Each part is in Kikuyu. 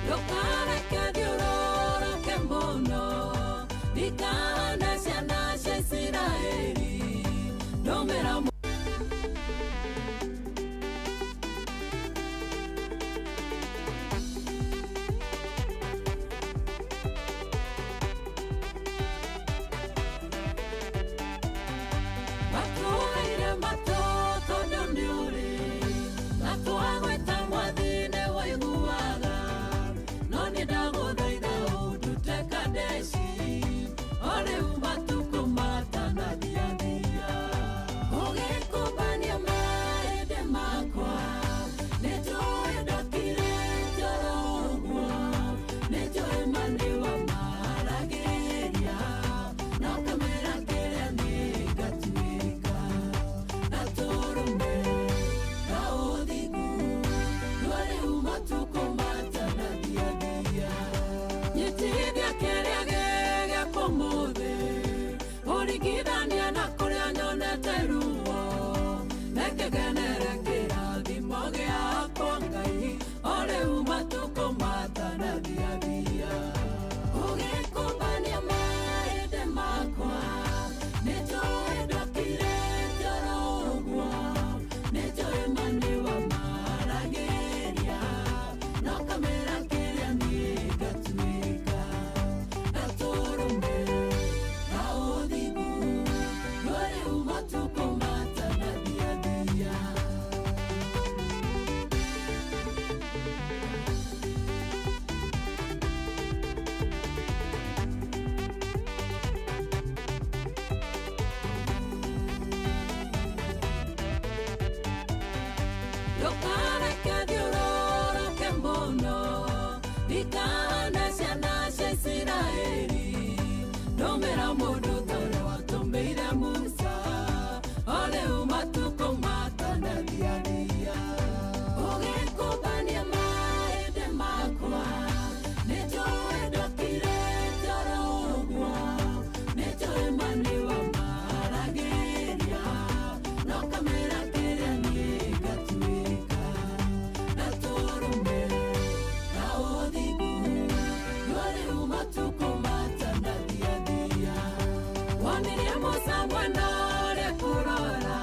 Ndũkareke thiũrũrũke mũno, ndikahane ciana cia Isiraeli. Ndũmĩra Matũire matũ tondũ nĩũrĩ matwagwĩta mwathi nĩwaiguaga no nĩ ndagũthaitha ũndute Kadeshi o rĩu matukũ matanathiathia ũgĩkũmbania mahĩndĩ makwa nĩnjũĩ ndokirĩte oro ũguo nĩnjũĩ ma nĩwamaragĩria no kamĩra kĩrĩa niĩ ngatuĩka gatũrũme ka ũthingu no rĩu matukũ matanathiathia nyitithia kĩrĩa gĩ gĩakwa ũmũthĩ ũringithania na kũrĩa nyonete ruo nekegenere kĩrathimo gĩakwa Ngai o rĩu matukũ matanathiathia ũgĩkũmbania mahĩndĩ makwa nĩnjũĩ ndokirĩte oro ũguo nĩnjũĩ ma nĩwamaragĩria no kamĩra kĩrĩa niĩ ngatuĩka gatũrũme ka ũthingu no rĩu matukũ matanathiathia. Ndũkareke thiũrũrũke mũno ndikahane ciana cia Isiraeli ndũmĩra mũndũ ta ũrĩa watũmĩire Musa o rĩu matukũ matanathiathia ũgĩkũmbania mahĩndĩ makwa nĩnjũĩ ndokirĩte oro ũguo nĩnjũĩ ma nĩwamaragĩria no kamĩra kĩrĩa niĩ ngatuĩka gatũrũme ka ũthingu no rĩu matukũ matanathiathia wonirie Musa mwena ũrĩa kũrora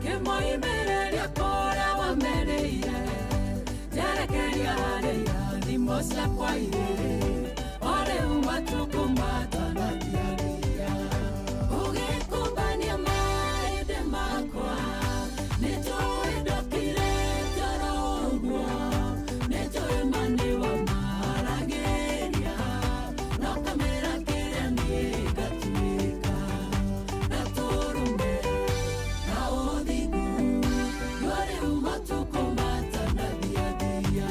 kĩmoimĩrĩria kũrĩa wamerĩire njerekeria harĩ irathimo ciakwa irĩ o rĩu matukũ matanathiathia ũgĩkũmbania mahĩndĩ makwa nĩnjũĩ ndokirĩte oro ũguo nĩnjũĩ ma nĩwamaragĩria no kamĩra kĩrĩa niĩ ngatuĩka gatũrũme ka ũthingu no rĩu matukũ matanathiathia.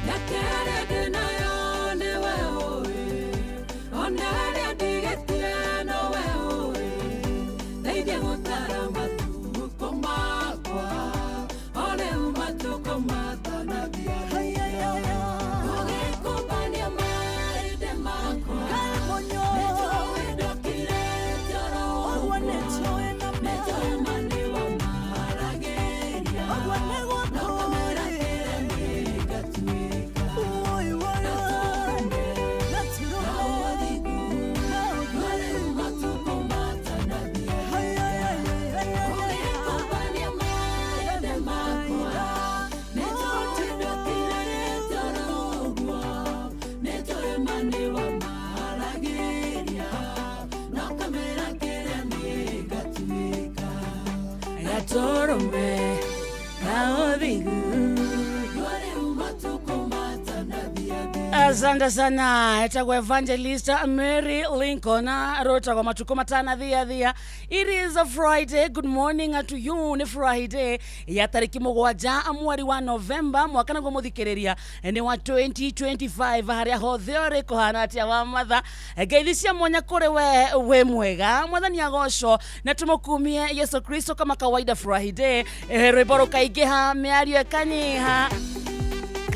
Mĩaka ĩrĩa ndĩnayo nĩwe ũĩ ona ĩrĩa ndigĩtie nowe ũĩ ndeithia gũtara matukũ makwa o rĩu matukũ matanathiathia ũgĩkũmbania mahĩndĩ makwa nĩnjũĩ ndokirĩte oro ũguo nĩnjũĩ ma nĩwamaragĩria no kamĩra kĩrĩa niĩ ngatuĩka gatũrũme ka ũthingu no rĩu matukũ matanathiathia ũgĩkũmbania mahĩndĩ makwa nĩnjũĩ ndokirĩte oro ũguo nĩnjũĩ ma nĩwamaragĩria no kamĩra kĩrĩa niĩ ngatuĩka gatũrũme ka ũthingu no rĩu matukũ matanathiathia. Asante sana etagwo Evangelist Mary Lincoln rotagwo matuko matanathiathia. It is a Friday. Good morning to you. Nĩ Friday ya tarĩki 7 mweri wa November mwaka naguo mũthikĩrĩria nĩ wa 2025 harĩa hothe ũrĩ kũhana atĩa wa matha ngeithi cia mwanya kũrĩ we wĩ mwega mwathani agocwo na tũmũkumie Yesu Kristo kama kawaida Friday. Rwĩmbo rũkaingĩha mĩario ĩkanyiha.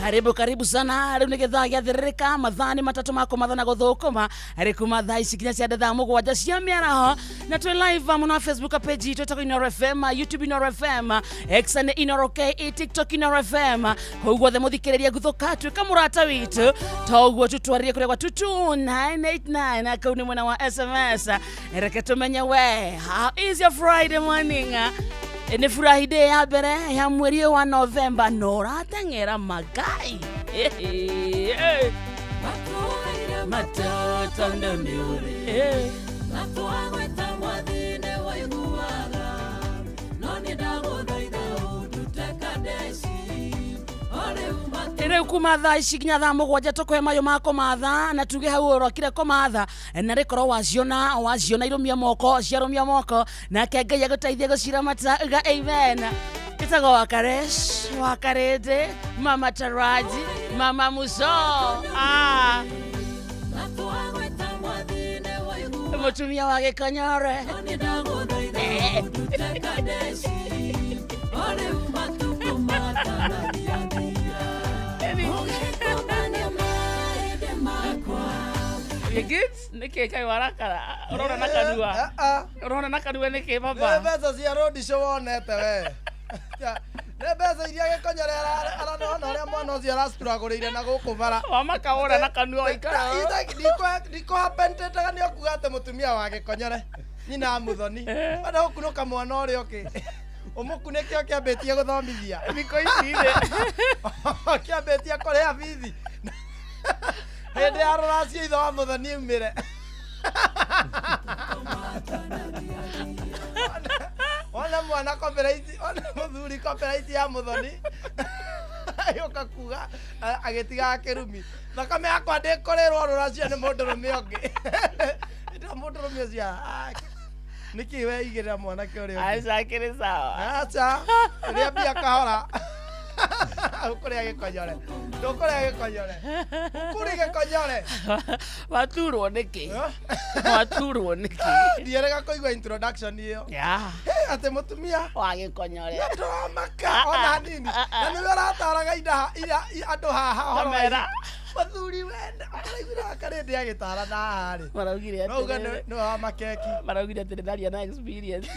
Karibu karibu sana. Rĩu nĩ gĩthaa gĩathĩrĩrĩka mathaa nĩ matatũ ma kũmathana gũthũkũma rĩ kuma thaa ici nginya cia thaa mũgwanja cia mĩaraho, na twĩ live mũno Facebook page itũ ĩtagwo Inooro FM, YouTube Inooro FM, X nĩ Inooro KE, TikTok Inooro FM. Kũu guothe mũthikĩrĩria guthũka tuĩka mũrata witũ toguo tutwarĩrie kũrĩa gwa 22989 kũu nĩ mwena wa SMS. Reke tũmenye we, how is your Friday morning? Nĩ Friday ya mbere ya mweri ũyũ wa November na ũrateng'era magai. Matũire Matũ tondũ nĩ ũrĩ na twagwĩta mwathi nĩ waiguaga, no nĩ ndagũthaitha ũndute Kadeshi o rĩu matũ rĩu kuma thaa ici nginya thaa mũgwanja tũkũhe mayũ ma kũmatha na tuge hau ũrokire kũmatha na rĩkorwo waciona waciona irũmia moko ciarũmia moko nake Ngai agũteithie gũciramata uga amen. Ĩtagwo Wakaresh Wakarĩndĩ, Mama Taraji, Mama Muso. Ah, na twagwĩta mwathi nĩ waiguaga, mũtumia wa Gĩkonyore. no nĩ ndagũthaitha ũndute Kadeshi o rĩu matukũ matanathiathia ũgĩkũmania mahĩndĩ makwa. You good? Nĩkĩ kaĩ warakara? Ũrona na kanua. Ũrona na kanua nĩkĩ Nĩ baba? mbeca cia road show wonete we. Nĩ mbeca iria Gĩkonyore aranona ũrĩa mwana ũcio aracituragũrĩire na gũkũ bara. Wamaka wona na kanua waikara. Ndikũhapentĩtaga nĩ ũkuga atĩ mũtumia wa Gĩkonyore nyina wa Muthoni wenda gũkunũka mwana ũrĩa ũngĩ ũmũkunĩke ũkĩambĩtie gũthomithia Thikũ ici rĩ. ũkĩambĩtie kũrĩha bithi hĩndĩ ya rũracio ithe wa Muthoni aumĩre wona mwana copyright, wona mũthuri copyright ya Muthoni agĩũka kuga agĩtigaga kĩrumi thakame yakwa ndĩkũrĩrwo rũracio nĩ mũndũrũme ũngĩ. Ndĩra mũndũrũme ũcio, "Ah, nĩkĩ weigĩrĩra mwanake ũrĩa ũngĩ?" Aca kĩrĩ sawa. Aca rĩa mbia kahora ũkũrĩa Gĩkonyore ndũkũrĩa Gĩkonyore ũkũrĩ Gĩkonyore. Waturwo nĩkĩ? Waturwo nĩkĩ? Ndierega kũigua introduction ĩyo. Yeah. Hey, atĩ mũtumia Wa Gĩkonyore. ndũramaka ona nini na nĩwe ũrataraga andũ haha ũhoro wa Kamera. Mũthuri wenda ũraiguire Wakarĩndĩ agĩtara na haha rĩ Maraugire no uge atĩrĩrĩ. nĩwe wa makeki. Maraugire atĩrĩ ndaria na experience.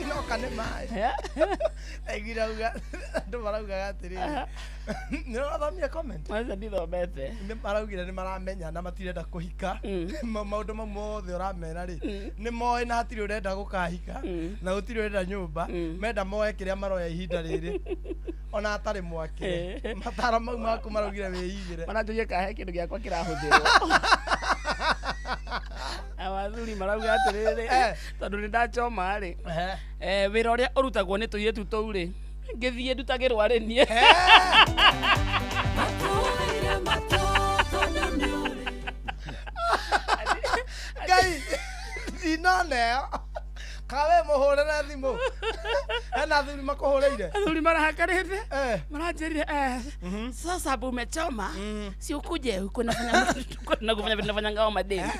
Noka nĩ maĩ aiguire auga andũ maraugaga atĩrĩrĩ nĩ ũrathomire comment. Maca ndithomete. Nĩ maraugire nĩ maramenya na matirenda kũhika. Maũndũ mau mothe ũramera rĩ nĩ moĩ na hatirĩ ũrenda gũkahika na gũtirĩ ũrenda nyũmba menda moe kĩrĩa maroya ihinda rĩrĩ ona atarĩ mwakĩre mataro mau maku maraugire wĩigĩre. Maranjũria kahe kĩndũ gĩakwa kĩrahũthĩrwo. Athuri marauga atĩrĩrĩ tondũ nĩ ndachoma rĩ wĩra ũrĩa ũrutagwo nĩ tũirĩtu tũu rĩ ngĩthiĩ ndutagĩrwo arĩ niĩ. Matũire matũ tondũ nĩ ũrĩ Ngai ndinona ĩyo kawe mũhũrĩre thimũ hena athuri makũhũrĩire. Athuri marahakarĩte maranjĩrire sasa hapo umechoma si ukuje huko nafanya na kufanya vitu nafanya ngao madeni.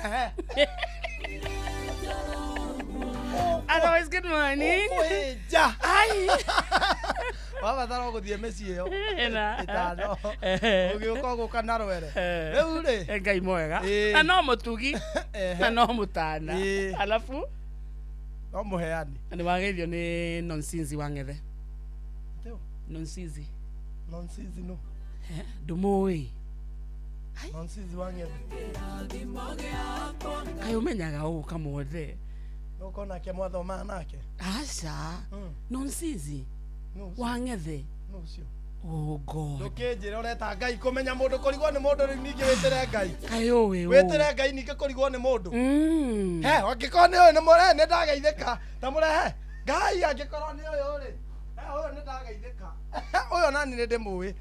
Otherwise good morning. Ũkũhĩnja Ai. wabatara gũthiĩ mĩciĩ ĩyo Ĩna. ĩtano ũgĩũka ũgũka na rwere rĩu rĩ Ngai mwega Ĩĩ. na no mũtugi na no mũtana Ĩĩ. alafu no mũheani. Nĩ wageithio nĩ nonsinzi wa Ng'ethe. Nonsinzi. Nonsinzi no. Ndũmũĩ? Nonsinzi wa Ng'ethe. Kaĩ ũmenyaga ũũ kamwothe? Nũkorwo nake mwathomaga nake. Aca nonsinzi wa Ng'ethe. Nũ ũcio? Oh God. Ndũkĩnjĩre ũreta Ngai kũmenya mũndũ kũrigwo nĩ mũndũ rĩu ningĩ wĩtĩre Ngai. Kaĩ ũĩ ũũ? Wĩtĩre Ngai ningĩ kũrigwo nĩ mũndũ. He angĩkorwo nĩ ũyũ nĩ mũrehe nĩ ndageithĩka ta mũrehe Ngai angĩkorwo nĩ ũyũ rĩ he ũyũ nĩ ndageithĩka ũyũ nani nĩ ndĩmũĩ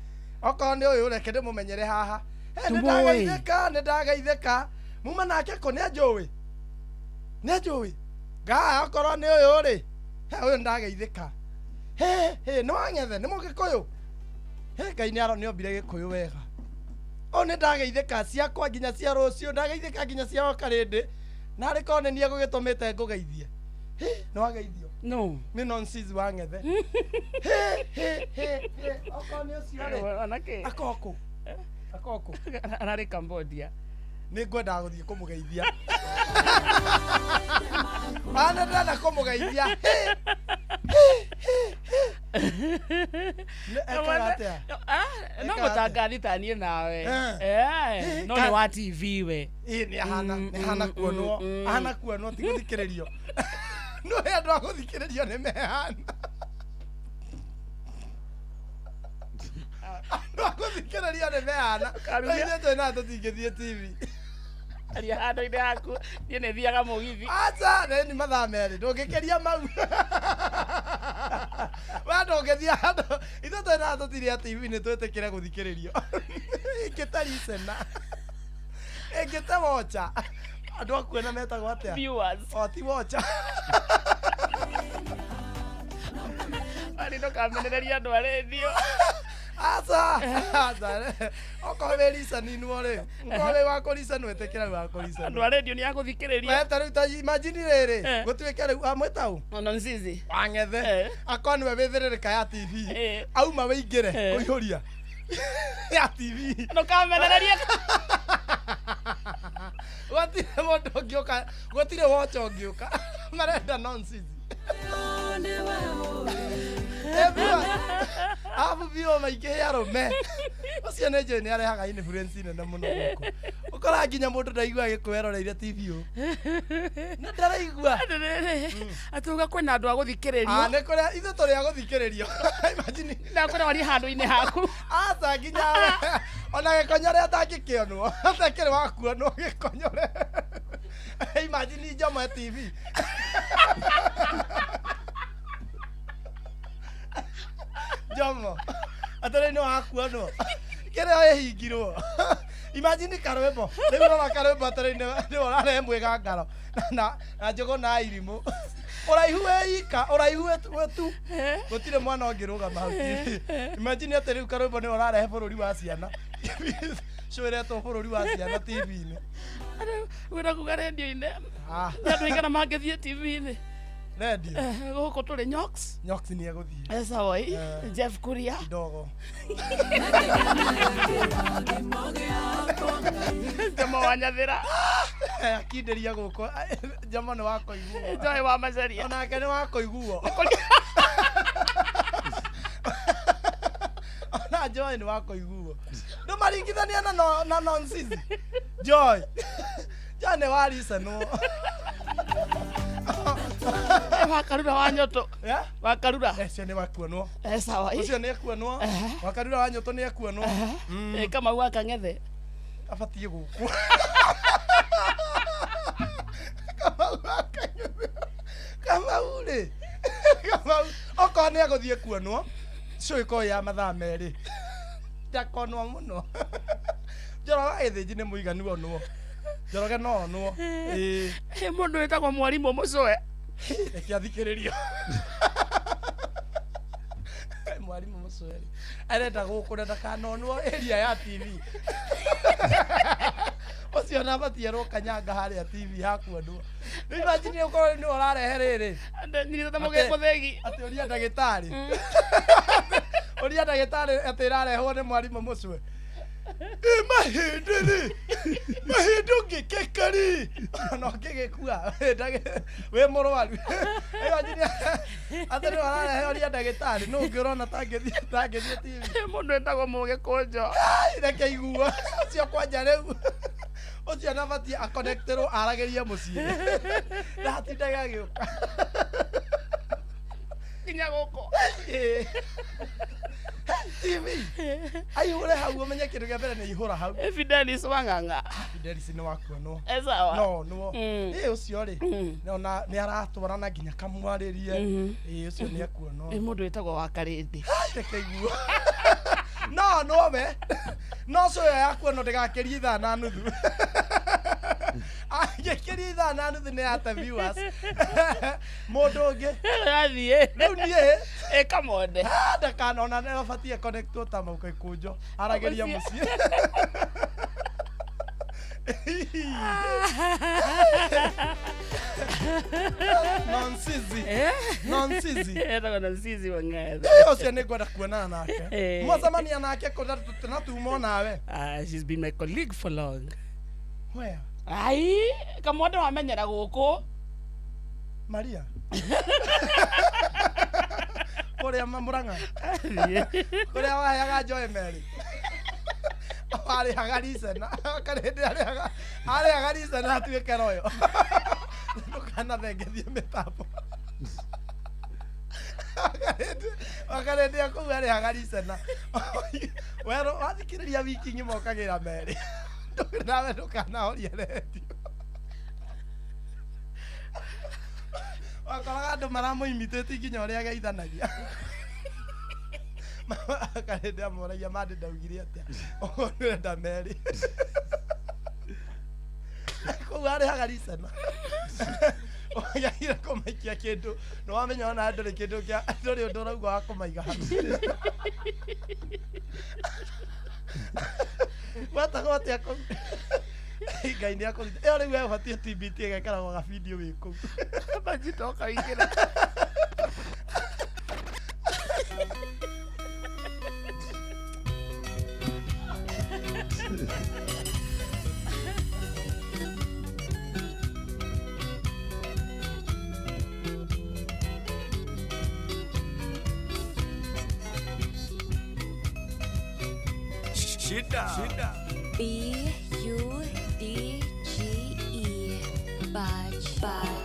okorwo nĩ ũyũ reke ndĩmũmenyere haha he nĩ Ndũmũĩ. ndageithĩka nĩ ndageithĩka muma nake kũ nĩ anjũĩ nĩ anjũĩ Ngai okorwo nĩ ũyũ rĩ he ũyũ nĩ ndageithĩka he he nĩ wa Ng'ethe nĩ mũgĩkũyũ he Ngai nĩ aro nĩ ombire gĩkũyũ wega o nĩ ndageithĩka ciakwa nginya cia rũciũ ndageithĩka nginya cia Wakarĩndĩ na arĩ korwo nĩ niĩ ngũgĩtũmĩte ngũgeithie. Hĩ, nĩ wageithio. No. Nĩ nonsense wa ng'ethe. He he he he okorwo nĩ ũcio rĩ. Anake. Akorwo kũ? Akorwo kũ? Ararĩ Cambodia. Nĩ ngwendaga gũthiĩ kũmũgeithia. Ana ndĩrenda kũmũgeithia. He, he, he, he. Nĩ ekaga atĩa? Ah, no Ekaga atĩa? mũtangathi ta niĩ nawe. Eh. Eh, no nĩ wa TV we. Ĩ nĩ ahana nĩ ahana kuonwo ahana kuonwo ti gũthikĩrĩrio. No he andũ a gũthikĩrĩrio nĩ mehana. Andũ a gũthikĩrĩrio nĩ mehana. Karugia. Ithuĩ twĩ na tũtingĩthiĩ TV. Aria handũ-inĩ haku niĩ nĩ thiaga mũgithi. Aca, nĩ ni mathaa merĩ ndũngĩkĩria mau. We ndũngĩthiĩ handũ ithuĩ twĩ na tũtirĩ a TV nĩ twĩtĩkĩre gũthikĩrĩrio. Ingĩta listener. Ingĩta watcher. Andũ a kuona metagwo atĩa? Viewers. O ti watcher. Arĩ ndũkamenererie andũ a rĩndiũ. Aca, aca. Okorwo wĩ listening-wo rĩ, okorwo wĩ wa kũ-listen wĩtĩkĩre wĩ wa kũ-listen. Andũ a rĩndiũ nĩ a gũthikĩrĩria. We ta rĩu ta imagine rĩrĩ, Eh. gũtuĩke rĩu amwĩta ũ? Ona nzizi. Wang'ethe. Eh. Akorwo nĩwe wĩthĩrĩrĩka ya TV. Eh. Auma wĩingĩre Eh. kũihũria ya TV. Ndũkamenererie. Gũtirĩ mũndũ ũngĩũka, gũtirĩ wocha ũngĩũka. Marenda nonsense. Arabu biũ maingĩhe arũme. Ũcio nĩ njũĩ nĩ arehaga influence nene mũno gũkũ. Ũkoraga nginya mũndũ ndaigua agĩkwĩroreire TV ũũ. Na ndaraigua. Atĩrĩrĩ, atuga kwĩna andũ a Ah, gũthikĩrĩrio. nĩ kũrĩa ithuĩ tũrĩ a gũthikĩrĩrio. Imagine Na kwĩna warie handũ-inĩ haku. aca nginya we ona gĩkonyore atangĩkĩonwo atakĩrĩ wa kuonwo gĩkonyore. Imagine Njomo ya TV. Njomo atĩrĩ nĩ wa kuonwo kĩrĩa ĩhingirwo. Imagine karwĩmbo rĩu ũrona karwĩmbo atĩrĩ nĩ ũrarehe mwĩgangaro na na njũgũ na irimũ ũraihu wĩ ika ũraihu wĩ tu gũtirĩ mwana ũngĩrũgama hau TV. Imagine atĩ rĩu karwĩmbo nĩ ũrarehe bũrũri wa ciana show ĩretwo bũrũri wa ciana TV-inĩ. Wĩra kuga rĩndiũ-inĩ. Ah, Nĩ andũ aigana mangĩthiĩ TV-inĩ. redio Eh, gũkũ tũrĩ Nyox. Nyox nĩ egũthiĩ Esawai. Eh. Jeff Kuria. ndogo. Njomo wa Nyathĩra. Akindĩria gũkũ Njomo nĩ wa kũiguo. Joy wa Macharia. Onake nĩ wa kũiguo. Ona Joy nĩ wa kũiguo. Ndũmaringithania na na nonsense. Joy. Joy nĩ wa listenwo. Wa Karura wa Nyoto. Yeah? Wa Karura. Ũcio nĩ wa kuonwo. Esawai. Ũcio nĩ ekuonwo. Wa Karura wa Nyoto nĩ ekuonwo. Eh, Kamau wa Kang'ethe. Abatiĩ gũkũ. Kamau wa Kang'ethe. Kamau rĩ. Kamau okorwo nĩ egũthiĩ kuonwo show ĩkorwo ya mathaa merĩ. Ndakonwo mũno. Njoroge wa Gĩthĩnji nĩ mũiganu onwo. Njoroge no onwo. Ĩĩ. He mũndũ wĩtagwo mwarimũ mũcoe. Reke athikĩrĩrio. Mwarimũ mũcoe arenda gũkũ na ndakanonwo area ya TV. Ũcio ona abatiĩ erwo kanyanga harĩa TV hakuonwo. Rĩu imagine ũkorwo nĩwe ũrarehe rĩrĩ. Nyitĩte mũthĩgi. Atĩ ũria ndagĩtarĩ. Ũria ndagĩtarĩ atĩ ĩrarehwo nĩ mwarimũ mũcwe. Ĩ mahĩndĩ rĩ. Mahĩndĩ ũngĩkĩka rĩ. Ona ũngĩgĩkua wĩ mũrwaru. Imagine atĩ nĩwe ũrarehe ũria ndagĩtarĩ nũ ũngĩ ũrona tangĩthiĩ TV. He mũndũ wĩtagwo mũgĩkũnjo. Ai, reke igua ũcio kwanja rĩu ũcio nabatiĩ akonekterwo aragĩrie mũciĩ ndatindaga agĩũka Nginya gũkũ. Ĩĩ. TV aihũre hau ũmenye kĩndũ kĩa mbere nĩ ihũra hau. Fidelis wa Ng'ang'a. Fidelis nĩ wakuonwo. Esawa. No nĩwo. Ĩĩ ũcio rĩ ona nĩ aratwarana nginya kamwarĩrie. Ĩĩ ũcio nĩ ekuonwo. He mũndũ wĩtagwo wa Karĩndĩ. Reke igua. No nowe no show ĩyo yakuonwo ndĩgakĩrie ithaa na nuthu. Angĩkĩria ithaa na nuthu nĩ ate viewers. Mũndũ ũngĩ Athiĩ. rĩu niĩ Ĩ Kamonde. ndakanona nĩ abatiĩ connectwo ta mauka ikũnjo aragĩria mũciĩ. Nonsizi. Eh? Nonsizi. Etagwo Nonsizi Wang'ethe. Ĩ, ũcio nĩ ngwenda kuonana nake. Eh. Mwacemania nake kũ na tuma nawe? Ah, she's been my colleague for long. Where? Ai, kamwanda wamenyera gũkũ. Maria. Kũrĩa Murang'a. Kũrĩa waheaga Joy Mary. Warĩhaga ricena. Karĩndĩ arĩhaga. Arĩhaga ricena atuĩke royo. Ndũkanathengethie mĩtambo. Wakarĩndĩ kũu arĩhaga ricena. Werũ wathikĩrĩria wiki ng'ima ũkagĩra Mary. Nawe ndũkanahorie redio. Wakoraga andũ maramũimitĩtie nginya ũrĩa ageithanagia. Akarĩndĩ amoragia mandĩ ndaugire atĩa. Ũguo nĩũrenda Mary. Kũu arĩhaga ricena. Wagĩrĩire kũmaikia kĩndũ nĩ wamenya ona ndũrĩ kĩndũ kĩa ndũrĩ ũndũ ũrauga wa kũmaiga hau. Gwetagwo atĩa kũu? Ngai nĩ akũrute. Ĩyo rĩu we ũbatiĩ TBT ĩgekeragwo gabidio wĩ kũu. Majitoka ingĩra. Shida. Shida. B U D G E. Budge. Budge.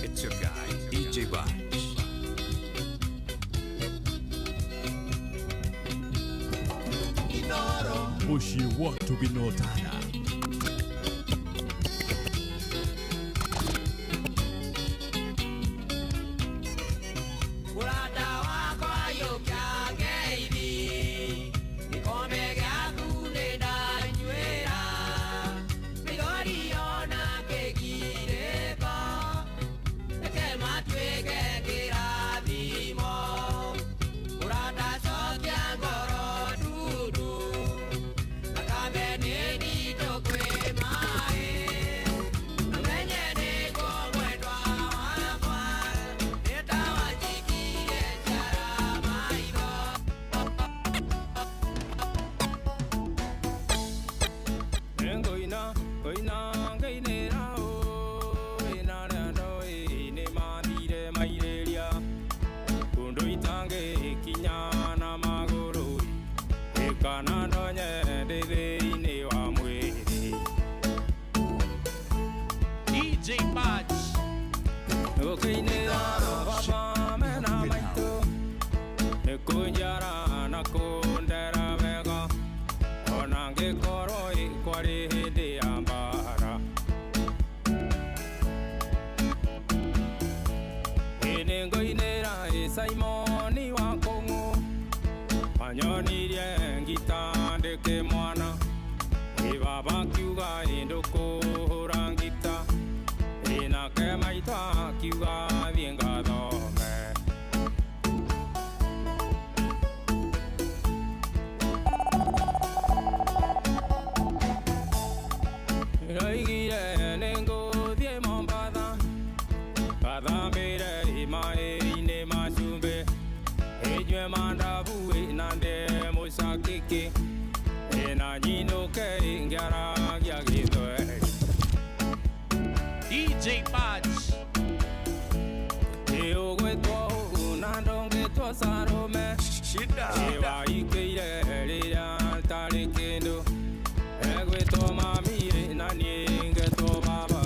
It's your guy, DJ Budge. Mushi watu binotana. DJ Budge. Simoni wa Kong'u anyonirie ngitandĩke mwana ĩ baba akiuga ĩ ndũkũhũra ngita ĩ nake maitũ akiuga thiĩ ngathome. Ndoigire nĩngũthiĩ Mombatha ngathambĩre maĩ-inĩ ma cumbĩ ĩnyue mandabu na ndĩe mũcakĩkĩ ĩ na nyinũke ngĩaragia gĩthweri. DJ Budge. Ĩ ũgwĩtwo ũũ na ndũngĩtwo Sarah. Shida. Waikĩire rĩrĩa ntarĩ kĩndũ. Egwĩtwo mami na niĩ ngetwo baba.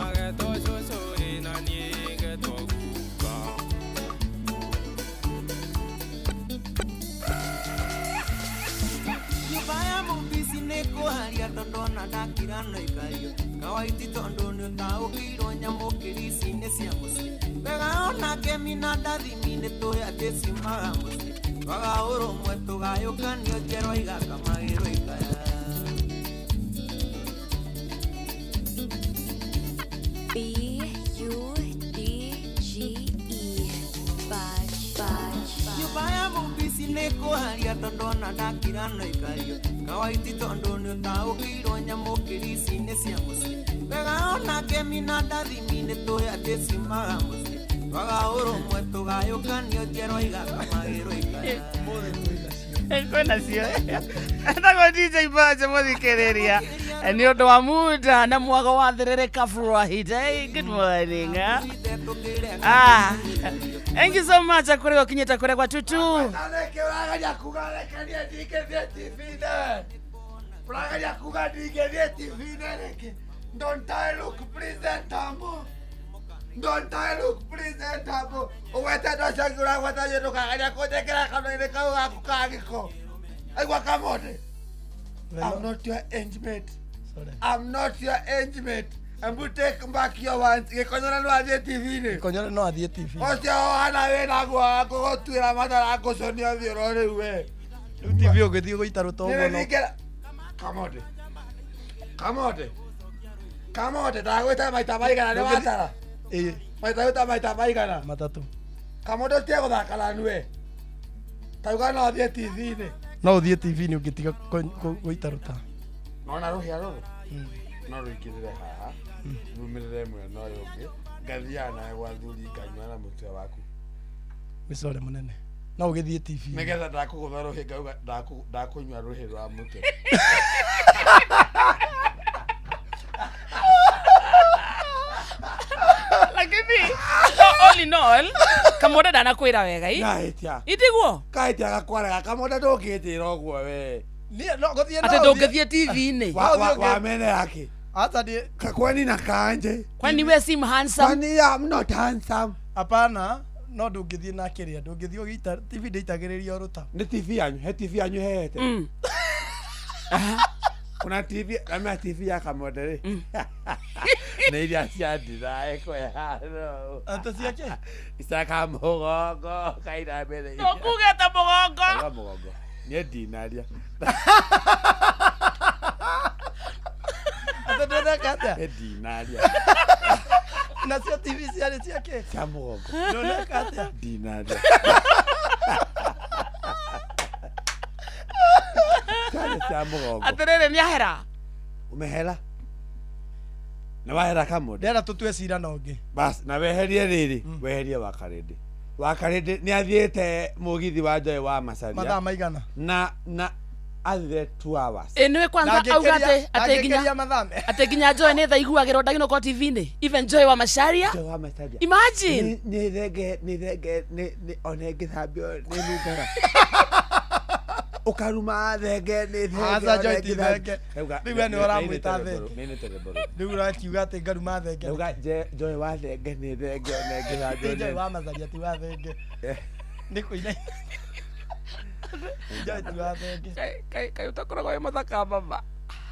Agetwo cũcũ na niĩ ngetwo guka. Nyũmba ya mũmbici nĩ kũharia tondũ ona ndakira no ikario kawaiti tondũ nĩ ũtaũkĩirwo nyamũkĩri ici nĩ cia mũciĩ wega ona kemi na ndathimi nĩ tũĩ atĩ ciumaga mũciĩ twaga ũrũmwe tũgayũkanio njerwa igakamagĩrwo ikaya. B U D G E Badge Badge. Nyũmba ya mũmbici nĩ kũharia tondũ ona ndakira no ikario kawaiti tondũ nĩ ũtaũkĩirwo nyamũkĩri ici nĩ cia mũciĩ wega ona kemi na ndathimi nĩ tũĩ atĩ ciumaga mũciĩ twaga ũrũmwe tũgayũkanio njerwa igakamagĩrwo ikaya. Kwĩnacio etagwo DJ Badge mũthikĩrĩria nĩ ũndũ wa muda na mwago wa thĩrĩrĩka Friday. Good morning. Thank you so much kũrĩa ũkinyĩte kũrĩa gwa tutu. Ũrageria kuga rekenie ndingĩthiĩ TV-inĩ. Ũrageria kuga ndingĩthiĩ TV-inĩ rĩngĩ. Don't I look presentable? Don't I look presentable? Ũgwete andũ acio angĩ ũragweta niĩ ndũkageria kũnjĩkĩra kanua-inĩ kau gaku ka gĩko. Aigua Kamode. I'm not your age mate. I'm not your age mate. And we take back your ones. Gĩkonyora no athiĩ TV-inĩ. Gĩkonyora no athiĩ TV. Ũcio hana wĩna guo wa kũgũtuĩra matara ngũconia thiũrũ rĩu we. Rĩu TV ũngĩthiĩ gũita rũtongo no. Kamode. Kamode. Kamode ndagwĩta maita maigana nĩ watara. Ĩĩ. Maita gwĩta maita maigana. Matatũ. Kamode ũtige gũthaka na niwe. Tauga no athiĩ TV-inĩ. No ũthiĩ TV-inĩ ũngĩtiga gũita rũta. Nona rũhĩa rũrũ? No rũingĩrĩre haha rumĩrĩre mwena ũyũ ũngĩ ngathiaga nawe gwa thuri nganyua na mũtwe waku. Wĩcore mũnene. No ũgĩthiĩ TV. Nĩgetha ndakũgũtha rũhĩ ngauga ndakũnyua rũhĩ rwa mũtwe. Lakini all in all Kamode ndanakwĩra wega i. Kahĩtia. Itiguo? Kahĩtia gakwarega Kamode ndũngĩnjĩra ũguo we. Atĩ ndũngĩthiĩ TV-inĩ. Wamene yake. Hata ndi kwani na kanje. Kwani we sim handsome? Kwani I'm not handsome. Hapana, no ndũngĩthiĩ na kĩrĩa ndũngĩthiĩ ũgĩita TV ndĩitagĩrĩria rũta. Nĩ TV yanyu, he TV yanyu hehete. Kuna TV, kama TV ya Kamode rĩ. Nĩ iria cia ndira ĩkwehano. Ata ciake? Icaka mũgongo kaira mbere. Ndũkugĩte mũgongo. Ndauga mũgongo. Niĩ ndinaria. Ata ndũreka atĩa? Niĩ ndinaria. Nacio TV ciarĩ ciake? Cia mũgongo. Ndũreka atĩa? Ndinaria. Ciarĩ cia mũgongo. Atĩrĩrĩ nĩahera? Ũmehera? Nĩ wahera Kamode? Ndĩrenda tũtue cira na ũngĩ. Bas, na weherie rĩrĩ, weherie Wakarĩndĩ. Wakarĩndĩ nĩ athiĩte mũgithi wa Joy wa Macharia. Mathaa maigana? Na athire 2 hours. Ĩ nĩwe kwanza auga atĩ nginya atĩ nginya Joy nĩ tha iguagĩrwo ndagĩrĩirwo gũkorwo TV-inĩ. Even Joy wa Macharia. Joy wa Macharia. Imagine. Nĩ thenge nĩ thenge nĩ ona ĩngĩthambio nĩ nungaga. Ũkaruma thenge nĩ thenge. Aca Joy ti thenge. Rĩu we nĩ ũramwĩta thenge. Rĩu ũrakiuga atĩ ngaruma thenge. Ndauga Joy wa thenge nĩ thenge ona ĩngĩthambio. Ti Joy wa Macharia ti wa thenge. Nĩ kũina. Joy ti wa thenge. Kaĩ ũtakoragwo wĩ mũthaka baba.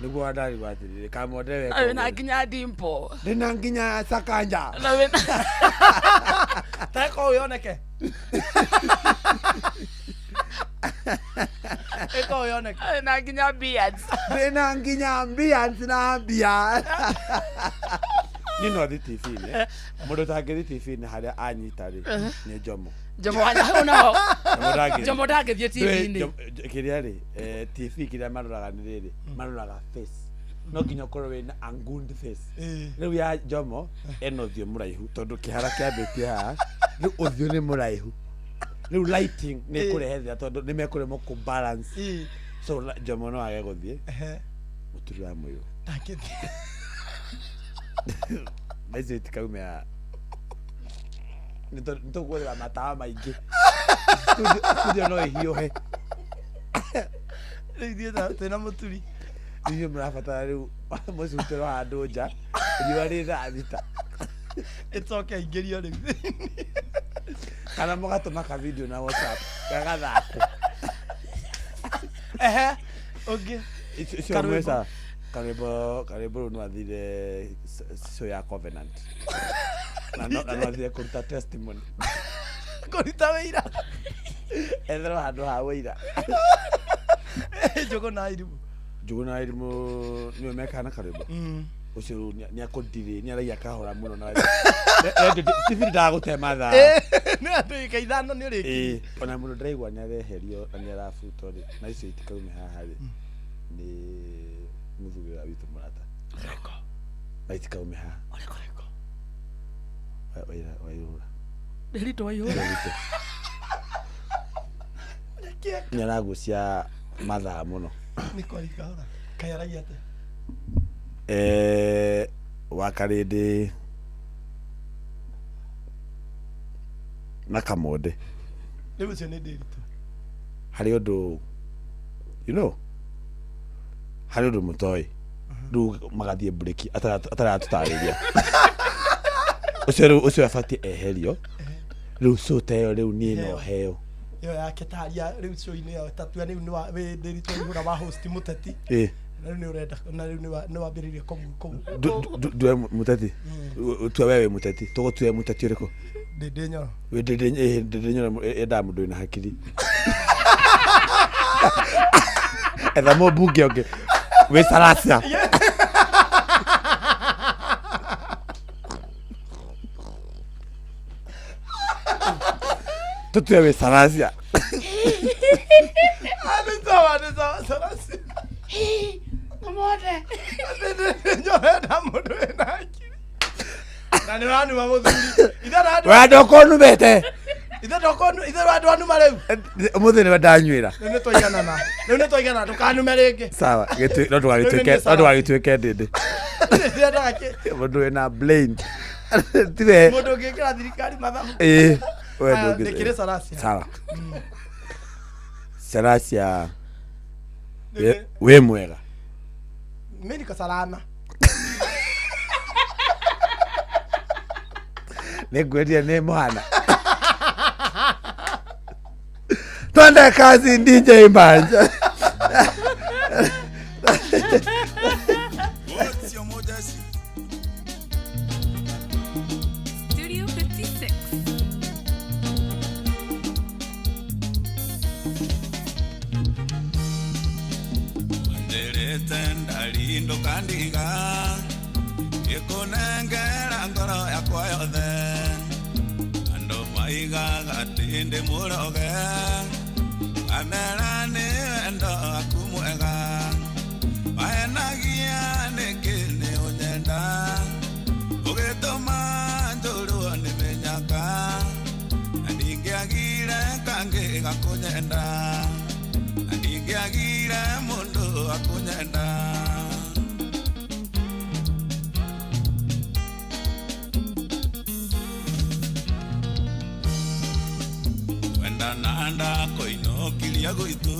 Nĩguo wandarigwo atĩrĩrĩ Kamode we. Wĩna nginya dimple. Ndĩna nginya sakanja. Na wĩna Teka ũyũ yoneke. Ĩka ũyũ yoneke. Wĩna nginya beards. Ndĩna nginya beards na mbia. Niĩ no thiĩ TV-inĩ. Mũndũ ũtangĩthiĩ TV-inĩ harĩa anyita rĩ nĩ Jomo. Jomo wanya no. Jomo ndangĩthiĩ TV-inĩ. Kĩrĩa rĩ TV kĩrĩa maroraga nĩ rĩrĩ maroraga face. No nginya ũkorwo wĩna a good face. Rĩu ya Jomo ena ũthiũ mũraihu tondũ kĩhara kĩambĩtie haha. Rĩu ũthiũ nĩ mũraihu. Rĩu lighting nĩ ĩkũrehe thĩna tondũ nĩ mekũremwo kũ balance. So Jomo no age gũthiĩ. Mũturi wa mũyũ. Ndangĩthiĩ. Maicio itikaume haha. Nĩ tũkũhũthĩra matawa maingĩ. Studio no ĩhiũhe. Rĩu ithuĩ twĩna mũturi. Inyuĩ mũrabatara rĩu mũcutĩrwo handũ nja riũa rĩ thaa 6. Ĩcoke aingĩrio rĩu. Kana mũgatũma ka video na WhatsApp gagathakwo. Ehe, ũngĩ. Icio mwesa karwĩmbo karwĩmbo rũu no athire show ya Covenant. Na no athire kũruta testimony. Kũruta wĩira. Etherwo handũ ha wĩira. Njũgũ na Irimũ. Njũgũ na Irimũ nĩwe mekaga na karwĩmbo. Ũcio rĩu nĩ akũndirĩ nĩ aragia kahora mũno na tibiri ndagũte mathaa. Nĩ ndagĩka 5 nĩ ũrĩkirie. Ona mũndũ ndĩraigua nĩ areherio na nĩ arabutwo rĩ na icio itikaume haha rĩ nĩ mũthuri ũrĩa witũ mũrata. Ũrĩkũ? Na itikaume haha. Ũrĩkũ? Wairũra. Ndĩritũ Waihũra. Nĩ aragucia mathaa mũno. Nĩ kwari kahora. Kaĩ aragia atĩa? Wakarĩndĩ na Kamonde. Rĩu ũcio nĩ Ndĩritũ. Harĩ ũndũ you know harĩ ũndũ mũtoĩ rĩu magathiĩ break ataratũtarĩria. Ũcio rĩu ũcio abatiĩ eherio. Rĩu show ta ĩyo rĩu niĩ no heo. Ĩyo yake taria rĩu show-inĩ ĩyo tatua rĩu nĩ wa wĩ Ndĩritũ Waihũra wa host mũteti. Na rĩu nĩ ũrenda na rĩu nĩ wambĩrĩria kũmũ. Ndue mũteti. Tua wewe mũteti. Tũgũtue mũteti ũrĩkũ? Ndĩndĩ Nyoro. Wĩ Ndĩndĩ Nyoro endaga mũndũ wĩna hakiri. Etha mũmbunge ũngĩ. Wĩ Salasia. Tũtue wĩ Salasia. Nĩ sawa, nĩ sawa, Salasia. Kamonde. Ndĩndĩ Nyoro enda mũndũ wĩna hakiri. Na nĩ ũranuma mũthuri. Ithe andũ. We ndũkũnumĩte. Ithe ndũkũnu, ithe andũ anuma rĩu. Ũmũthĩ nĩwe ndanyuĩra. Rĩu nĩ twaiganana. Rĩu nĩ twaiganana, ndũkanume rĩngĩ. Sawa, no ndũgagĩtuĩke ndĩndĩ. Mũndũ wĩna brain. Tiwe. Mũndũ ũngĩkĩra thirikari mathabu. Ĩĩ. We ndũngĩ. Ndĩkĩrĩ Salasia. Sawa. Salasia. Wĩ mwega. Mimi niko salama. Nĩngwendire nĩ mũhana. Twende kazi DJ Manja. Studio 56. Wanjĩrĩte ndari ndũkandiga ngĩkũnengera ngoro yakwa yothe andũ maigaga atĩ ndĩ mũroge ngamera nĩ wendo waku mwega mahenagia nĩkĩ nĩ ũnyenda ũgĩtũma njũrwo nĩ mĩnyaka na ndingĩagire kangĩ gakũnyenda na ndingĩagire mũndũ akũnyenda. Wenda koinokiria gwitũ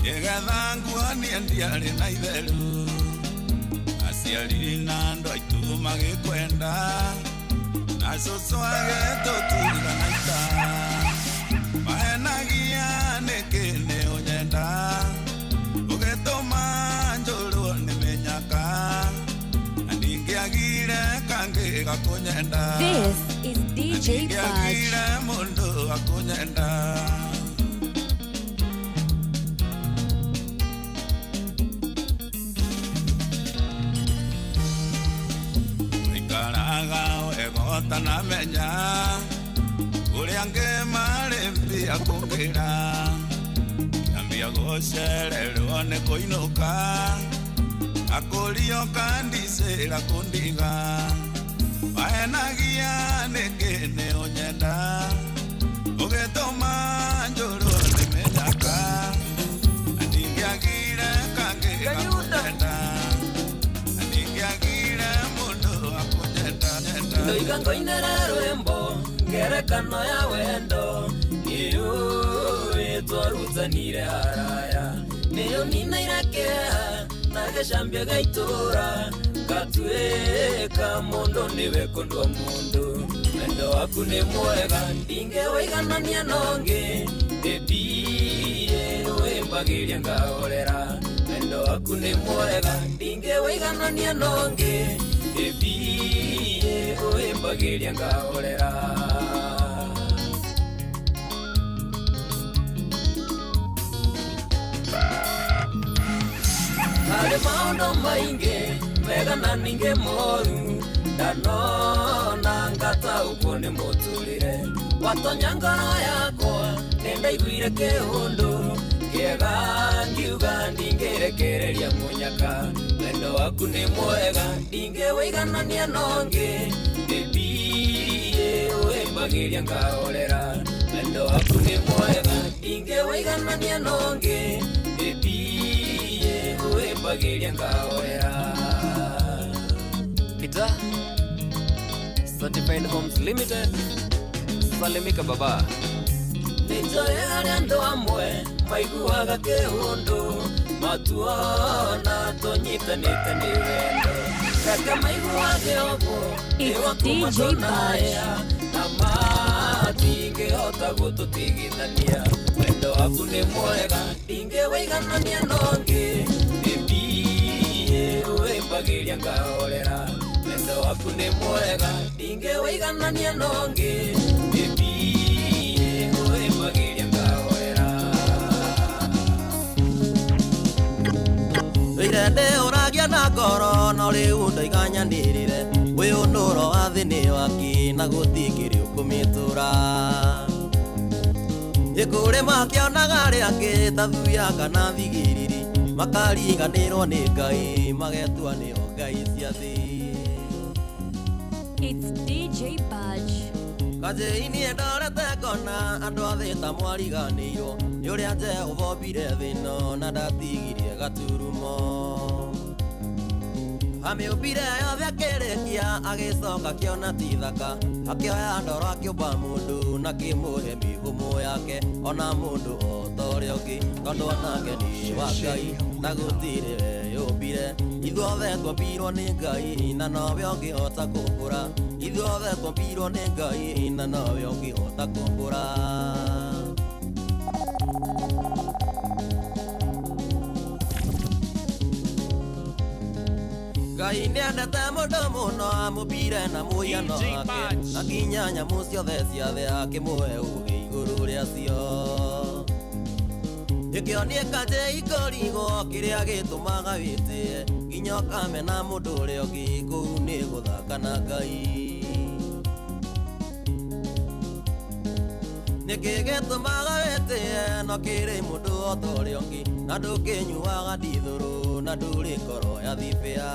nĩgetha nguonie ndiarĩ na itheru aciari na andũ aitũ magĩkwenda na cũcũ agĩtũtuga na ita mahenagia nĩkĩ nĩ ũnyenda ũgĩtũma njũrwo nĩ mĩnyaka na ndingĩagire kangĩ gakũnyenda. This is DJ Budge. Mũndũ akũnyenda. Ikaraga wega ũtanamenya ũrĩa angĩ marĩ mbia kũngĩra kĩambia gũcererwo nĩ kũinũka akũrio kandicĩra kũndiga mahenagia nĩkĩ nĩ ũnyenda ũgĩtũma njũrwo nĩ mĩnyaka na ndingĩagire kangĩ gakũnyenda na ndingĩagire mũndũ akũnyenda. Ndoiga ngoinĩre rwĩmbo ngerekano ya wendo niĩ Nĩũĩ twarutanire haraya nĩyo ninairakeha na gacambia gaitũra gatuĩka mũndũ nĩwe kũndwa mũndũ wendo waku nĩ mwega ndingĩwĩiganania nongĩ ndĩbiĩ wĩmbagĩria ngahorera wendo waku nĩ mwega ndingĩwĩiganania nongĩ ndĩbiĩ wĩmbagĩria ngahorera. Harĩ maũndũ maingĩ mega na ningĩ moru ndanona ngataũkwo nĩ mũtũrĩre watonya ngoro yakwa nĩndaiguire kĩũndũ kĩega ngiuga ndingĩrekereria mũnyaka wendo waku nĩ mwega ndingĩwĩiganania nongĩ ndĩbiĩ wĩmbagĩria ngahorera wendo waku nĩ mwega ndingĩwĩiganania nongĩ ndĩbiĩ wĩmbagĩria ngahorera. Peter, Certified Homes Limited, Salimika Baba. Nĩnjũĩ harĩa andũ amwe maiguaga kĩũndũ matuona tũnyitanĩte nĩ wendo reke maiguage ũguo It's nĩwakuma DJ tũnaya na matingĩhota gũtũtigithania wendo waku nĩ mwega ndingĩwĩiganania nongĩ ndĩbiĩ wĩmbagĩria ngahorera wendo waku nĩ mwega ndingĩwĩiganania nongĩ ndĩbiĩ wĩmbagĩria ngahorera. Ire ndĩũragia na ngoro no rĩu ndaiganyanĩrĩre ũyũ nũro wa thĩ nĩ waki na gũtikĩrĩ ũkũmĩtũra ĩkũrĩ makĩonaga arĩa angĩ ta thuya kana thigiriri makariganĩrwo nĩ Ngai magetua nĩo ngai cia thĩ. It's DJ Badge. Kajĩ niĩ ndorete ngona andũ a thĩ ta mwariganĩirwo nĩ ũrĩa Jehova ombire thĩ ĩno na ndatigirie gaturumo amĩũmbire yothe akĩrĩkia agĩcoka akĩona ti thaka akĩoya ndoro akĩũmba mũndũ na kĩmũhe mĩhũmũ yake ona mũndũ o ta ũrĩa ũngĩ tondũ onake nĩ wa Ngai na gũtirĩ weyũmbire ithuothe twombirwo nĩ Ngai na nowe ũngĩhota kũmbũra ithuothe twombirwo nĩ Ngai na nowe ũngĩhota kũmbũra. Ngai nĩendete mũndũ mũno amũmbire na mũhiano wake na nginya nyamũ ciothe cia thĩ akĩmũhe ũũgĩ igũrũ rĩacio nĩkĩo niĩ kanje ikũrigwo kĩrĩa gĩtũmaga wĩtĩe nginya ũkamena mũndũ ũrĩa ũngĩ kũu nĩ gũthaka na Ngai nĩkĩ gĩtũmaga wĩtĩe no kĩrĩ mũndũ o ta ũrĩa ũngĩ na ndũkĩnyuaga ndithũrũ na ndũrĩ ngoro ya thibĩa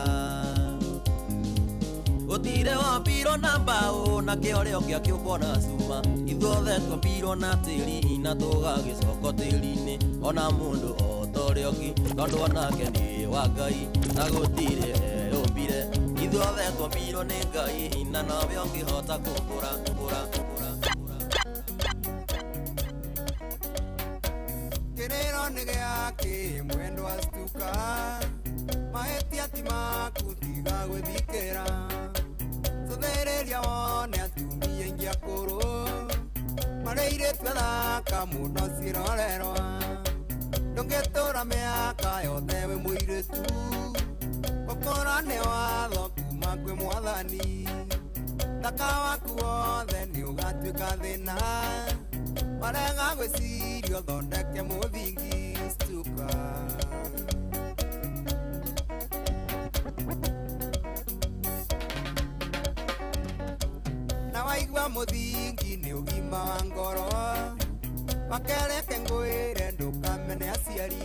gũtirĩ wombirwo na mbaũ na kĩo ũrĩa ũngĩ akĩũmbwo na cuma ithuothe twombirwo na tĩri na tũgagĩcoka tĩri-inĩ ona mũndũ o ta ũrĩa ũngĩ tondũ onake nĩ wa Ngai na gũtirĩ eyũmbire ithuothe twombirwo nĩ Ngai na nowe ũngĩhota kũmbũra kũra kũra. Kĩrĩro nĩ gĩake mwendwa stuka mahĩtia ti maku tiga gwĩthikĩra cũthĩrĩria wone atumia aingĩ akũrũ marĩ airĩtu athaka mũno ciĩrorerwa ndũngĩtũra mĩaka yothe wĩ mũirĩtu gũkũra nĩ watho kuma kwĩ mwathani thaka waku wothe nĩ ũgatuĩka thĩna warega gwĩciria ũthondeke mũthingi stuka. Na waigua mũthingi nĩ ũgima wa ngoro wakereke ngwĩre ndũkamene aciari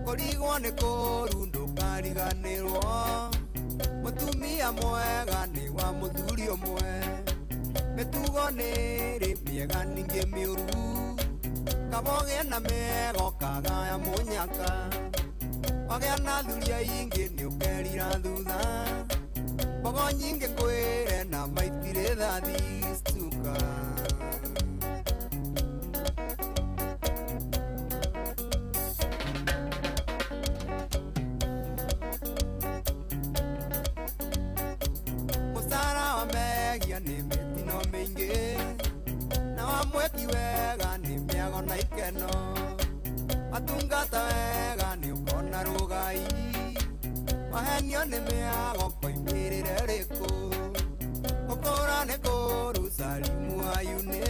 kũrigwo nĩ kũũru ndũkariganĩrwo mũtumia mwega nĩ wa mũthuri ũmwe mĩtugo nĩrĩ mĩega ningĩ mĩũru kaba ũgĩe na mĩega ũkagaya mũnyaka wagĩa na athuri aingĩ nĩ ũkerira thutha mbogo nyingĩ kwĩre na maitirĩ thathi stuka. Ngakenio nĩ mĩago koimĩrĩre rĩkũ gũkũra nĩ kũru Salimu Ayune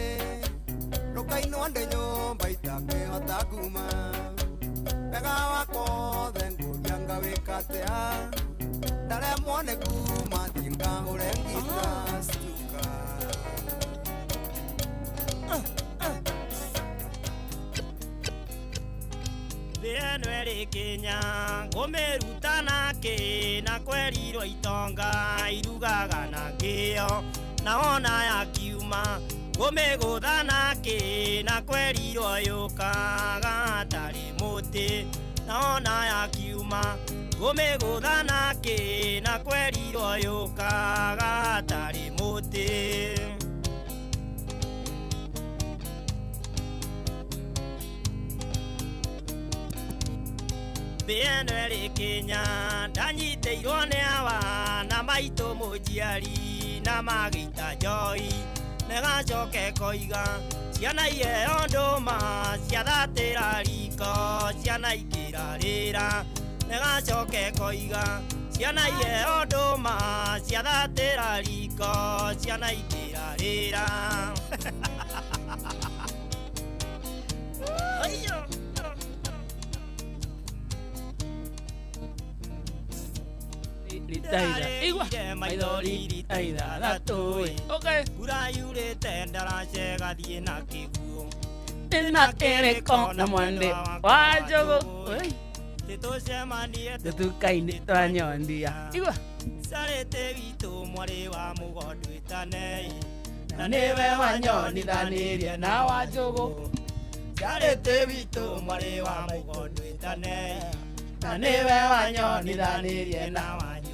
rũkainwo ndĩ nyũmba itakĩhota kuma wega wakwa wothe ngũria ngawĩka atĩa ndaremwo nĩ kuma thiĩ ngahũre ngita stuka. Thĩ ĩno ĩrĩ Kenya ngũmĩruta nakĩ na kwerirwo itonga irugaga na ngĩo na wona yakiuma ngũmĩgũtha nakĩ na kwerirwo yũkaga hatarĩ mũtĩ na wona yakiuma ngũmĩgũtha nakĩ na kwerirwo yũkaga hatarĩ mũtĩ. Thĩ ĩno ĩrĩ Kenya ndanyitĩirwo nĩ awa na maitũ mũnjiari na magĩita njoi nĩgacoke koiga ciana iheo ndũma ciathatĩra riko ciana ikĩrarĩra nĩgacoke koiga ciana iheo ndũma ciathatĩra riko ciana ikĩrarĩra. Aiyo. Igua maithori rita ithathatũ. Okay. Mbura yurĩte ndaraca ĩgathiĩ na kĩguũ na kĩrĩko na mwende wa njũgũ tũtũcemanie tũtuka-inĩ twa nyondia. Igua carĩte witũ mwarĩ wa mũgondu ĩtanei na nĩwe wanyonithanirie na wa njũgũ carĩte witũ mwarĩ wa mũgondu ĩtanei na nĩwe wanyonithanirie na wa njũgũ.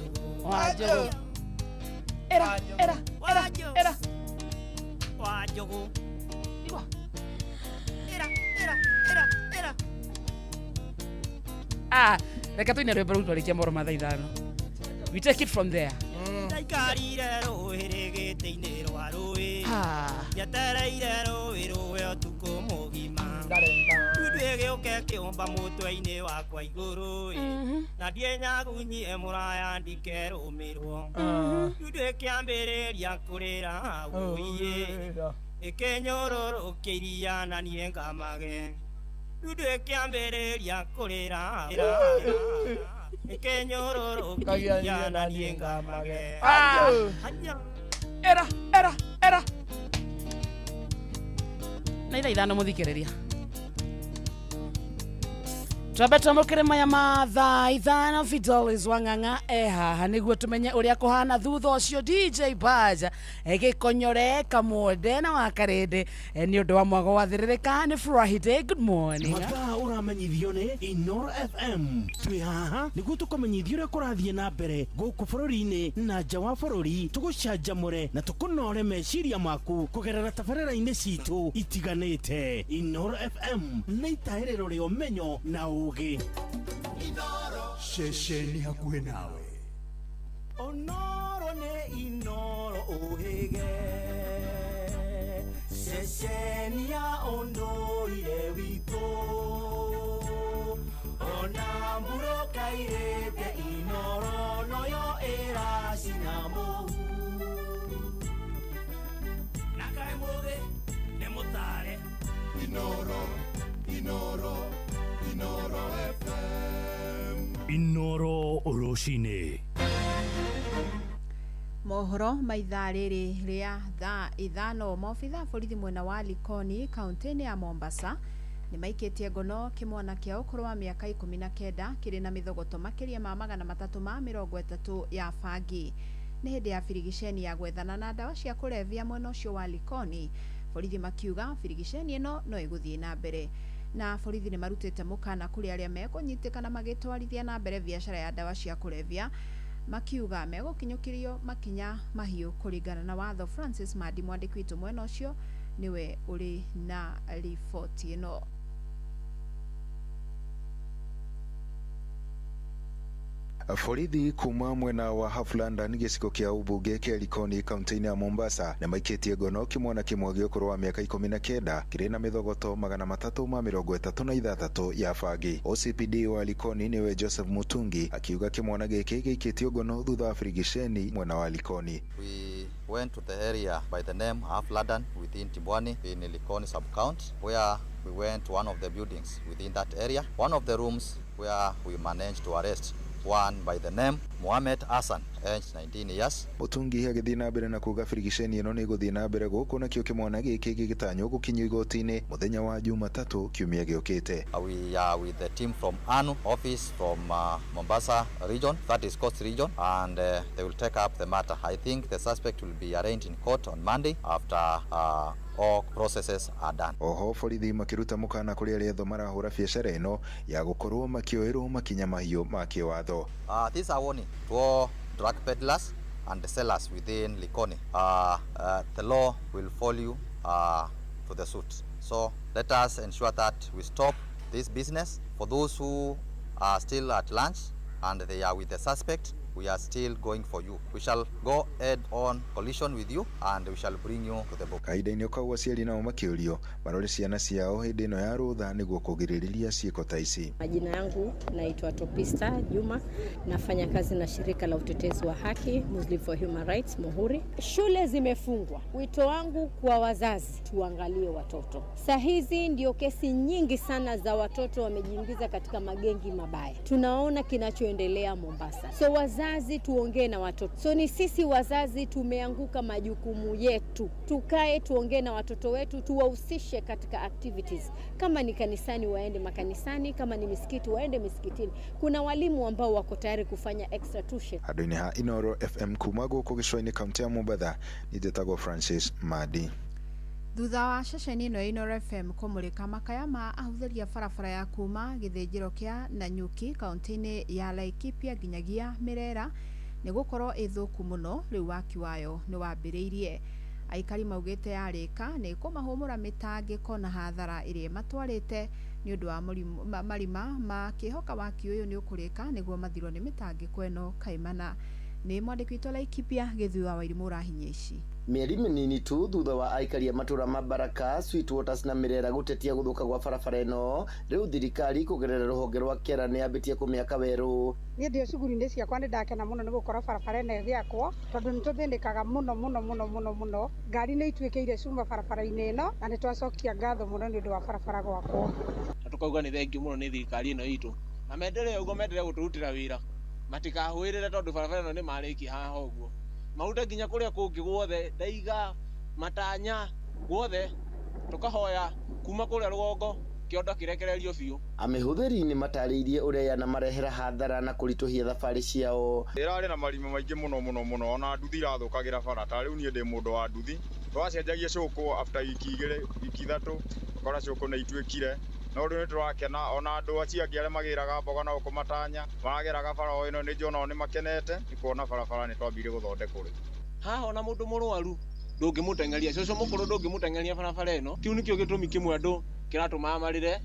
Era era era era wa njũgũ. Igua era era era era. Ah, reke tuine rwĩmbo rũu twarĩkia mohoro ma thaa ithano. We take it from there. Ndaikarire rũĩ rĩgĩtĩ-inĩ rwa rũĩ njetereire rũĩ rũe ũtukũ mũgima ndundu ĩgĩũka ĩkĩũmba mũtwe-inĩ wakwa igũrũ na ndienyagunyie mũraya ndikerũmĩrwo ndundu ĩkĩambĩrĩria kũrĩra wũiĩ ĩkĩnyũrũrũkia iria na niĩ ngamage ndundu ĩkĩambĩrĩria kũrĩra ĩkĩnyũrũrũkia iria na niĩ ngamage. Era era era na ithaa ithano mũthikĩrĩria twambe twamũkĩre maya ma thaa ithano. Fidelis Wang'ang'a e haha nĩguo tũmenye ũrĩa kũhana thutha ũcio DJ Baja gĩkonyore kamwende na wakarĩndĩ nĩ ũndũ wa mwago wathĩrĩrĩka nĩ Friday. Good morning. Mathaa ũramenyithio nĩ Inoro FM. Twĩ haha nĩguo tũkũmenyithia ũrĩa kũrathiĩ na mbere gũkũ bũrũri-inĩ na nja wa bũrũri, tũgũcanjamũre na tũkũnore meciria maku kũgerera tabarĩra-inĩ citũ itiganĩte. Inoro FM nĩ itahĩrĩro rĩa ũmenyo na ũgĩ. Ceceni hakuhĩ nawe. Onoro nĩ Inoro ũhĩge ceceni ya ũndũire witũ ona mbura kairĩte Inoro noyo ĩracina mũhu na kaĩ mũthĩ nĩ mũtare. Inoro Inoro Inoro FM. Inoro rũcinĩ. Mohoro ma ithaa rĩrĩ rĩa thaa ithano. Maobitha a borithi mwena wa Likoni kaunti-inĩ ya Mombasa nĩ maikĩtie ngono kĩmwana kĩa ũkũrũ wa mĩaka 19 kĩrĩ na mĩthogoto makĩria ma 330 ya bangi. Nĩ hĩndĩ ya birigiceni ya gwethana na ndawa cia kũrebia mwena ũcio wa Likoni. Borithi makiuga birigiceni ĩno no ĩgũthiĩ na mbere. Na borithi nĩ marutĩte mũkana kũrĩ arĩa mekũnyitĩkana magĩtwarithia na mbere biacara ya ndawa cia kũrebia makiuga megũkinyũkĩrio makinya mahiũ kũringana na watho. Francis Madi mwandĩki witũ mwena ũcio nĩwe ũrĩ na riboti ĩno. Borithi kuma mwena wa Half London gĩcigo kĩa ũmbunge kĩa Likoni kaunti-inĩ ya Mombasa nĩ maikĩtie ngono kĩmwana kĩmwe gĩa ũkũrũ wa mĩaka 19 kĩrĩ na mĩthogoto 336 ya bangi. OCPD wa Likoni nĩwe Joseph Mutungi akiuga kĩmwana gĩkĩ gĩikĩtio ngono thutha wa birigiceni mwena wa Likoni. We went to the area by the name Half London within Timbwani in Likoni sub-county, where we went to one of the buildings within that area, one of the rooms where we managed to arrest one by the name Mohammed Hassan, aged 19 years. Mutungi agĩthiĩ na mbere na kuga birigiceni ĩno nĩ ĩgũthiĩ na mbere gũkũ nakĩo kĩmwana gĩkĩ gĩgĩtanywo gũkinyio igoti-inĩ mũthenya wa Jumatatũ kiumia gĩũkĩte. We are with the team from ANU office from Mombasa region, that is Coast region, and they will take up the matter. I think the suspect will be arraigned in court on Monday after all processes are done. Oho borithi makĩruta mũkana kũrĩ arĩa othe marahũra biacara ĩno ya gũkorwo makĩoerwo makinya mahiũ ma kĩwatho. This is a warning to all drug peddlers and the sellers within Likoni. The law will follow you to the suit. So let us ensure that we stop this business. For those who are still at lunch and they are with the suspect, we are still going for you. We shall go head on collision with you and we shall bring you to the book. Kahinda-inĩ kau aciari nao makĩũrio marore ciana ciao hĩndĩ ĩno ya rũtha nĩguo kũgirĩrĩria ciĩko ta ici. Majina yangu naitwa Topista Juma, nafanya kazi na shirika la utetezi wa haki Muslim for Human Rights Muhuri. Shule zimefungwa. Wito wangu kwa wazazi, tuangalie watoto. Saa hizi ndio kesi nyingi sana za watoto wamejiingiza katika magengi mabaya. Tunaona kinachoendelea Mombasa. So wazazi tuongee na watoto. So ni sisi wazazi tumeanguka majukumu yetu. Tukae tuongee na watoto wetu, tuwahusishe katika activities. Kama ni kanisani waende makanisani, kama ni misikiti waende misikitini. Kuna walimu ambao wako tayari kufanya extra tuition. Handũ-inĩ ha Inoro FM kuma gũkũ gĩcũa-inĩ kaunti ya Mombatha, njĩtagwo Francis Madi. Thutha wa ceceni ĩno ya Inoro FM kũmũrĩka makaya ma ahũthĩri a barabara ya kuma gĩthĩnjĩro kĩa Nanyuki kaunti-inĩ ya Laikipia nginyagia Mĩrera nĩ gũkorwo ĩ thũku mũno, rĩu waki wayo nĩ wambĩrĩirie. Aikari maugĩte yarĩka nĩ kũmahũmũra mĩtangĩko na hathara ĩrĩa ĩmatwarĩte nĩ ũndũ wa marima makĩhoka waki ũyũ nĩ ũkũrĩka nĩguo mathirwo nĩ mĩtangĩko ĩno kaimana. Nĩ mwandĩki witũ Laikipia Gĩthuĩ wa Wairimũ ũrahinya ici. Mĩeri mĩnini tu thutha wa aikari a matũra ma Baraka, Sweetwaters na Mĩrera gũtetia gũthũka gwa barabara ĩno, rĩu thirikari kũgerera rũhonge rwa KERA nĩ yambĩtie kũmĩaka werũ. Niĩ ndĩ cuguri-inĩ ciakwa nĩ ndakena mũno nĩ gũkorwo barabara ĩno ĩgĩakwo tondũ nĩ tũthĩnĩkaga mũno mũno mũno mũno mũno. Ngari nĩ ituĩkĩire cuma barabara-inĩ ĩno na nĩ twacokia ngatho mũno nĩ ũndũ wa barabara gwakwo. Na tũkauga nĩ thengiũ mũno nĩ thirikari ĩno itũ, na mendelee ũguo, mendelee gũtũrutĩra wĩra, matikahũĩrĩre tondũ barabara ĩno nĩ marĩkia haha ũguo, marute nginya kũrĩa kũngĩ guothe, Ndaiga, Matanya, guothe tũkahoya kuma kũrĩa rũgongo kĩondo kĩrekererio biũ. Amĩhũthĩri nĩ matarĩirie ũrĩa yanamarehera hathara na kũritũhia thabarĩ ciao. Ĩrarĩ na marima maingĩ mũno mũno mũno, ona nduthi irathũkagĩra bara. Ta rĩu niĩ ndĩ mũndũ wa nduthi, twacenjagia cũkũ after wiki 2 wiki 3 ũkora cũkũ nĩ ituĩkire. No rĩu nĩ tũrakena, ona andũ acio angĩ arĩa magĩraga mboga na gũkũ Matanya marageraga bara o ĩno, nĩ njona nĩ makenete nĩ kuona barabara nĩ twambire gũthondekwo rĩu. Haha ona mũndũ mũrwaru ndũngĩmũteng'eria, cũcũ mũkũrũ ndũngĩmũteng'eria barabara ĩno. Kĩu nĩkĩo gĩtũmi kĩmwe andũ kĩratũma marĩre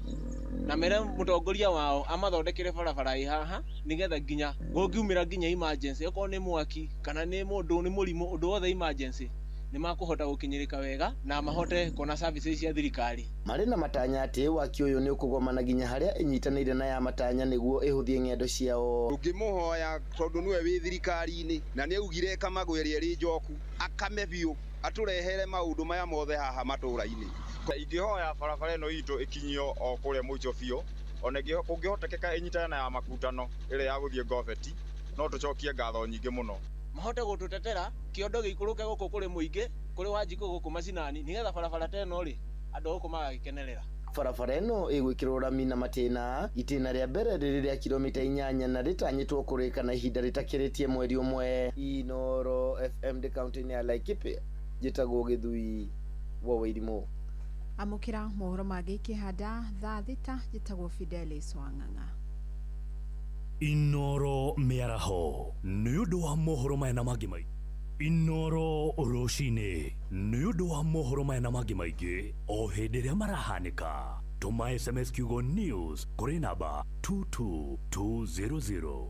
na mere mũtongoria wao amathondekere barabara ĩ haha, nĩgetha nginya gũngiumĩra nginya emergency, okorwo nĩ mwaki kana nĩ mũndũ nĩ mũrimũ, ũndũ wothe emergency nĩ makũhota gũkinyĩrĩka wega na mahote kuona services cia thirikari. Marĩ na matanya atĩ waki ũyũ nĩ ũkũgomana nginya harĩa ĩnyitanĩire na ya Matanya nĩguo ĩhũthie ng'endo ciao. Tũngĩmũhoya tondũ nĩwe wĩ thirikari-inĩ na nĩ augire Kamagũ ĩrĩa ĩrĩ njoku akame biũ atũrehere maũndũ maya mothe haha matũra-inĩ. Ingĩhoya barabara ĩno itũ ĩkinyio o kũrĩa mũico biũ, ona kũngĩhotekeka ĩnyitane na ya Makutano ĩrĩa ya gũthiĩ Ngobeti, no tũcokie ngatho nyingĩ mũno. Mahote gũtũtetera kĩondo gĩikũrũke gũkũ kũrĩ mũingĩ, kũrĩ Wanjikũ gũkũ macinani, nĩgetha barabara ta ĩno rĩ andũ gũkũ magagĩkenerera. Barabara ĩno ĩgwĩkĩrwo rami na matĩna, itĩna rĩa mbere rĩrĩ rĩa kilomita 8 na rĩtanyĩtwo kũrĩka na ihinda rĩtakĩrĩtie mweri ũmwe. Inoro FM ndĩ kaunti-inĩ ya Laikipia, njĩtagwo Gĩthui wa Wairimũ. Amũkĩra mohoro mangĩ ikĩhanda thaa 6, njĩtagwo Fidelis Wang'ang'a. Inoro mĩaraho nĩ ũndũ wa mohoro maya na mangĩ maingĩ. Inoro rũcinĩ nĩ ũndũ wa mohoro maya na mangĩ maingĩ o hĩndĩ ĩrĩa marahanĩka. Tũma SMS kiugo news kũrĩ namba 22200.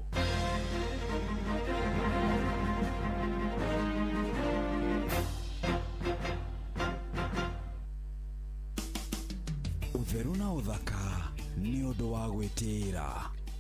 ũthaka nĩ ũndũ wa gwĩtĩĩra.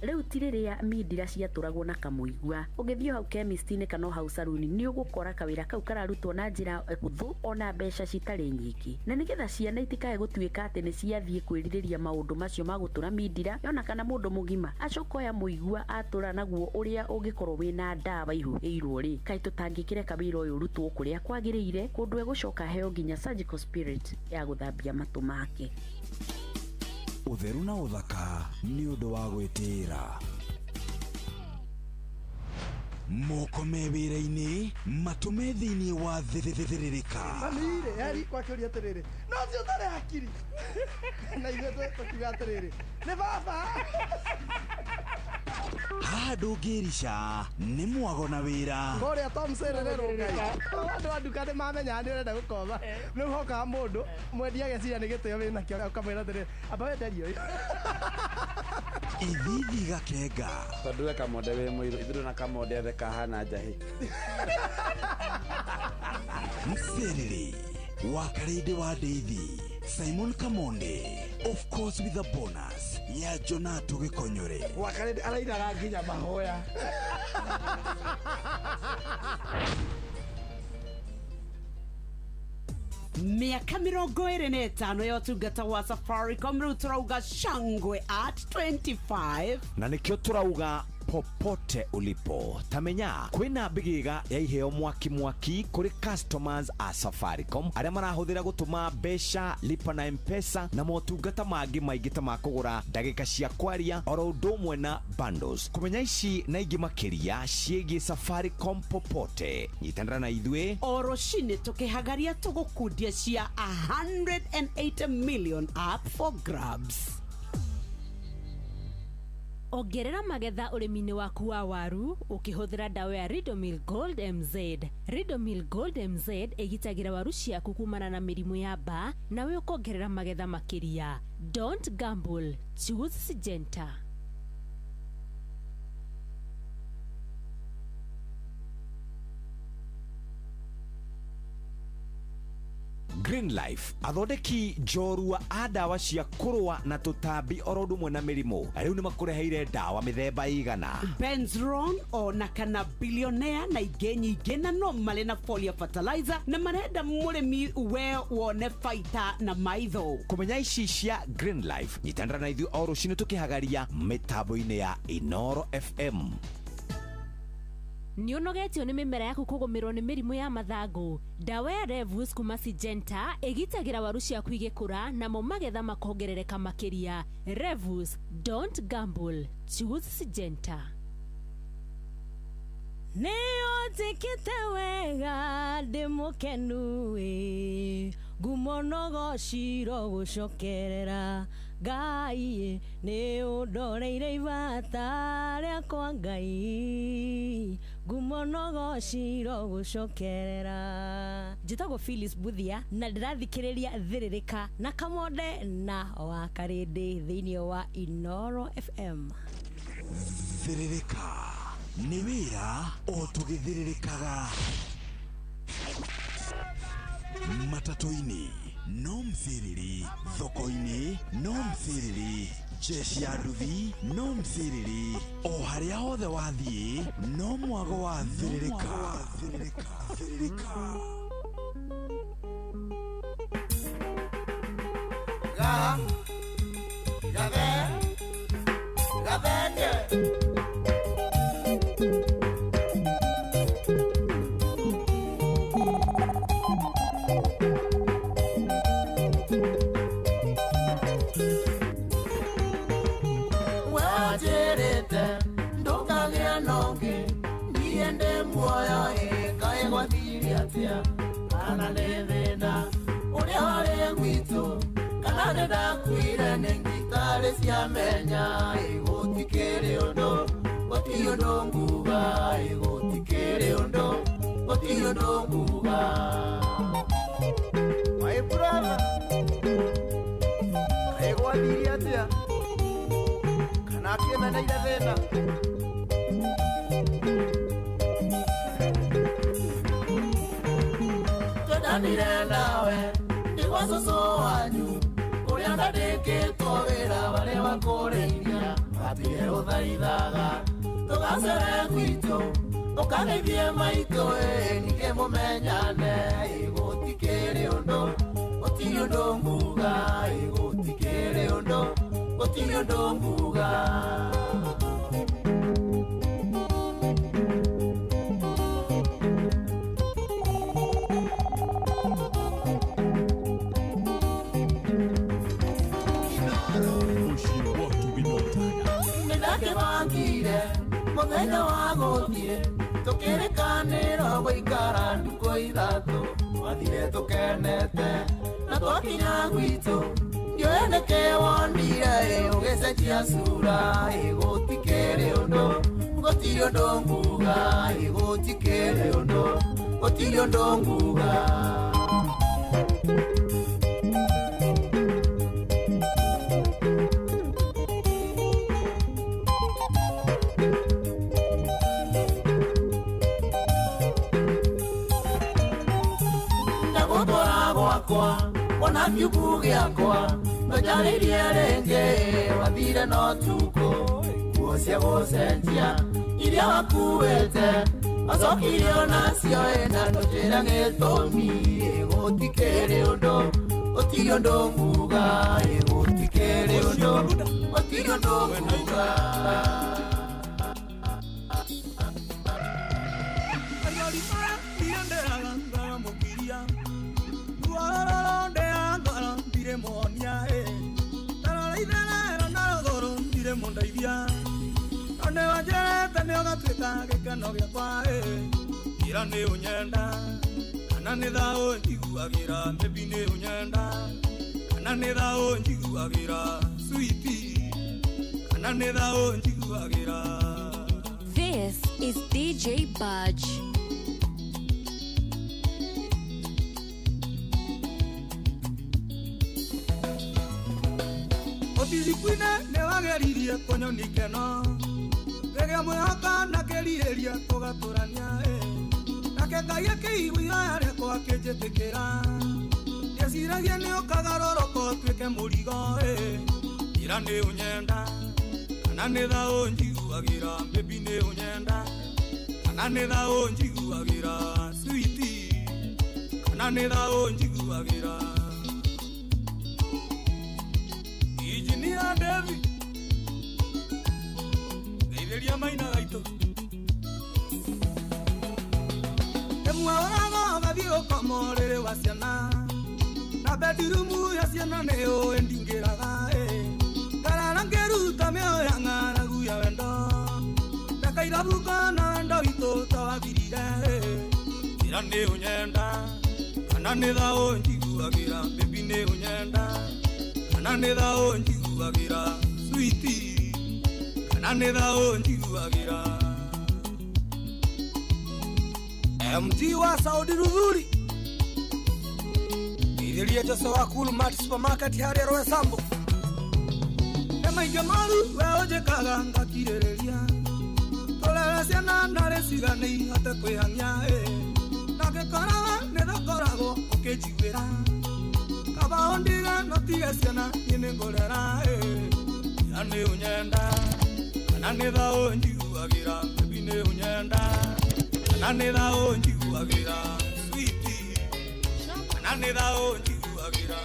Rĩu ti rĩrĩa mindira ciatũragwo na kamũigua. Ũgĩthiĩ hau chemist-inĩ kana o hau saruni nĩ ũgũkora kawĩra kau kararutwo na njĩra hũthũ ona mbeca citarĩ nyingĩ. Na nĩgetha ciana itikae gũtuĩka atĩ nĩ ciathiĩ kwĩrirĩria maũndũ macio ma gũtũra mindira, ona kana mũndũ mũgima acoka oya mũigua atũra naguo ũrĩa ũngĩkorwo wĩna ndawa ihuhĩirwo rĩ, kaĩ tũtangĩkĩreka wĩra ũyũ ũrutwo kũrĩa kwagĩrĩire, kũndũ egũcoka aheo nginya surgical spirit ya gũthambia matũ make. Ũtheru na ũthaka nĩ ũndũ wa gwĩtĩĩra. Moko me wĩra-inĩ, matũ me thĩinĩ wa thĩrĩrĩka. Mami-rĩ, heri kwakĩũria atĩrĩrĩ, no ũcio ũtarĩ hakiri. Na ithuĩ tũkiuga atĩrĩrĩ, nĩ baba. Haha ndũngĩrica nĩ mwago na wĩra. Kũrĩa Tom Serere Rũngai. Andũ a nduka nĩ mamenyaga nĩ ũrenda gũkomba. Rĩu hokaga mũndũ mwendia ageciria nĩ gĩtĩo wĩnakĩo ũkamwĩra atĩrĩrĩ, amba wenderie ũyũ. Ithithi gakenga. Tondũ we Kamonde wĩ mũirũ, ithuĩ na Kamonde othe kahana njahĩ. Mserere wa Karĩndĩ wa Ndeithi, Simon Kamonde, of course with a bonus ya Jonato Gĩkonyore. Wa Karĩndĩ arainaga nginya mahoya. Miaka 25 ya ũtungata wa Safaricom rĩu tũrauga shangwe at 25. Na nĩkĩo tũrauga popote ulipo tamenya kwina mbigiga ya iheo mwaki mwaki kuri customers a Safaricom aria marahuthira gutuma mbeca lipa na M-Pesa na motungata mangi maingi ta makugura ndagika cia kwaria oro undu umwe na bundles. Kumenya ici na ingi makiria ciĩgiĩ Safaricom popote, nyitanĩra na ithuĩ o rũcinĩ tũkĩhagaria tũgũkundia cia 180 million up for grabs. Ongerera magetha ũrĩmi-inĩ waku wa waru ũkĩhũthĩra ndawa ya Ridomil Gold MZ. Ridomil Gold MZ ĩgitagĩra waru ciaku kumana na mĩrimũ ya mbaa nawe ũkongerera magetha makĩria. Don't gamble, choose Syngenta. Green Life athondeki njorua a ndawa cia kũrũa na tũtambi oro ũndũ ũmwe na mĩrimũ rĩu nĩ makũreheire ndawa mĩthemba igana Benzron ona kana billionaire na ingĩ nyingĩ na no marĩ na foliar fertilizer na marenda mũrĩmi we wone baita na maitho. Kũmenya ici cia Green Life nyitanĩra na ithuĩ o rũcinĩ tũkĩhagaria mĩtambo-inĩ ya Inoro FM. Nĩ ũnogetio nĩ mĩmera yaku kũgũmĩrwo nĩ mĩrimũ ya mathangũ. Ndawa ya Revus kuma Syngenta ĩgitagĩra waru ciaku igĩkũra namo magetha makongerereka makĩria. Revus, don't gamble, choose Syngenta. Nĩ ũnjĩkĩte wega ndĩ mũkenu ĩ, ngumo no gũcokerera Ngai nĩ ũndoreire ibata rĩakwa Ngai, ngumo no gũcokerera. Njĩtagwo Phyllis Buthia na ndĩrathikĩrĩria Thĩrĩrĩka na Kamonde na wa Karĩndĩ thĩinĩ wa Inoro FM. Thĩrĩrĩka nĩ wĩra o tũgĩthĩrĩrĩkaga. Matatũ-inĩ no msiriri, thoko-inĩ no msiriri, jeshi ya nduthi no msiriri, o harĩa hothe wathiĩ no mwago wa thĩrĩrĩka. Ga, gabe, gathenge. Kana nĩ thĩna ũrĩa warĩ gwitũ, kana nĩ ndakuire nĩ ngitarĩ ciamenya, gũtikĩrĩ ũndũ, gũtirĩ ũndũ nguga, gũtikĩrĩ ũndũ, gũtirĩ ũndũ nguga. My brother, kaĩ gwathiire atĩa? Kana akĩmeneire thĩna? Twendanire nawe nĩ gwa cũcũ wanyu ũrĩa Nĩandĩkĩtwo wĩra warĩa wa kũrĩithia atige gũthaithaga tũgacere gwitũ ũkageithie maitũ ningĩ mũmenyane gũtikĩrĩ ũndũ gũtirĩ ũndũ nguga gũtikĩrĩ ũndũ gũtirĩ ũndũ nguga. Nĩndakĩbangire mũthenya wa gũthiĩ tũkĩrĩkanĩrwo gũikara ndukũ ithatũ twathire tũkenete na twakinya gwitũ ndiũĩ nĩkĩ wonire ũgĩcenjia cura gũtikĩrĩ ũndũ gũtirĩ ũndũ nguga gũtikĩrĩ ũndũ gũtirĩ ũndũ nguga. Ona kiugu gĩakwa ndũnjarĩirie rĩngĩ wathire no tukũ nguo cia gũcenjia iria wakuĩte wacokirie onacio na ndũnjĩre gĩtũmi gũtikĩrĩ ũndũ gũtirĩ ũndũ nguga gũtikĩrĩ ũndũ gũtirĩ ũndũ nguga. Gĩkeno gĩakwa ira nĩ ũnyenda kana nĩ thaũ njiguagĩra baby nĩ ũnyenda kana nĩ thaũ njiguagĩra sweetie kana nĩ thaũ njiguagĩra. This is DJ Budge. Ũtirikwine nĩ wageririe kũnyoni keno rĩrĩa mwĩhoka na kĩrirĩria tũgatũrania nake Ngai akĩigua ihoya rĩakwa akĩnjĩtĩkĩra ndeciragia nĩ ũkagarũrũka ũtuĩke mũrigo ira nĩ ũnyenda kana nĩ thaũ njiguagĩra baby nĩ ũnyenda kana nĩ thaũ njiguagĩra sweetie kana nĩ thaũ njiguagĩra. Engineer David ngeithĩria maina gaitũ ĩmwe ũraga ũgathiĩ gũkoma ũrĩrĩ wa ciana na bedroom ya ciana nĩ ũĩ ndingĩraga ngarara ngĩruta mĩoyo ya ng'aragu ya wendo ndakairabuka na wendo witũ tawathirire ira nĩ ũnyenda kana nĩ thaũ njiguagĩra baby nĩ ũnyenda kana nĩ thaũ njiguagĩra sweetie kana nĩ thaũ njiguagĩra. MT wa Saudi Rudhuri ithĩria Jose wa Cool Mart Supermarket harĩa Roysambu nĩ maingĩ moru we ũnjĩkaga ngakirĩrĩria tũrere ciana narĩ cigana ihote kwĩhang'ia na ngĩkoraga nĩ thakoragwo ũkĩnjiguĩra kaba ũndige no tige ciana niĩ nĩngũrera ira nĩ ũnyenda kana nĩ thaũ njiguagĩra baby nĩ ũnyenda kana nĩ thaũ njiguagĩra sweetie kana nĩ thaũ njiguagĩra.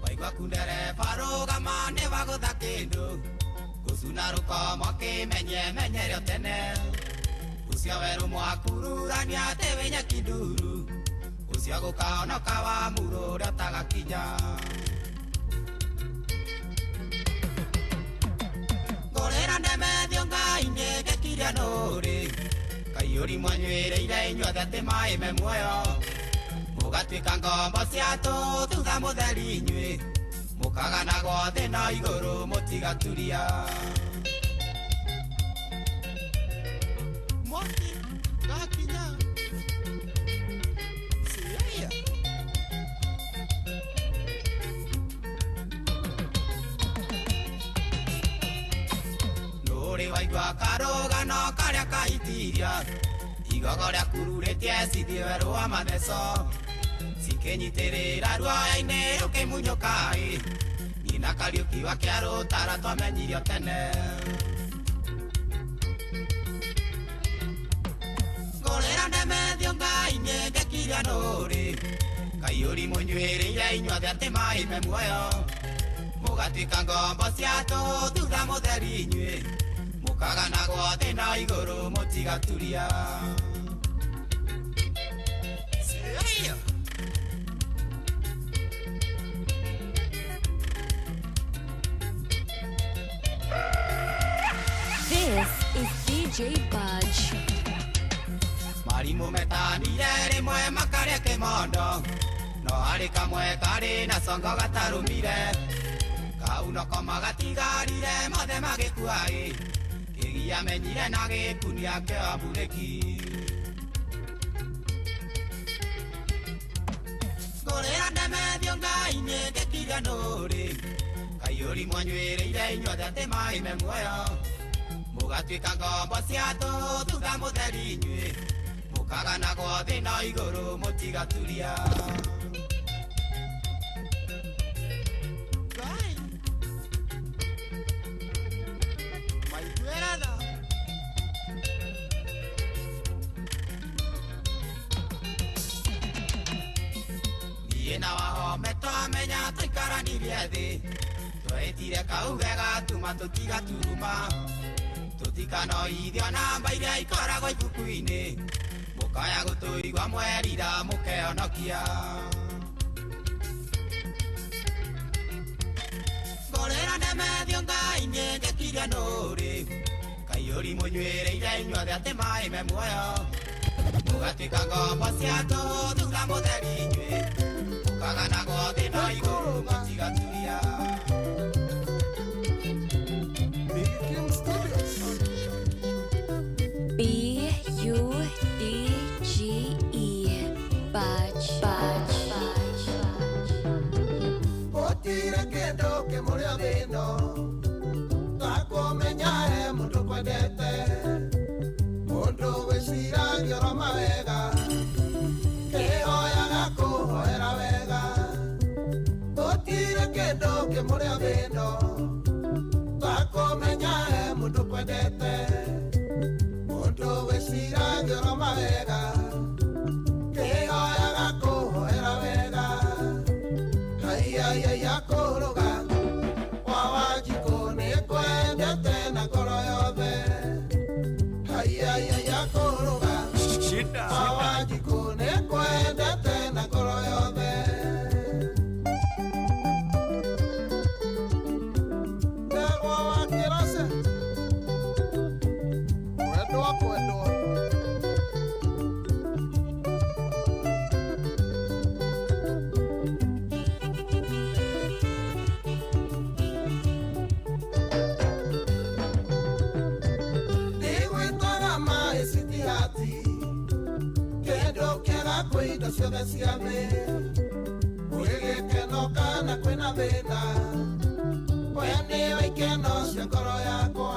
Waigua kundereba rũgama nĩ wagũtha kĩndũ gũcuna rũkomo kĩmenye menyerio tene ũcio werũ mwakururania atĩ wĩ nyeki nduru ũcio gũkahonoka wa muro ũrĩa ũtagakinya ngũrĩra ndemethio Ngai-inĩ ngĩkiria nũrĩ kaiyũri mwanyuĩrĩire inyuothe atĩ maĩ me muoyo mũgatuĩka ngombo cia tũ thutha mũtheri inyuĩ mũkaganagwo thĩ na igũrũ mũtigaturia. Mwaki gakinya Siaya Nũrĩ waigua karũgano karĩa kahitiria Igogo rĩakururĩtie cithiĩ werũ wa matheco cikĩnyitĩrĩra ruoya-inĩ rũkĩmunyũka-ĩ niĩ na Kariũki wa Kĩarũtara twamenyirio tene. Ngũrĩra ndemethio Ngai-inĩ ngĩkiria nũrĩ kaiyũri mũnyuĩrĩire inyuothe atĩ maĩ me muoyo mũgatuĩka ngombo cia tũhũ thutha mũtheri inyuĩ mũkaganagwo thĩ na igũrũ mũtigaturia. This is DJ Budge. Marimũ metanire rĩmwe makarĩa kĩmondo no harĩ kamwe karĩ na congo gatarũmire kau noko magatigarire mothe magĩkua-ĩ kĩgia menyire na gĩkunia kĩa mburĩki. Ngũrĩra ndemethio Ngai-inĩ ngĩkiria nũrĩ kaiyũri mwanyuĩrĩire inyuothe atĩ maĩ me muoyo mũgatuĩka ngombo cia tũhũ thutha mũtheri inyuĩ mũkaganagwo thĩ na igũrũ mũtigaturia. Niĩ na Wahome twamenya tũikaranirie thĩ twehĩtire kauge gatuma tũtigaturuma tũtikanoithio namba iria ikoragwo ibuku-inĩ mũkaya gũtũigua mwerira mũkehonokia. Ngũrĩra ndemethio Ngai-inĩ ngĩkiria nũrĩ kaiyũri mũnyuĩrĩire inyuothe atĩ maĩ me muoyo mũgatuĩka ngombo cia tũhũ thutha mũtheri inyuĩ mũkaganagwo thĩ na igũrũ mũtigaturia. B-U-D-G-E Budge Budge. Gũtirĩ kĩndũ kĩmũrĩa thĩ ĩno takũmenya he mũndũ kwendete mũndũ gwĩciragia oro mawega kĩhoyaga kũhoera wega. Gũtirĩ kĩndũ kĩmũrĩa thĩ ĩno takũmenya he mũndũ kwendete mũndũ gwĩciragia oro mawega kĩhoyaga kũhoera wega. Haiya kũrũga wa Wanjikũ nĩngwendete na ngoro yothe. Haiya kũrũga wa Wanjikũ nĩngwendete na ngoro yothe. Ndegwa wa Kĩrace kwendwa kwendwa. Nĩgwĩtaga maĩ citihati kĩndũ kĩega kwĩ indo ciothe cia thĩ kwĩ gĩkeno kana kwĩna thĩna we nĩwe ikeno cia ngoro yakwa.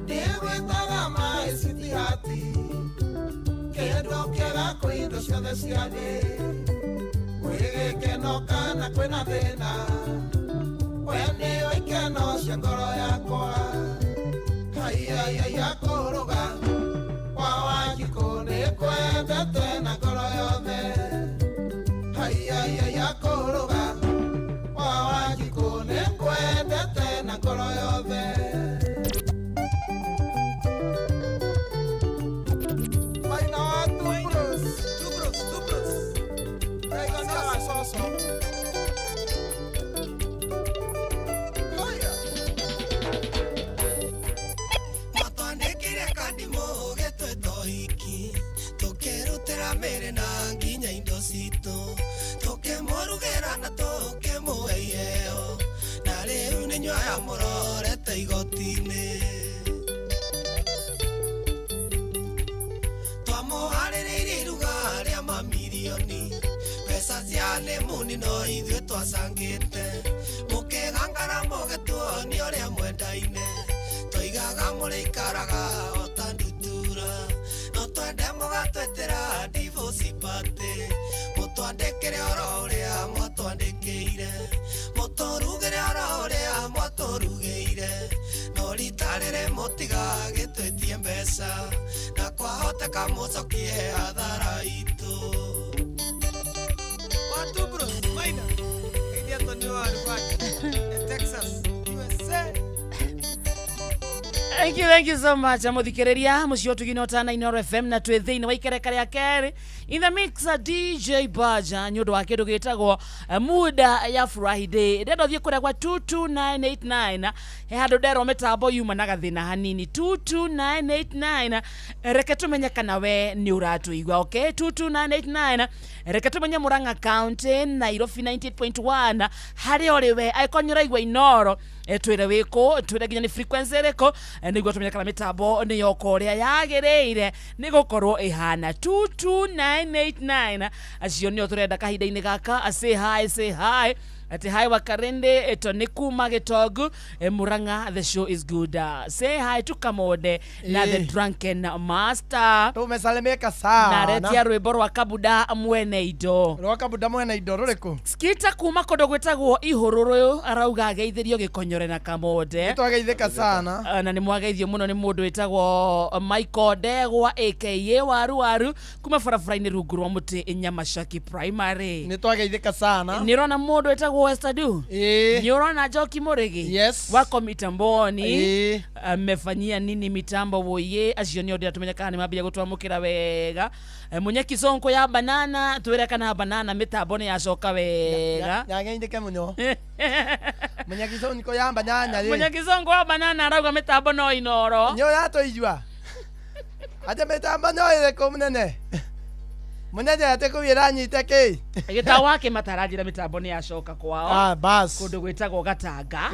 Nĩgwĩtaga maĩ citihati kĩndũ kĩega kwĩ indo ciothe cia thĩ kwĩ gĩkeno kana kwĩna thĩna we nĩwe ikeno cia ngoro yakwa. Haiya kũrũga wa Wanjikũ nĩngwendete na ngoro yothe. Haiya kũrũga wa Wanjikũ nĩngwendete na ngoro yothe. Maina wa Tubros Tubros Tubros Kaigana wa Soso. Matwandĩkire kandimũ gĩtwĩtwo hiki tũkĩrutĩra mĩrĩ na nginya indo citũ tũkĩmũrugĩra na tũkĩmũhe iheo na rĩu nĩ inyuĩ mũrorete igoti-inĩ. Twamũharĩrĩirie iruga rĩa mamirioni mbeca cia nĩmuni no ithuĩ twacangĩte mũkĩgangara mũgĩtuonia ũrĩa mwendaine tũigaga mũrĩikaraga o ta ndutura no twende divorce party mũtwandĩkĩre oro ũrĩa mwatwandĩkĩire mũtũrugĩre oro ũrĩa mwatũrugĩire no rita rĩrĩ mũtigagĩtwĩtie mbeca na kwahoteka mũcokie hathara itũ. Watu bro, maina. Idia Tony Waru kwake. Texas, USA. Thank you so much. Amuthikiriria mucio tugino tana Inoro FM na twi thiini wa ikereka ria keri in the mix DJ Baja ni undu wa kindu gitagwo muda ya Friday. Ndenda thie kuria kwa 22989 he handu ndero mitambo yuma na gathina hanini 22989. Reke tumenye kana we ni uratuigua. Okay, 22989 reke tumenye Murang'a County, Nairobi 98.1 haria uri we aikonyo raigua Inoro twire wiko twire nginya ni frequency iriko niguo tumenye kana mitambo ni yoka uria yagiriire ni gukorwo ihana 22989. Acio nio turenda kahinda-ini gaka. Say hi, say hi ati hi wakarende eto ni kuma gitogu Murang'a, the show is good. Say hi to Kamode na the drunken master. Tumesalimika sana na retia rwimbo rwa Kabuda mwene indo, rwa Kabuda mwene indo ruriku skita kuma kundu gwitagwo Ihururu arauga ageithirio Gikonyore na Kamode. Nitwageithika sana na ni mwageithio muno ni mundu witagwo Michael Ndegwa aka Waru Waru kuma barabara-ini rungu rwa muti Nyamashaki Primary. Nitwageithika sana. Nirona mundu witagwo Westadu. Ni urona Njoki Murigi. Yes. Wako mitamboni. Amefanyia nini mitambo woye acio ni ndio tumenya kana ni mambia gutwamukira wega. Munyeki sonko ya banana twire kana banana mitambo ni yacoka wega. Nyangeindike muno. Munyeki sonko ya banana. Munyeki sonko ya banana arauga mitambo no Inoro. Nyo yatoijua. Aje mitambo no ireko munene. Munene ate kuwira nyite ki gita wake matarajira mitambo ni yacoka kwao. Ah, bas kundu gwitagwo Gatanga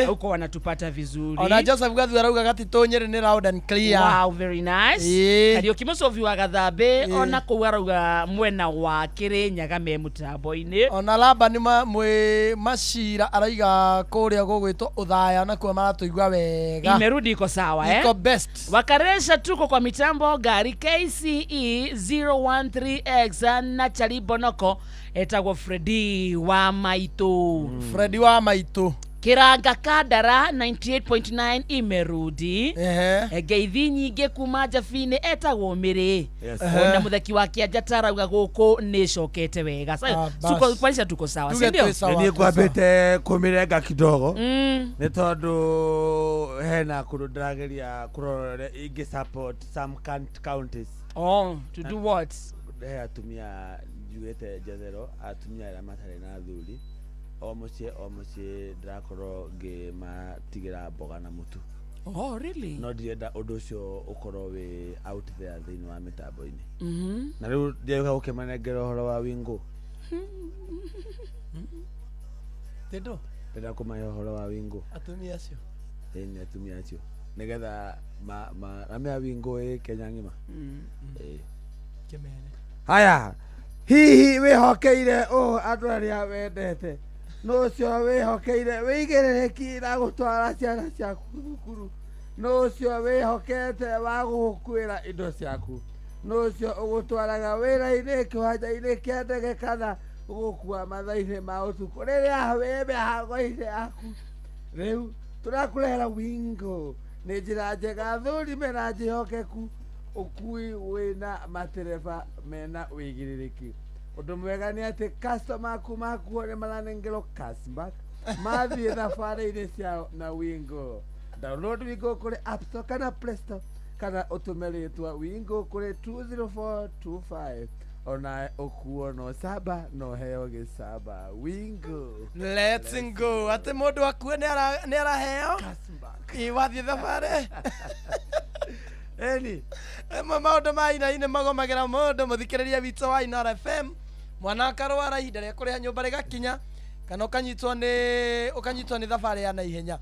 huko wanatupata vizuri. Ona Joseph Gathu arauga gatito Nyeri ni loud and clear. Wow, very nice. Kariuki Mucobi wa Gathambe ona kuu arauga mwena wa Kirinyaga me mutambo-ini. Ona Labani mwi Macira arauga kuria gugwitwo Uthaya nakuo maratuigua wega. Imerudi iko sawa. Iko best. Wakaresha tuko kwa mitambo gari KCE 013 X na Charibo etagwo Freddy wa Maitu. Freddy wa Maitu. Kiranga Kandara 98.9 imerudi. Ngeithi nyingi kuma Jabini etagwo Miri. Ona mutheki wa Kianja arauga guku ni cokete wega. Tuko kwanisha tuko sawa, si ndio? Ni kwambite kumirenga kidogo. Ni tondu hena kundu ndirageria kurora ingi support some counties. Oh, to do what? He atumia njugite njethero atumia aria matarĩ na athuri o mũciĩ ndĩrakorwo ngĩmatigĩra mboga na mũtu. Oh, really? No ndirenda ũndũ ũcio ũkorwo wĩ out there thĩinĩ wa mĩtambo-inĩ. Na rĩu ndiaũka gũkĩmanengera ũhoro wa Wingo. Tendo? Ndĩrenda kũmahe ũhoro wa Wingo. Atumia acio? Ĩĩ, atumia acio. Nĩgetha namea Wingo ĩ Kenya ng'ima. Kĩmere. Haya, hihi wĩhokeire ũũ andũ arĩa wendete no ũcio wĩhokeire wĩigĩrĩrĩki na gũtwara ciana ciaku thukuru no ũcio wĩhokete wa gũgũkuĩra indo ciaku no ũcio ũgũtwaraga wĩra-inĩ kĩwanja-inĩ kĩa ndege kana ũgũkua mathaa-inĩ ma ũtukũ rĩrĩa wĩ mĩhango-inĩ yaku. Rĩu tũrakũrehera Wingo nĩ njĩra njega athuri mena njĩhokeku ukui wina matereba mena wĩigĩrĩrĩki. Ũndũ mwega nĩ atĩ customer aku makuo nĩ maranengerwo cashback mathiĩ thabarĩ-inĩ ciao na Wingo. Download Wingo kũrĩ App Store kana Play Store kana ũtũme rĩtwa Wingo kũrĩ 20425 ona ũkuo no saba no heo gĩcaba. Wingo. Let's go. Atĩ mũndũ akue nĩ araheo cashback wathiĩ thabarĩ. Eni emwe maundu ma ina-inĩ magomagĩra mũndũ mũthikĩrĩria witũ wa Inoro FM mwana akarwara ihinda rĩa kũrĩha nyũmba rĩgakinya kana ũkanyitwo nĩ thabarĩ ya naihenya.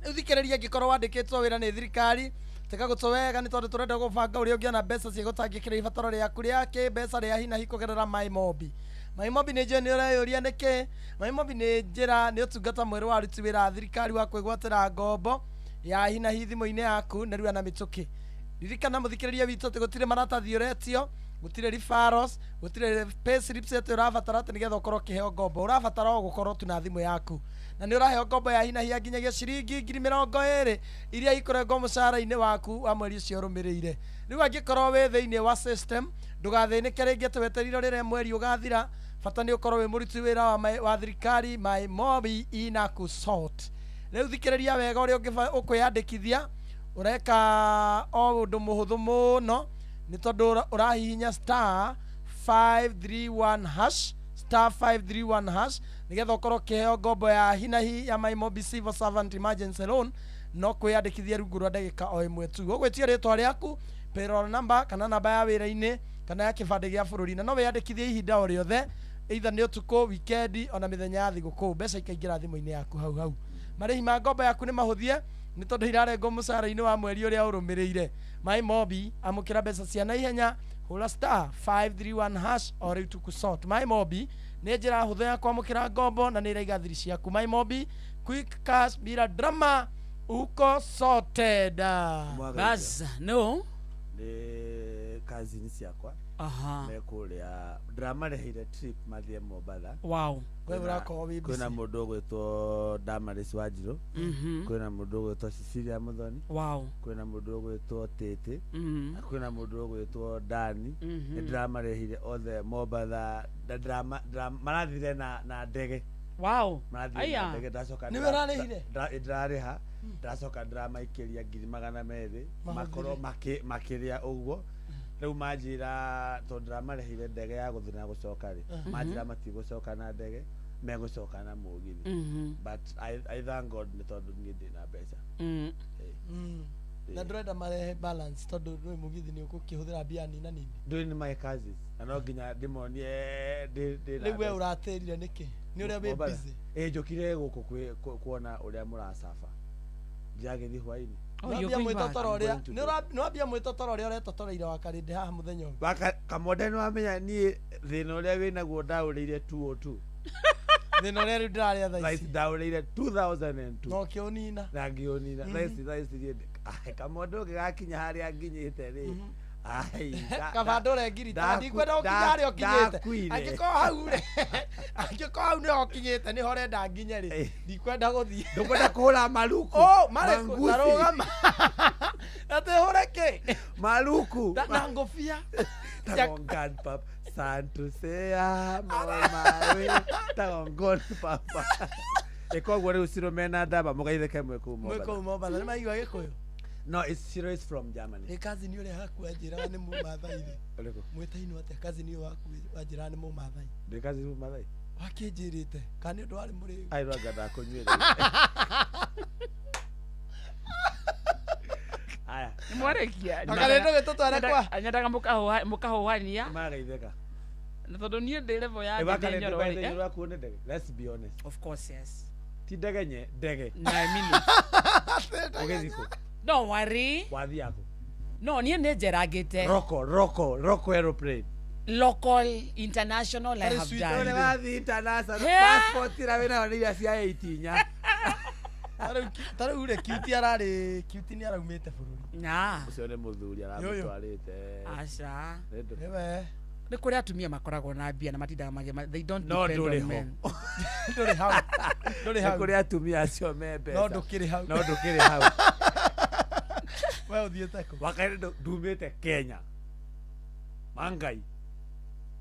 Rĩu thikĩrĩria angĩkorwo wandĩkĩtwo wĩra nĩ thirikari tega gũtũ wega nĩ tondũ tũrenda gũbanga ũrĩa ũngĩona mbeca cia gũtangĩkĩra ibataro rĩaku rĩa kĩmbeca rĩa hi na hi kũgerera MyMobi. MyMobi nĩ njũĩ nĩ ũreyũria nĩkĩ. MyMobi nĩ njĩra nĩ ũtungata mwerũ wa aruti wĩra a thirikari wa kwĩgwatĩra ngombo ya hi na hi thimũ-inĩ yaku narua na mĩtũkĩ. Ririkana mũthikĩrĩria witũ atĩ gũtirĩ maratathi ũretio Gũtirĩ referrals, gũtirĩ pay slips atĩ ũrabatara atĩ nĩgetha ũkorwo ũkĩheo ngombo. Ũrabatara o gũkorwo tu na thimũ yaku na nĩ ũraheo ngombo ya hinahia nginyagia ciringi 20,000 iria ikũrengwo mũcara-inĩ waku wa mweri ũcio ũrũmĩrĩire. Rĩu angĩkorwo wĩ thĩinĩ wa system, ndũgathĩnĩke rĩngĩ atĩ wetereire rĩrĩa mweri ũgathira. Bata nĩ ũkorwo wĩ mũruti wĩra wa thirikari. MyMobi inakusort. Rĩu thikĩrĩria wega ũrĩa ũkwĩyandĩkithia. Ũreka o ũndũ mũhũthũ mũno, nĩ tondũ ũrahihinya *531#, *531# nĩgetha ũkorwo ũkĩheo ngombo ya hinahi ya MyMobi Civil Servant Emergency Loan. No kwĩyandĩkithia rungu rwa ndagĩka o ĩmwe tu. Ũgwĩtia rĩtwa rĩaku, payroll number kana namba ya wĩra-inĩ kana ya kĩbandĩ gĩa bũrũri, na no wĩyandĩkithie ihinda o rĩothe, either nĩ ũtukũ, wikendi, ona mĩthenya ya thigũkũ. Mbeca ikaingĩra thimũ-inĩ yaku hau hau. Marĩhi ma ngombo yaku nĩ mahũthie, nĩ tondũ irarengwo mũcara-inĩ wa mweri ũrĩa ũrũmĩrĩire. MyMobi, amũkĩra mbeca cia naihenya. Hũra *531# o rĩu tukusort. MyMobi nĩ njĩra hũthũ ya kwamũkĩra ngombo na nĩ ĩraiga thiri ciaku. MyMobi, quick cash bila drama, uko sorted. Bas no Nĩ cousin ciakwa. Me kũrĩa ndĩramarĩhĩire trip mathiĩ Mombatha. We ũrakorwo wĩ busy. Kwĩna mũndũ ũgwĩtwo Damaris Wanjirũ, kwĩna mũndũ ũgwĩtwo Cecilia Muthoni, kwĩna mũndũ ũgwĩtwo Tĩtĩ, na kwĩna mũndũ ũgwĩtwo Dani. Nĩ ndĩramarĩhire othe Mombatha na marathire na ndege. Marathire na ndege. Ndacoka Nĩwe ũrarĩhire? Ndĩrarĩha, ndacoka ndĩramaikĩria 200,000 Mahũthĩre. Makorwo makĩrĩa ũguo. Rĩu manjĩra, tondũ ndĩramarĩhire ndege ya gũthiĩ na gũcoka rĩ, manjĩra matigũcoka na ndege, megũcoka na mũgithi. But I thank God nĩ tondũ niĩ ndĩna mbeca. Na ndũrenda marehe balance tondũ ndũĩ mũgithi nĩ ũgũkĩhũthĩra mbia nina nini. Ndũĩ nĩ my cousins na no nginya ndĩmonie ndĩ na Rĩu we mbeca. ũratĩrire nĩkĩ? Nĩ ũrĩa wĩ Mombatha. busy. Ĩ, njũkire gũkũ kuona ũrĩa mũracaba, ndiragĩthiĩ hwainĩ. Oh, Nĩwambia you're going back. mwĩtotoro I'm ũrĩa going to nĩwambia mwĩtotoro ũrĩa ũretotoreire wakarĩndĩ haha mũthenya ũyũ. Waka Kamonde, nĩ wamenya niĩ thĩna ũrĩa wĩnaguo ndaũrĩire 202. Thĩna ũrĩa rĩu ndĩrarĩa thaa Thaa ici. ici ndaũrĩire 2002 Na ũkĩũnina. Na ngĩũnina. Thaa ici niĩ Kamonde ũngĩgakinya harĩa nginyĩte rĩ, ai, Kaba ndũre ngiri ta ndikwenda gũkinya harĩa ũkinyĩte. Ndakuire. Angĩkorwo hau rĩ, angĩkorwo hau nĩho ũkinyĩte nĩho ũrenda nginye rĩ, ndikwenda gũthiĩ. Ndũkwenda kũhũra maruku? Oh, marĩ kũ? Manguthi. Tarũgama. Atĩ hũre kĩ? Maruku. Na ngũbia. Tagongan papa Santo sea mamawe tagongon papa. Ĩkoguo rĩu Ciro mena ndamba mũgeithĩke mwĩ kũu Mwĩ Mombatha. kũu Mombatha nĩ maigua Gĩkũyũ. No, it's Ciro is from Germany. Ĩ, cousin ũrĩa haku wanjĩraga nĩ Mũmathai rĩ. Ũrĩkũ? Mwĩtainwo atĩa cousin ũyũ waku wanjĩraga nĩ Mũmathai? Ndĩ cousin Mũmathai? Wakĩnjĩrĩte kana nĩ ũndũ warĩ mũrĩu? Ai, rwanga ndakũnyuĩra. Aya. Nĩmwarĩkia. Wakarĩndĩ ũgĩtũtware kwa? Nyendaga mũkahũhania. Magaithĩka. Na tondũ niĩ ndĩ level ya Ĩ, thĩ ndĩ Wakarĩndĩ nyoro by rĩ, the eh? way wakuo nĩ ndege. Let's be honest. Of course, yes. Ti ndege nye, ndege. Na I mean it. Ũgĩthiĩ kũ? Don't worry. Wathiĩ kũ? No, niĩ nĩ njerangĩte. Roko, roko, roko aeroplane. Local, international, I have done. Ũrĩa wathiĩ international, Yeah. passport ĩrĩa wĩnayo nĩ iria cia 8. Ta rĩu rĩ, Cutie ararĩ, Cutie nĩ araumĩte bũrũri. Na. Ũcio nĩ mũthuri Nĩ ũyũ. aramũtwarĩte. Aca. Nĩ ndũ. Nĩwe. Nĩ kũrĩ atumia makoragwo na mbia na matindaga magĩ they don't No depend on ndũrĩ ho. men. Ndũrĩ hau. Ndũrĩ Nĩ hau. kũrĩ atumia acio me mbeca. No ndũkĩrĩ hau. No ndũkĩrĩ hau. We ũthiĩte kũ? Wakarĩ ndumĩte Kenya. Mangai.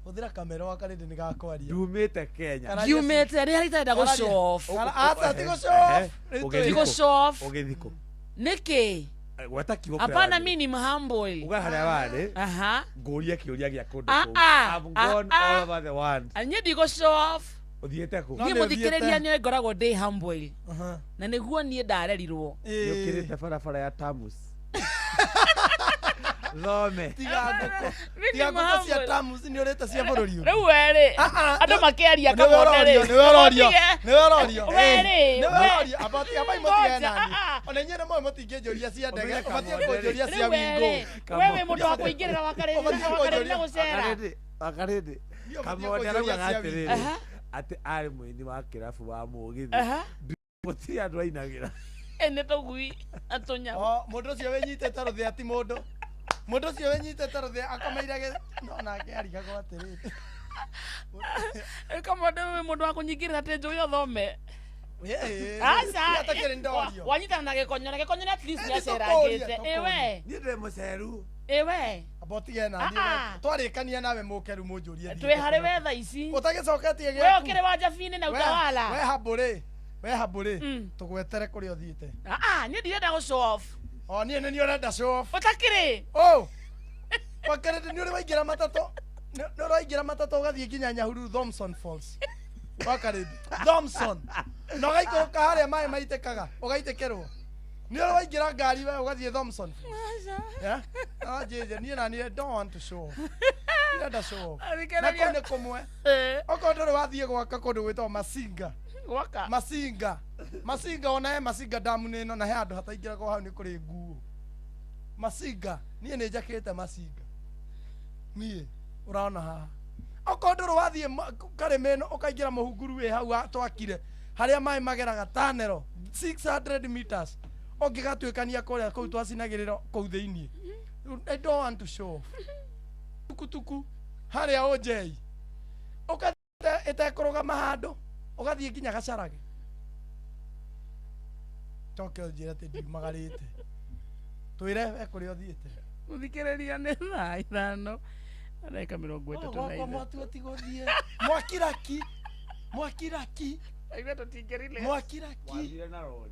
Hũthĩra kamera, wakarĩndĩ nĩ gakwaria. Ndumĩte Kenya. Ngiumĩte rĩ harĩa itarenda gũ show off. Aca ti gũ show off. Rĩu Ũgĩthiĩ Ti kũ? gũ show off. Ũgĩthiĩ kũ? Nĩkĩ? Gweta kiugo kũrĩa Hapana, wathiĩ. mi ni mhumble. Uga harĩa warĩ. Aha. Ngũrie kĩũria gĩa kũndũ Ah, kũu. ah, I've ah, gone ah. all over the world. Niĩ ndigũ show off. Ũthiĩte kũ? Niĩ mũthikĩrĩria nĩ ngoragwo ndĩ humble. Na nĩguo niĩ ndarerirwo. Nĩ ũkĩrĩte barabara ya Tamus. Thome. Tiga ngũkũ. Mi ni Tiga ngũkũ cia mhumble. Tamus nĩ ũrĩte cia bũrũri ũyũ. Rĩu we rĩ, andũ makĩaria Nĩwe Kamonde ũrorio, rĩ. nĩwe ũrorio, Mũtige. nĩwe ũrorio. We rĩ, Nĩwe we- ũrorio. Amba mũtige Ngoja, nani. ah, ah. Ona inyuĩ nĩmũĩ mũtingĩnjũria cia ndege, Ũmenye ũbatiĩ Kamonde rĩ. kũnjũria cia Rĩu we wingũ. rĩ, we wĩ mũndũ wa kũingĩrĩra wakarĩrĩ Ũbatiĩ wakarĩrĩ na kũnjũria- gũcera. Wakarĩndĩ. Niĩ ũbatiĩ Kamonde kũnjũria araugaga cia atĩrĩrĩ Aha. atĩ arĩ mũini wa kĩrabu wa mũgithi. Aha. Gũtirĩ andũ ainagĩra. Ĩ nĩ tũgui na tũnyamũ. O, mũndũ ũcio wĩnyitĩte rũthĩa ti mũndũ. Mũndũ ũcio wĩnyitĩte rũthĩa akomeire no nake arigagwo atĩrĩrĩ. Kamonde wĩ mũndũ wa kũnyingĩrĩra atĩ njũĩ ũthome. Aca. Atakĩrĩ ndorio. Wanyitana na gĩkonyo na gĩkonyo at least Ĩndĩ nĩacerangĩte. tũkũrie, Ĩwe. Niĩ ndĩ mũceru. Ĩwe. Amba ũtige na niĩ Ah, ah. twarĩkania nawe mũkeru mũnjũrie Twĩ harĩ we thaa ici. Ũtagĩcoketie We ũkĩrĩ wa njabinĩ na utawala. We hambũrĩ. We hambũrĩ. Tũgwetere kũrĩa ũthiĩte. Ah, ah, niĩ ndirenda gũ show off. O niĩ nĩ niĩ ũrenda show off. Ũtakĩrĩ. Oh. Wakarĩte nĩ ũrĩ waingĩra matatũ. Nĩ ũraingĩra matatũ ũgathiĩ nginya Nyahururu Thompson Falls. Wakarĩte. Thompson. Na ũgaikũrũka harĩa maĩ maitĩkaga, ũgaitĩkĩrwo. Nĩ ũrĩ waingĩra ngari we ũgathiĩ Thompson Falls. Yeah? Ah, jeje, niĩ na niĩ don't want to show off. Ndirenda show off. Na kũu nĩ kũmwe. Okorwo ndũrĩ wathiĩ gwaka kũndũ gwĩtagwo Masinga. Gwaka. Masinga. Masinga ona he Masinga damu nĩ ĩno na he handũ hataingĩragwo hau nĩ kũrĩ nguo. Masinga, niĩ nĩ njakĩte Masinga. Niĩ ũrona haha. Okorwo ndũrĩ wathiĩ karĩma ĩno ũkaingĩra mũhunguru wĩ hau twakire harĩa maĩ mageraga tanero 600 meters ũngĩgatuĩkania kũrĩa kũu twacinagĩrĩra kũu thĩiniĩ. I don't want to show off. Tukutuku harĩa ũnjei ũkathiĩ ĩtekũrũgama handũ ũgathiĩ nginya Gacarage. Coke ũnjĩre atĩ ndiumagarĩte. Twĩre we kũrĩa ũthiĩte. Mũthikĩrĩria nĩ thaa 5 na ndagĩka 33. Gwakwa mwatu ũtigũthiĩ. Mwakiraki. Mwakiraki. Aigua tũtingĩrelate. Mwakiraki. Wathire na rori.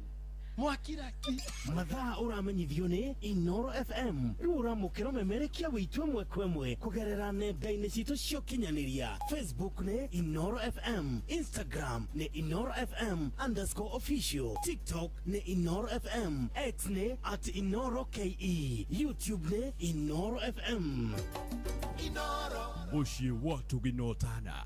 Mwakiraki. Mathaa ũramenyithio nĩ Inoro FM rĩu ũramũkĩra ũmemerekia witũ ĩmwe kwa ĩmwe kũgerera nenda-inĩ citũ cia ũkinyanĩria. Facebook nĩ Inoro FM, Instagram nĩ Inoro FM _official, TikTok nĩ Inoro FM, X nĩ @InoroKE, YouTube nĩ Inoro FM. Mũciĩ wa Tuginotana.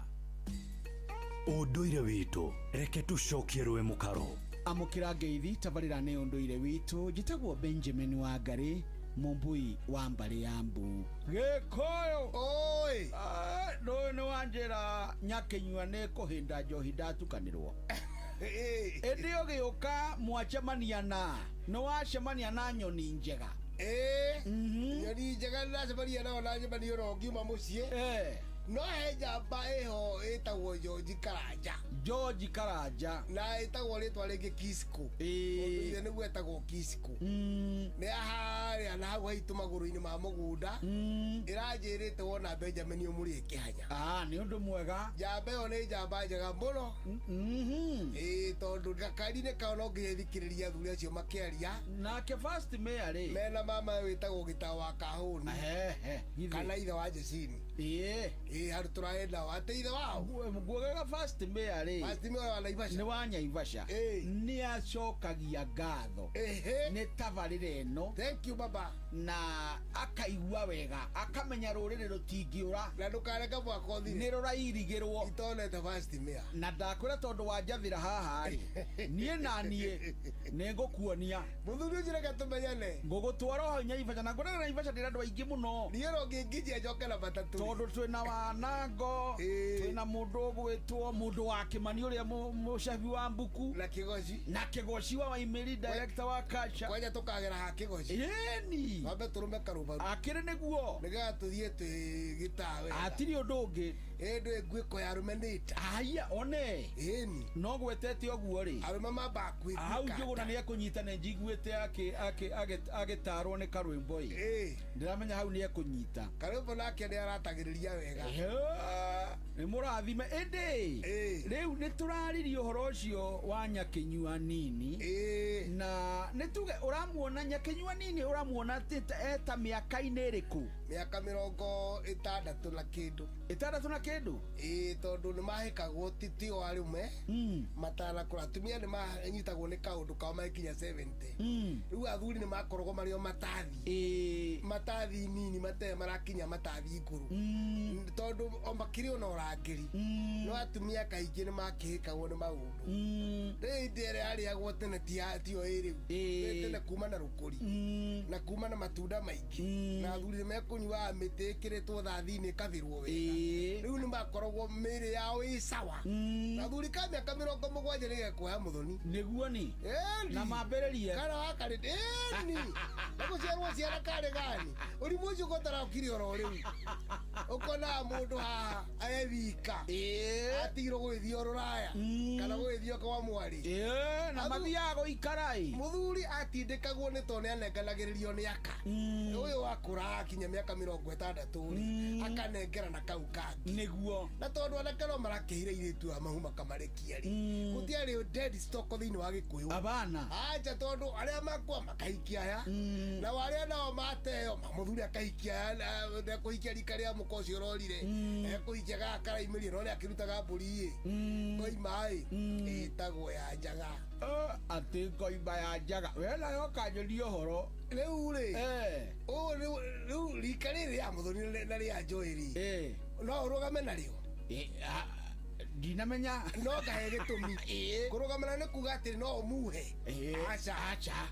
Ũndũire witũ reke tũcokie rũĩ mũkaro. Amũkĩra ngeithi tabarĩra nĩ ũndũire witũ. Njĩtagwo Benjamin Wangari, mũmbui wa mbarĩ ya mbu. Gĩkũyũ oi ndũĩ nĩ wanjĩra nyakĩnyua nĩ kũhĩnda njohi ndatukanĩrwo. Ĩndĩ ũgĩũka mwacemania na nĩ wacemania na nyoni njega. Nyoni njega ndĩracemania nayo na njemania ĩno ngiuma mũciĩ. No he njamba ĩho ĩtagwo George Karanja. George Karanja. Na ĩtagwo rĩtwa rĩngĩ Kisco. Ũndũire nĩguo ĩtagwo Kisco. Nĩ harĩa na hau haitũ magũrũ-inĩ ma mũgũnda. Ĩranjĩrĩte wona Benjamin ũmũrĩe kĩhanya. Ah, nĩ ũndũ mwega. Njamba ĩyo nĩ njamba njega mũno. Ĩĩ tondũ gakari-inĩ kao no nginya ĩthikĩrĩrie athuri acio makĩaria. Nake first mayor rĩ. Mena mama wĩtagwo Gĩtaũ wa Kahũni. Kana ithe wa Jecini. Ĩĩ handũ tũraenda atĩ ithe wao. Nguogaga first mayor rĩ. First mayor wa Naivasha. Nĩ wa Naivasha. Nĩ acokagia ngatho. Nĩ tabarĩra ĩno. Thank you baba. Na akaigua wega, akamenya rũrĩrĩ rũtingĩũra. Na ndũkareke mwaka ũthire. Nĩ rũrairigĩrwo. Itonete first mayor. Na ndakwĩra tondũ wanjathĩra haha rĩ. Niĩ na niĩ nĩ ngũkuonia. Mũthuri ũcio reke tũmenyane. Ngũgũtwara o hau Naivasha na ngũrega Naivasha ndĩna andũ aingĩ mũno. Niĩ no ngĩnginyia njoke na matatũ. Tondũ twĩna wanango, twĩna mũndũ ũgwĩtwo mũndũ wa Kĩmani ũrĩa mũcabi wa mbuku. Na Kĩgoci. Na Kĩgoci wa Waimĩri director wa Culture. Kwanja tũkagera ha Kĩgoci. Ĩni. Twambe tũrũme karũbaru. Akĩrĩ nĩguo. Nĩgetha tũthiĩ twĩ gĩtaa wega. Hatirĩ ũndũ ũngĩ. Ĩĩ ndũĩ nguĩko ya arũme nĩ ita. Aya one. Ĩni. No gwetete ũguo rĩ. Arũme mambaga kwĩtuĩka. Hau Njũgũna nĩ ekũnyita nĩ njiguĩte agĩtarwo nĩ karwĩmbo ĩ. Ndĩramenya hau nĩ ekũnyita. Karwĩmbo nake nĩ aratagĩrĩria wega. Nĩ mũrathime ĩndĩ rĩu nĩ tũraririe ũhoro ũcio wa nyakĩnyua nini na nĩ tuge ũramuona nyakĩnyua nini ũramuona eta mĩaka-inĩ ĩrĩkũ? Mĩaka 60 na kĩndũ. 60 na kĩndũ? Ĩĩ tondũ nĩ mahĩkagwo ti o arũme matanakũra. Atumia nĩ manyitagwo nĩ kaũndũ kao magĩkinya 70. Rĩu athuri nĩ makoragwo marĩ o matathi. Matathi nini matarĩ marakinya matathi ngũrũ. Tondũ o makĩrĩ ona ũrangĩri. No atumia kaingĩ nĩ makĩhĩkagwo nĩ maũndũ. Rĩu indo ĩrĩa yarĩagwo tene tiyo ĩ rĩu. Rĩu tene kuma na rũkũri. Na kuma na matunda maingĩ. Na athuri nĩ mekũnyuaga mĩtĩ ĩkĩrĩtwo thathi-inĩ ĩkabĩrwo wega. Rĩu nĩ makoragwo mĩĩrĩ yao ĩ sawa. Gathuri ka mĩaka 70 nĩ gekuoya mũthoni. Nĩguo ni. Na mambĩrĩrie. Kana wakarĩ ĩni. Na gũciarwo ciana karĩ gani. Ũrimũ ũcio ũtarakire oro rĩu. Ũkonaga mũndũ haha e wika. Atigirwo gũgĩthiĩ rũraya kana gũgĩthiĩ kwa mwarĩ. Na mathiaga gũikara ĩ. Mũthuri atindĩkagwo nĩ tondũ nĩanenganagĩrĩrio nĩ aka. Ũyũ wakũra akinya mĩaka 60 rĩ, akanengera na kau kangĩ. Nĩguo. Na tondũ anake no marakĩire airĩtu a mahu makamarekia rĩ, gũtiarĩ dead stock thĩinĩ wa Gĩkũyũ. Abana. Acha tondũ arĩa makua makahikia aya, na arĩa nao mateo mũthuri akahikia aya, ndekũhikia rika rĩa mũka ũcio ũrorire, ekũhikia gaka karaimĩrie no nĩakĩrutaga mbũri ĩ, ngoima ĩ, ĩtagwo ya njaga. Atĩ ngoima ya njaga. We nayo ũkanjũria ũhoro. Rĩu rĩ, ũũ rĩu rika rĩrĩ rĩa mũthoni na rĩa Joy rĩ, no ũrũgame narĩo? Ndinamenya. No ngahe gĩtũmi. Kũrũgamana nĩ kuga atĩ no ũmuhe. Aca.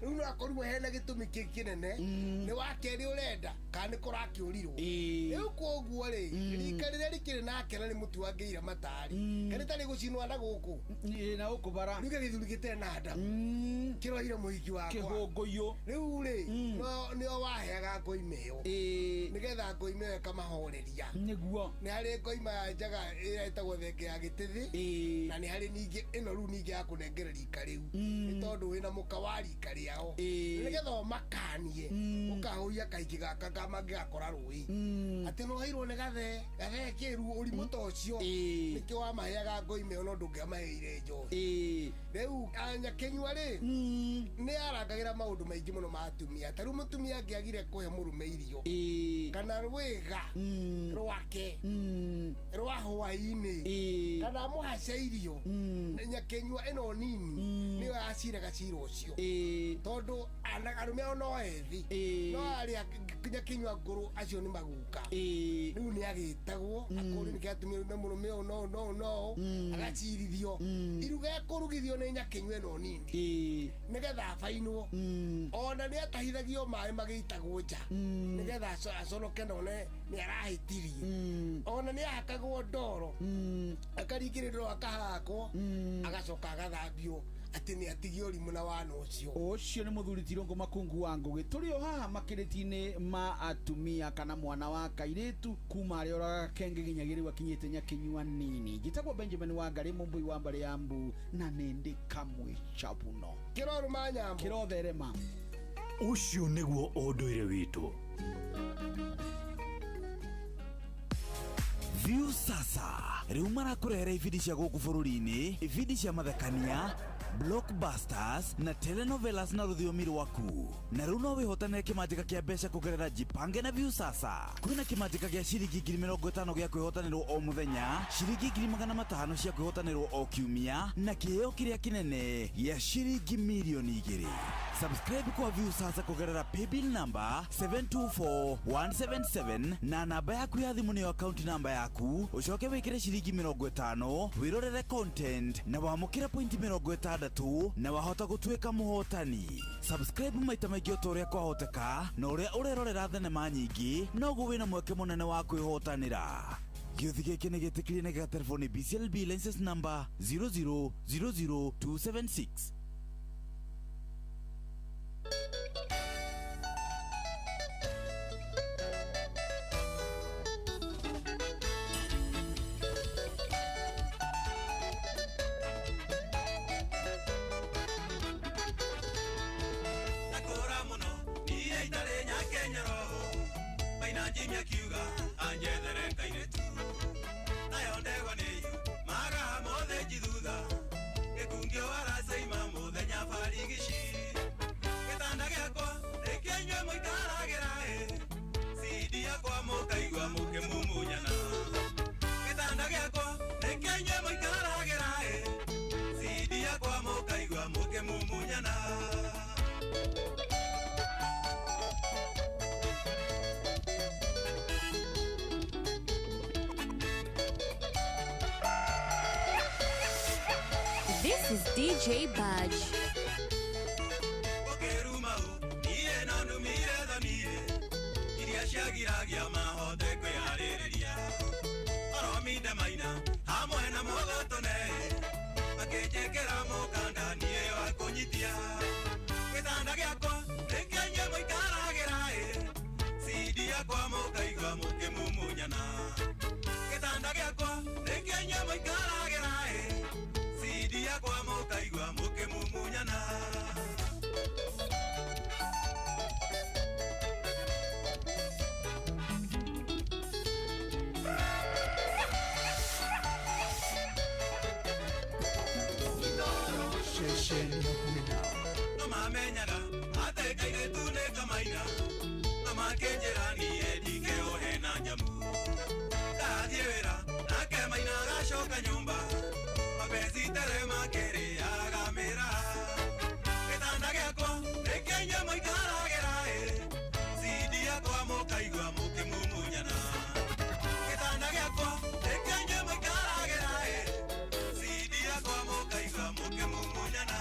Rĩu no akorirwo hena gĩtũmi kĩngĩ kĩnene, nĩ wa kerĩ ũrenda kana nĩ kũrakĩũrirwo. Rĩu koguo rĩ, rika rĩrĩa rĩkĩrĩ nake na nĩ mũtuangĩire matarĩ, kana rĩtarĩ gũcinwo na gũkũ. Na gũkũ bara. Rĩu gĩthuri gĩtarĩ na nda. Kĩroire mũhiki wakwa. Kĩhũngũyũ. Rĩu rĩ, nĩo waheaga ngoima ĩyo. Nĩgetha ngoima ĩyo ĩkamahoreria. Nĩguo. Nĩ harĩ ngoima ya njaga ĩrĩa ĩtagwo thenge ya gĩtĩthĩ, na nĩ harĩ ningĩ ĩno rĩu ningĩ ya kũnengera rika rĩu, nĩ tondũ wĩna mũka wa rika rĩao, nĩgetha ũmakanie ũkahũria kaingĩ gaka mangĩgakora rũĩ atĩ noheirwo nĩ gathee gathee kĩru ũrimũ ta ũcio, nĩkĩo wamaheaga ngoima ĩyo no ndũngĩamaheire njohi. Rĩu Nyakenyua rĩ, nĩ arangagĩra maũndũ maingĩ mũno ma atumia. Ta rĩu mũtumia angĩagire kũhe mũrũme irio kana rwĩga rwake rwa hwaĩ-inĩ kana amũhace irio, Nyakenyua ĩno nini nĩyo yaciraga cira ũcio, tondũ arũme ao no ethĩ, no arĩa Nyakenyua ngũrũ acio nĩ maguka. Rĩu nĩ agĩtagwo akũrĩ nĩkĩ atumia na mũrũme ũyũ no no no agacirithio iruga ekũrugithio nĩ Nyakenyua ĩno nini nĩgetha abainwo. Ona nĩ atahithagio maĩ magĩitagwo nja nĩgetha aconoke none nĩ arahĩtirie. Ona nĩ ahakagwo ndoro akaringĩrĩrwo akahakwo agacoka agathambio atĩ nĩ atigie ũrimũ na wana ũcio. Ũcio nĩ mũthuri Tirũngũ Makungu wa Ngũgĩ. Tũrĩ o haha makĩrĩti-inĩ ma atumia kana mwana wa kairĩtu kuma arĩa ũraga kenge nginyagia rĩu akinyĩte Nyakenyua nini. Njĩtagwo Benjamin Wangarĩ, mũmbui wa mbarĩ ya mbu, na nĩndĩ kamwe chabuno. Kĩrorũma nyambo. Kĩrotherema. Ũcio nĩguo ũndũire witũ. View sasa rĩu marakũrehera ibindi cia gũkũ bũrũri-inĩ, ibindi cia mathekania, blockbusters na telenovelas na rũthiomi rwaku. Na rĩu no wĩhotanĩre kĩmanjĩka kĩa mbeca kũgerera Jipange na View sasa. Kwĩna kĩmanjĩka gĩa ciringi 50,000 gĩa kwĩhotanĩrwo o mũthenya, ciringi 500,000 cia kwĩhotanĩrwo o kiumia, na kĩheo kĩrĩa kĩnene gĩa ciringi 2,000,000. Subscribe kwa View sasa kũgerera paybill number 724177 na namba yaku ya thimũ nĩyo account number yaku, ũcoke wĩkĩre ciringi 50 wĩrorere content na wamũkĩre point 60 na wahota gũtuĩka mũhotani. Subscribe maita maingĩ o ta ũrĩa kwahoteka, na ũrĩa ũrerorera thenema nyingĩ noguo wĩna mweke mũnene wa kwĩhotanĩra. Gĩũthi gĩkĩ nĩ gĩtĩkĩrie na gĩgaterefoni BCLB license number 0000276. This is DJ Budge. Njekera mũkanda niĩ wa kũnyitia. Gĩtanda gĩakwa nĩkĩo inyuĩ mũikaragĩra ĩ. CD yakwa mũkaigua mũkĩmumunyana. Gĩtanda gĩakwa nĩkĩo inyuĩ mũikaragĩra ĩ. CD yakwa mũkaigua mũkĩmumunyana. No mamenyaga atĩ kairĩtu nĩ kamaina. No makĩnjĩra niĩ ndingĩohe na njamu. Ndathiĩ wĩra nake maina agacoka nyũmba. Mapenzi tere makĩrĩaga mĩra. Gĩtanda gĩakwa nĩkĩo inyuĩ mũikaragĩra ĩ. CD yakwa mũkaigua mũkĩmumunyana. Gĩtanda gĩakwa nĩkĩo inyuĩ mũikaragĩra ĩ. CD yakwa mũkaigua mũkĩmumunyana.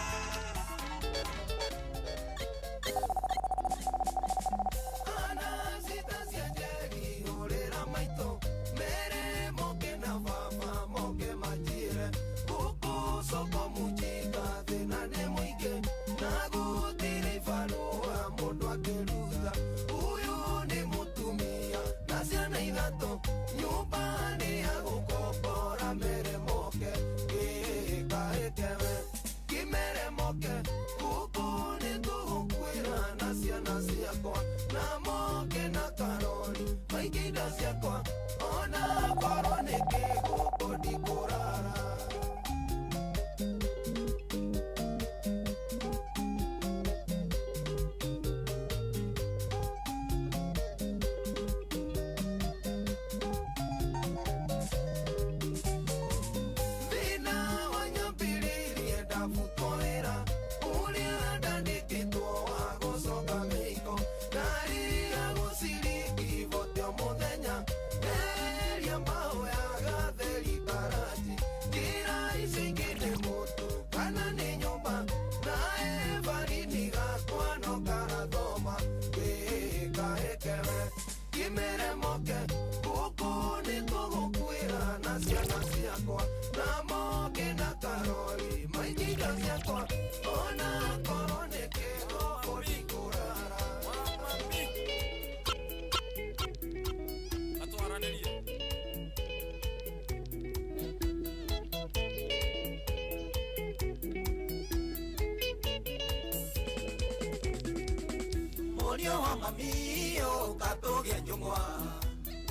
Mami ukatũgie njũng'wa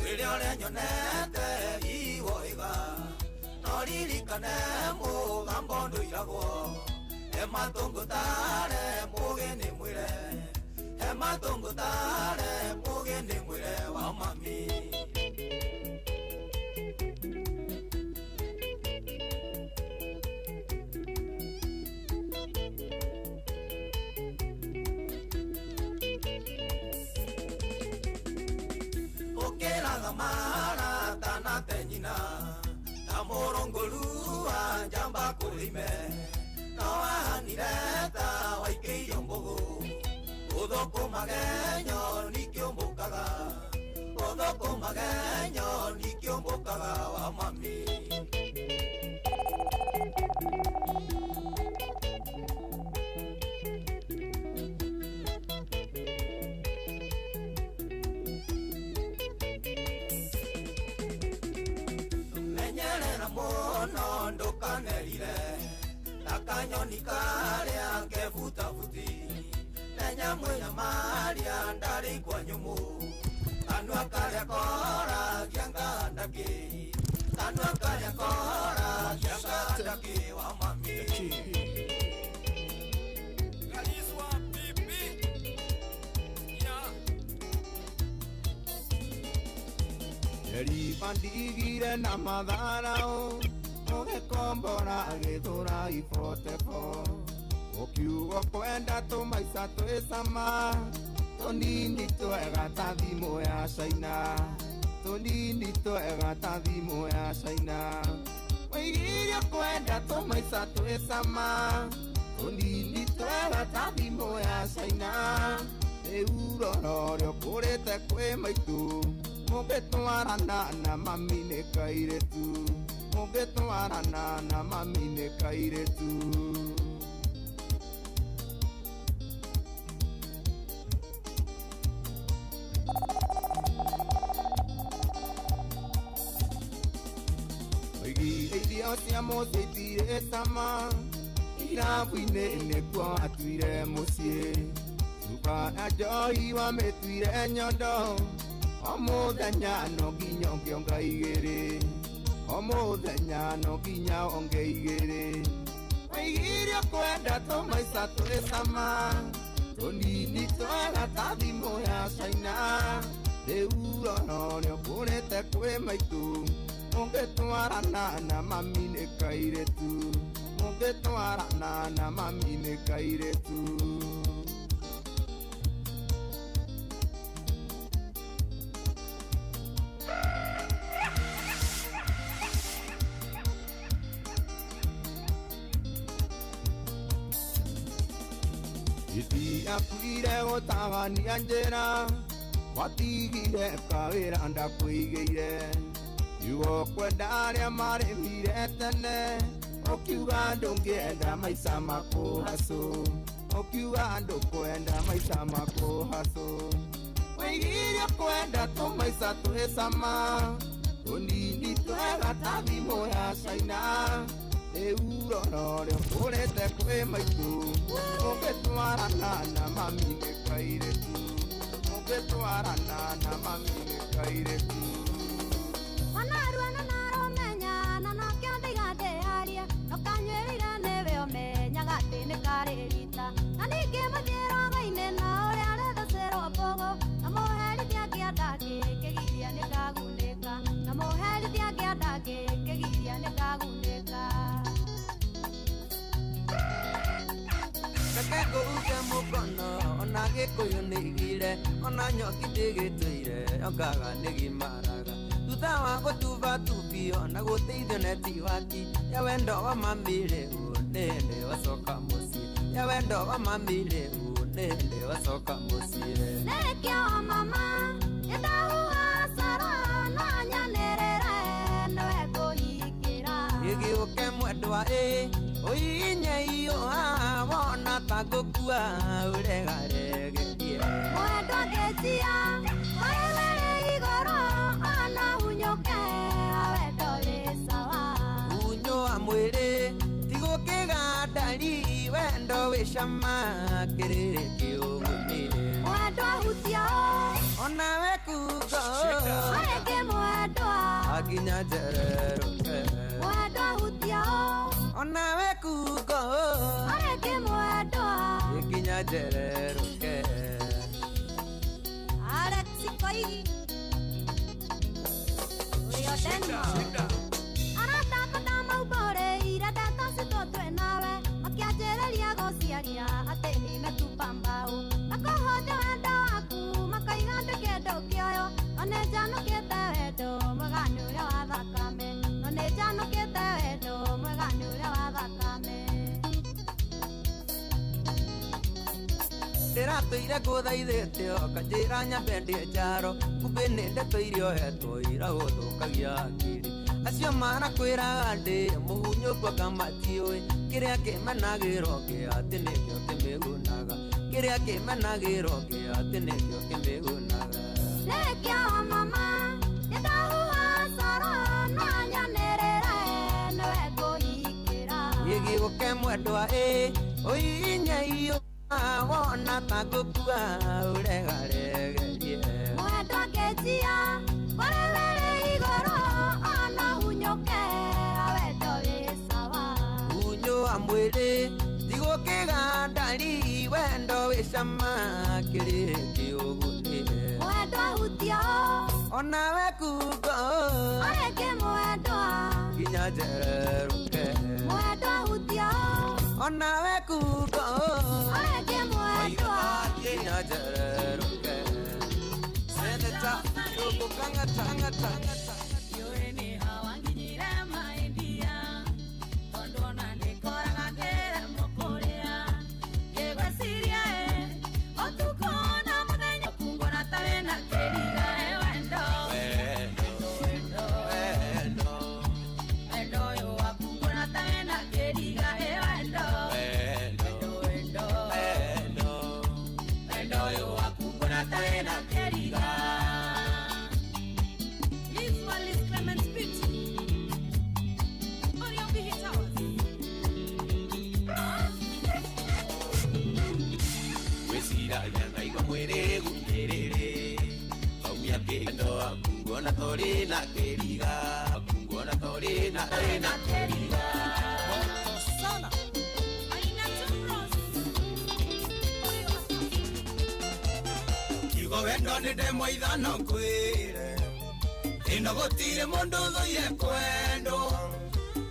wĩre ũrĩa nyonete iwoiga no ririkane mũgambo ndũiragwo he matũngũtare mũgĩ nĩ mwĩre he matũngũtare mũgĩ nĩ mwĩre wa mami. Mara tanate nyina ta mũrũngũru wa njamba kũrĩme no wahanire ta waikĩirio mbũgũ ũthũkũmage nyoni kĩũmbũkaga ũthũkũmage nyoni kĩũmbũkaga wa mami. Muno ndukanerire ta kanyoni karia kebutabuti na nyamũ nyamaria ndarĩ kwa nyũmũ kanua karia koragia ngandaki kanua karia koragia ngandaki wa mami. Eribandigire na matharau ũgĩkombora gĩthũra ibotebo ũkiuga kwenda tũmaica twĩ cama tũnini twega ta thimũ ya China tũnini twega ta thimũ ya China waigire kwenda tũmaica twĩ cama tũnini twega ta thimũ ya China rĩu rora ũrĩa ũkũrĩte kwĩ maitũ mũngĩtwarana na mami nĩ kairĩtu. Mũngĩtwarana na mami nĩ kairĩtu. Oigire irio cia mũciĩ itirĩ cama, irabu-inĩ nĩkuo atuire mũciĩ. Cuba ya njohi wamĩtuire nyondo, o mũthenya no nginya ũngĩonga igĩrĩ, o mũthenya no nginya onge igĩrĩ. Waigire ũkwenda tũmaica twĩ cama, tũnini twega ta thimũ ya China. Rĩu roro nĩũkũrĩte kwĩ maitũ, mũngĩtwarana na mami nĩ kairĩtu, mũngĩtwarana na mami nĩ kairĩtu. Itiakuire gũtabania njĩra, watigire kawĩra ndakwĩigĩire. Kiugo kwenda arĩa marĩmire tene, ũkiuga ndũngĩenda maica makũhacũ, ũkiuga ndũkwenda maica makũhacũ. Waigire ũkwenda tũmaica twĩ cama, tũnini twega ta thimũ ya China. Rĩu roro nĩũkũrĩte kwĩ maitũ, mũngĩtwarana na mami nĩ kairĩtu, mũngĩtwarana na mami nĩ kairĩtu. Wanarua na narũmenya na nokĩo ndaiga ndĩarie, ndũkanyuĩrĩire nĩwe ũmenyaga atĩ nĩ karĩ rita. Na ningĩ mũthiĩ rũga-inĩ na ũrĩa arethecĩrwo mbũgũ, na mũherithia angĩenda ngĩkĩgiria nĩkagunĩka, na mũherithia angĩenda ngĩkĩgiria nĩkagunĩka. Reke ngũhuke mũkono ona Gĩkũyũ nĩigire, ona nyoki ndĩgĩtũire ongaga nĩgimaraga. Thutha wa gũtubatubio na gũteithio netiwaki ya wendo wa mami rĩu nĩndĩ wacoka mũciĩ, ya wendo wa mami rĩu nĩndĩ wacoka mũciĩ. Nĩkĩo mama nĩndahuha coro no nyanĩrĩre nĩwe ngũhikĩra. Gĩgĩũke mwendwa ĩ ũinyeiũha wona ta ngũkua ũregaregerie. Mwendwa ngĩtia harĩ wĩrĩ igũrũ ona hunyũke wendo wĩ sawa. Hunyũa mwĩrĩ tigũkĩgandari wendo wĩ cama kĩrĩrĩ kĩũguni. Mwendwa hutia onawe kugo harĩ kĩmwendwa akinya njererũke. Mwendwa hutia onawe kugo harĩ kĩmwendwa ikinya njererũke. Alex Koigi ũrĩa Denmark arataka ndamaumbũrĩire ndeto citũ twĩ nawe, makĩanjĩrĩria gũciaria atĩ nimetupa mbaũ, makũhũthia wendo waku makoiga ndĩ kĩndũ kĩoyo, no nĩnjanũkĩte wendo mwega nĩ ũrĩa wa thakame, no nĩnjanũkĩte wendo mwega nĩ ũrĩa wa thakame. Ndĩratũire ngũthaithĩte ũkanjĩra nyambe ndĩe njaro, kumbe nĩ ndeto iria ũhetwo ira gũthũkagia hakiri. Acio marakwĩraga ndĩ mũhunyũku anga matiũĩ, kĩrĩa kĩmenagĩrwo kĩ atĩ nĩkĩo kĩmĩgunaga, kĩrĩa kĩmenagĩrwo kĩ atĩ nĩkĩo kĩmĩgunaga. Nĩkĩo mama nĩndahuha coro no nyanĩrĩre nĩwe ngũhikĩra. Gĩgĩũke mwendwa ĩ ũinyeiũ wona ta ngũkua ũregaregerie. Mwendwa ngĩnjia kũrĩ wĩrĩ igũrũ ona hunyũke wendo wĩ sawa. Hunyũa mwĩrĩ tigũkĩgandari wendo wĩ cama kĩrĩrĩ kĩũguni. Mwendwa hutia onawe kugo harĩ kĩmwendwa nginya njererũke. Mwendwa hutia onawe kugo harĩ kĩmwendwa nginya njererũke. Seneta Irũngũ Kang'ata. Yũĩ nĩ hawa nginyire maindia, tondũ ona nĩkoraga ngĩremwo kũrĩa. Ngĩgwĩciria ĩ, ũtukũ na mũthenya, kungona ta wĩna kĩriga ĩ wendo. Wendo, wendo, wendo Wendo ũyũ waku nguona ta wĩna kĩriga. Liz Wallis Clement Beauty. Orion Bihi Towers. Wĩciragia ngaigua mwĩrĩ gũkĩrĩrĩ. Aumia kĩendo waku nguona ta ũrĩ na kĩriga. Waku nguona ta ũrĩ na kĩriga. Sana. Aina Tumros. Kiugo wendo nĩ ndemwa ithano ngwĩre. Ĩno gũtirĩ mũndũ ũthũire kwendwo.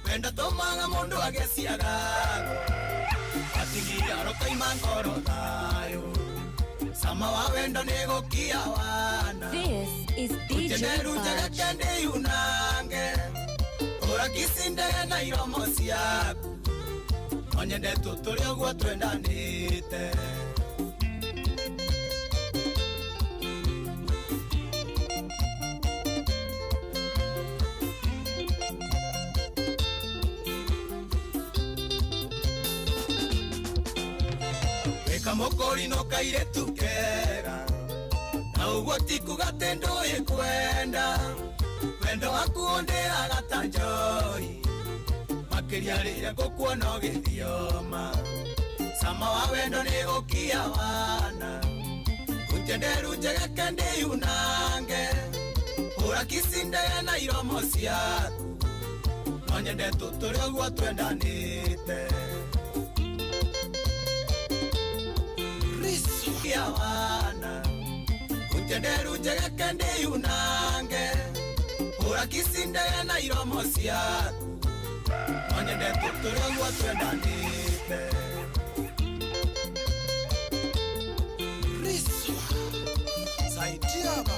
Wendo tũmaga mũndũ agĩciarago. Atigia rokoima ngoro thayũ. Sama wa wendo nĩ gũkia wana. This is DJ Ucheneru Badge. njegeke ndĩyunange. Ũrakicindege na iromo ciaku. No nyende tũtũre ũguo twendanĩte. Wĩka mũkũri no kairĩtu kega. Na ũguo ti kuga atĩ ndũĩ kwenda. Wendo waku ũndĩaga ta njohi. Makĩria rĩrĩa ngũkuona ũgĩthioma. Sama wa wendo nĩ gũkia wana. Unjenderu njegeke ndĩyunange. Hũra kicindege na iromo ciaku. No nyende tũtũre ũguo twendanĩte. Kia wana. Unjenderu njegeke ndĩyunange. Hũra kicindege na iromo ciaku. No nyende tũtũre ũguo twendanĩte. Riswa. Saidia baba.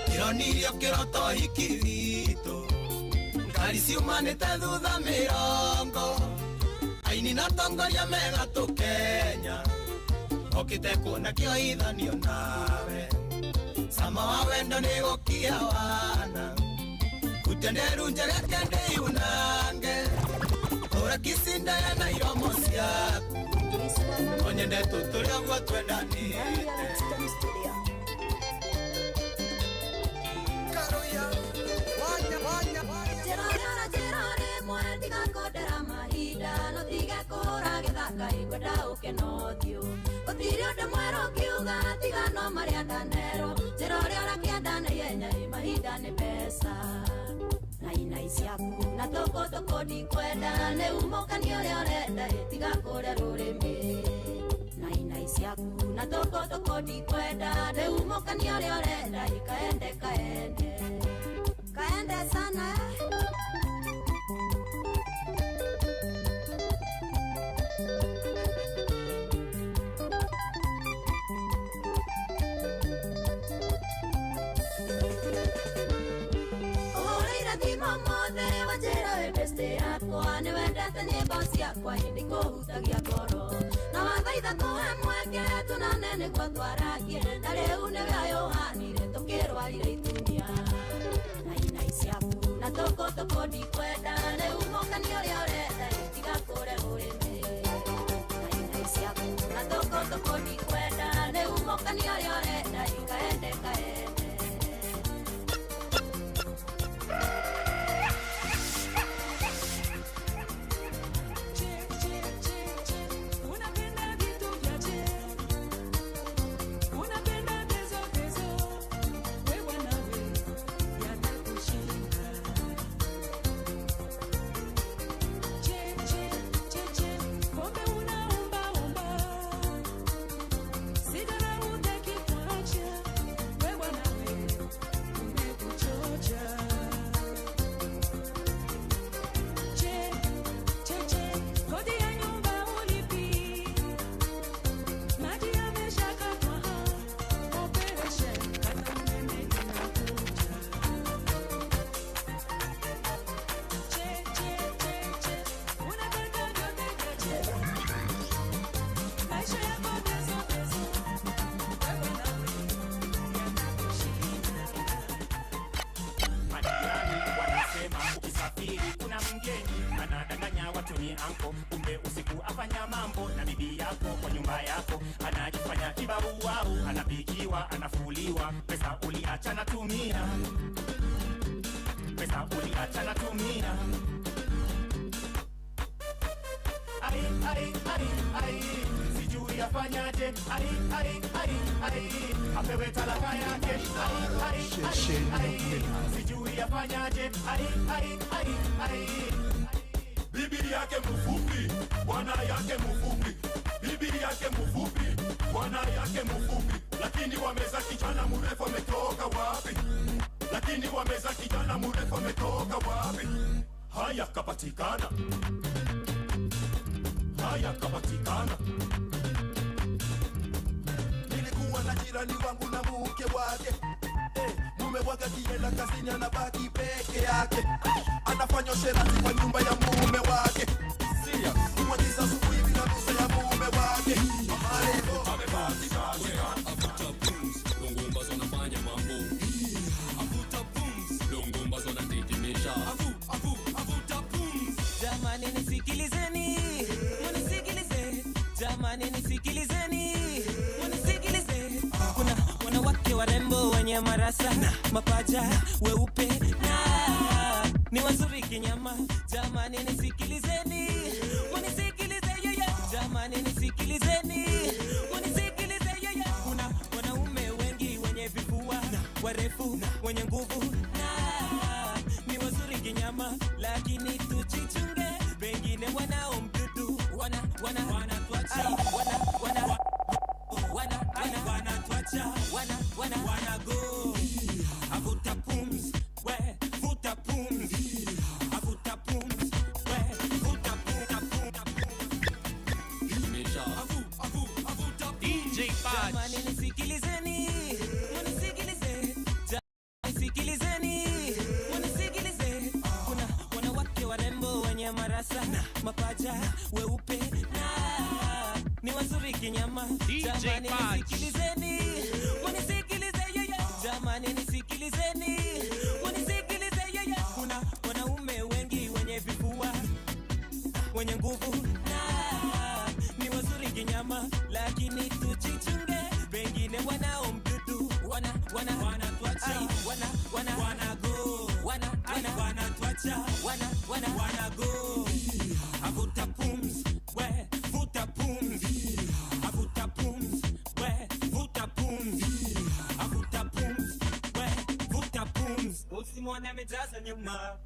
Ndĩronirio kĩroto hiki witũ. Ngari ciumanĩte thutha mĩrongo. Aini na atongoria megatũ Kenya. Okĩte kuona kĩoithanio nawe. Sama wa wendo nĩ gũkia wana. Utenderu njegeke ndĩyunange. Hũra kicindege na iromo ciaku. No nyende tũtũre ũguo twendanĩte. Njĩra njĩra rĩmwe tiga kũndera mahinda no tiga kũhũra gĩthaka ngwenda ũke na ũthiũ. Gũtirĩ ũndũ mwerũ ũngiuga tiga no marĩa ndanerwo. Njĩra ũrĩa ũrakĩenda na ihenya ĩ mahinda nĩ mbeca. Na inai ciaku na tũkũ tũkũ ndikwenda nĩ umũkani ũrĩa ũrenda ĩ tiga kũrĩa rũrĩmĩ. Na inai ciaku na tũkũ tũkũ ndikwenda nĩ umũkani ũrĩa ũrenda ĩ kaende kaende. Kaende sana. Ũhũrĩire thimũ ũmũthĩ wanjĩra wĩ best yakwa nĩ wendete nyĩmbo ciakwa ĩndĩ kũhutagia ngoro. Na wathaitha kũhe mweke tunane nĩguo twaragie na rĩu nĩwe ũyũhanire tũkĩrwarire itunia. Na inai ciaku na tũkũ tũkũ ndikwenda nĩ umũkani ũrĩa ũrenda ĩ tiga kũre ũrĩmĩ. Na inai ciaku na tũkũ tũkũ ndikwenda nĩ umũkani ũrĩa ũrenda ĩ kaende kaende. Unapenda vitu vya je, unapenda tezo tezo, wewe nawe yatakushinda. Anajifanya watu ni anko, kumbe usiku afanya mambo na bibi yako kwa nyumba yako. Anajifanya kibauau, anapikiwa, anafuliwa, pesa uliacha natumia. Pesa uliacha natumia. Ai, ai, ai, ai, sijui afanyaje. Ai, ai, ai, ai, apewe talaka yake. Ai, ai, ai, ai, sijui afanyaje. Ai, ai, ai, ai. Bibi yake mfupi, bwana yake mfupi. Bibi yake mfupi, bwana yake mfupi. Lakini wameza kijana mrefu ametoka wapi? Lakini wameza kijana mrefu ametoka wapi? Haya kapatikana. Haya kapatikana. Nilikuwa na jirani wangu na mke wake. Mume wake akienda kazini anabaki peke yake. Anafanya usherati kwa nyumba ya mume wake. Kumwagiza asubuhi bila ruhusa ya mume wake. Amarebo amepatikana. Avuta pumzi, longomba zonafanya mambo. Avuta pumzi, longomba zonatitimisha. Avuta pumzi. Jamani nisikilizeni, munisikilize. Jamani nisikilizeni, munisikilize. Kuna wanawake warembo wenye marasa, mapaja weupe na ni wazuri kinyama. Jamani nisikilizeni, munisikilize yeye. Jamani nisikilizeni, munisikilize yeye. Kuna wanaume wengi wenye vifua, warefu, wenye nguvu na ni wazuri kinyama, lakini tujichunge, pengine wanao mdudu, wana wana wanatuacha, wana wana wana wana wanatuacha, wana wana wana go. Avuta pumzi, we vuta pumzi. Avuta pumzi, we vuta pumzi. DJ Badge. Jamani nisikilizeni, munisikilize. Nisikilizeni, munisikilize. Kuna wanawake warembo wenye marasa, mapaja weupe na ni wazuri kinyama. Jamani nisikilizeni, munisikilize yeye. Jamani nisikilizeni, munisikilize yeye. Kuna wanaume wengi wenye vifua, wenye nguvu na ni wazuri kinyama, lakini tujichunge, pengine wanao mdudu, wana wana wanatuacha, wana wana wana go, wana wana wanatuacha, wana wana wana go. Avuta pumzi, we vuta pumzi. Avuta pumzi, we vuta pumzi. Avuta pumzi, we vuta pumzi. Usimwone amejaza nyuma,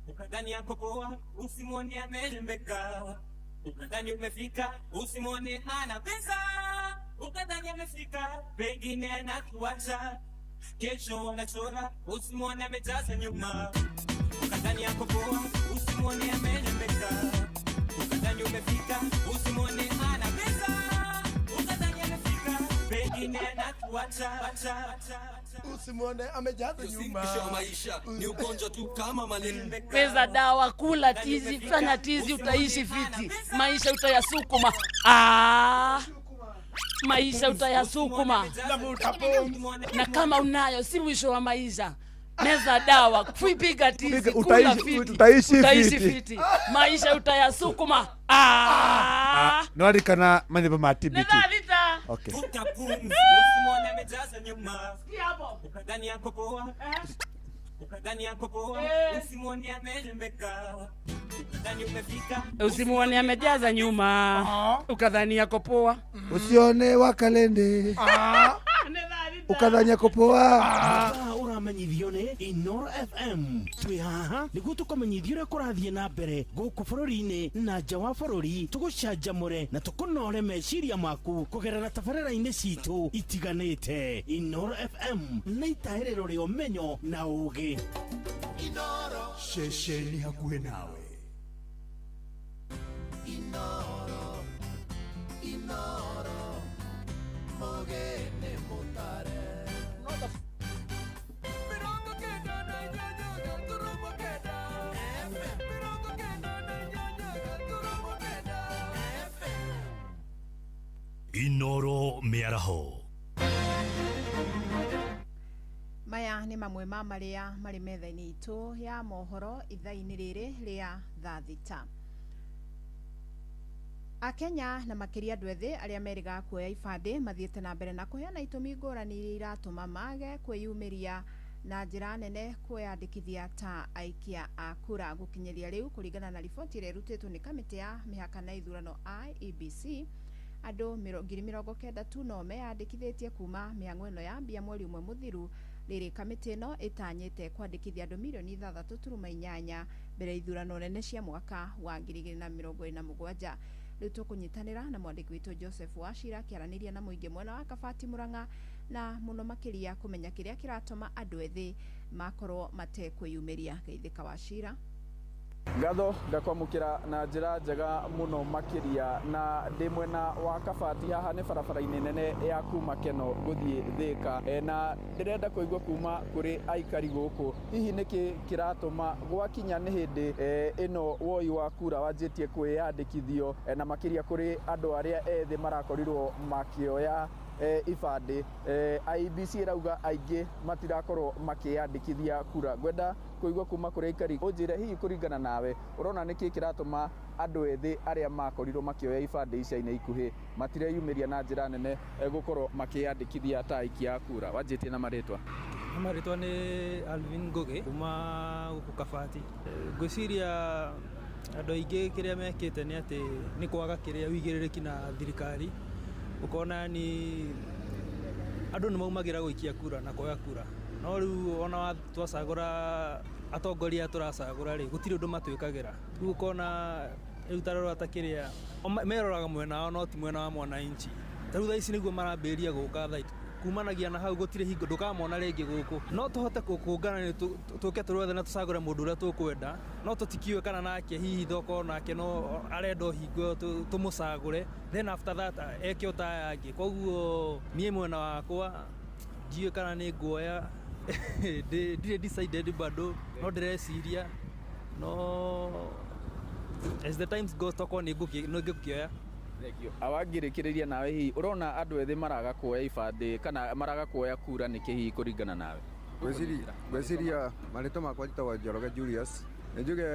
ukadhani yako poa. Usimwone amerembeka, ukadhani umefika. Usimwone hana pesa, ukadhani amefika. Pengine anakuacha, kesho wanachora. Usimwone amejaza nyuma, ukadhani yako poa. Usimwone amerembeka, ukadhani umefika. Usimwone hana pesa, ukadhani amefika. Pengine anakuacha. Usimwone amejaza nyuma. Maisha ni ugonjwa tu kama malaria. Pesa dawa, kula tizi, fanya tizi, utaishi fiti. Maisha utayasukuma. Maisha utayasukuma. Na kama unayo si mwisho wa maisha. Meza dawa, kuipiga tizi, kula fiti. Utaishi fiti. Maisha utayasukuma. Nwarikana mathimbo ma TBT. Okay. Vuta pumzi, usimwone amejaza nyuma. Ukadhani yako poa. Ukadhani yako poa. Usimwone amerembeka. Ukadhani umefika. Usimwone amejaza nyuma. Ukadhani yako poa. Usione wakalende. Ukadhani yako poa. Uramenyithio nĩ Inoro FM. Twĩ haha nĩguo tũkũmenyithia ũrĩa kũrathiĩ na mbere gũkũ bũrũri-inĩ na nja wa bũrũri, tũgũcanjamũre na tũkũnore meciria maku kũgerera tabarĩra-inĩ citũ itiganĩte. Inoro FM nĩ itahĩrĩro rĩa ũmenyo na ũũgĩ. Ceceni hakuhĩ nawe. Inoro, Inoro, mogene mutare. Inoro mĩaraho. Maya nĩ mamwe ma marĩa marĩ metha-inĩ itũ ya mohoro ithaa-inĩ rĩrĩ rĩa thaa thita. Akenya na makĩria andũ ethĩ arĩa merĩgaga kuoya ibandĩ mathiĩte na mbere na kũheana itũmi ngũrani iria iratũma mage kwĩyumĩria na njĩra nene kwĩyandĩkithia ta aikia a kura. Gũkinyĩria rĩu, kũringana na riboti ĩrĩa ĩrutĩtwo nĩ kamĩtĩ ya mĩhaka na ithurano IEBC, andũ 90,000 tu no meyandĩkithĩtie kuma mĩhang'o ĩno yambia mweri ũmwe mũthiru. Rĩrĩ kamĩtĩ ĩno ĩtanyĩte kwandĩkithia andũ 6.8 milioni mbere ya ithurano nene cia mwaka wa 2027. Rĩu tũkũnyitanĩra na mwandĩki witũ Joseph Wachira akĩaranĩria na mũingĩ mwena wa Kabati Murang'a, na mũno makĩria kũmenya kĩrĩa kĩratũma andũ ethĩ makorwo matekwĩyumĩria. Geithĩka, Wachira. Ngatho ngakwamũkĩra na njĩra njega mũno makĩria, na ndĩ mwena wa Kabati. Haha nĩ barabara-inĩ nene ya kuma Keno gũthiĩ Thĩka. Na ndĩrenda kũigua kuma kũrĩ aikari gũkũ, hihi nĩkĩ kĩratũma gwakinya nĩ hĩndĩ ĩno woi wa kura wanjĩtie kwĩyandĩkithio, na makĩria kũrĩ andũ arĩa ethĩ marakorirwo makĩoya ibandĩ, IEBC ĩrauga aingĩ matirakorwo makĩyandĩkithia kura. Ngwenda kũigua kuma kũrĩ aikari, ũnjĩre hihi kũringana nawe ũrona nĩkĩ kĩratũma andũ ethĩ arĩa makorirwo makĩoya ibandĩ ica-inĩ ikuhĩ matireyumĩria na njĩra nene gũkorwo makĩyandĩkithia ta aikia a kura. Wanjĩtie na marĩtwa? Marĩtwa nĩ Alvin Ngugi kuma gũkũ Kabati. Ngwĩciria andũ aingĩ kĩrĩa mekĩte nĩ atĩ nĩ kwaga kĩrĩa ũigĩrĩrĩki na thirikari. Ũkona ni andũ nĩ maumagĩra gũikia kura na kuoya kura, no rĩu ona twacagũra atongoria tũracagũra rĩ, gũtirĩ ũndũ matwĩkagĩra. Rĩu ũkona rĩu ta rora ta kĩrĩa meroraga mwena wao no ti mwena wa mwananchi. Ta rĩu thaa ici nĩguo marambĩrĩria gũka thaa kumanagia na hau, gũtirĩ hingo ndũkamona rĩngĩ gũkũ. No tũhote kũngana tũke tũrĩ na tũcagũre mũndũ ũrĩa tũkwenda, no tũtikiũĩ kana nake hihi thoko nake no arenda o hingo ĩyo tũmũcagũre, then after that eke o ta aya angĩ. Koguo niĩ mwena wakwa ndiũĩ kana nĩ nguoya, ndirĩ decided bado, no ndĩreciria, no as the times goes tokorwo nĩ ngũkĩoya. Awangĩrĩkĩrĩria nawe, hihi ũrona andũ ethĩ maraga kuoya ibandĩ kana maraga kuoya kura nĩkĩ hihi kũringana nawe? Ngwĩciria marĩtwa makwa njĩtagwo Njoroge Julius. Nĩ njuge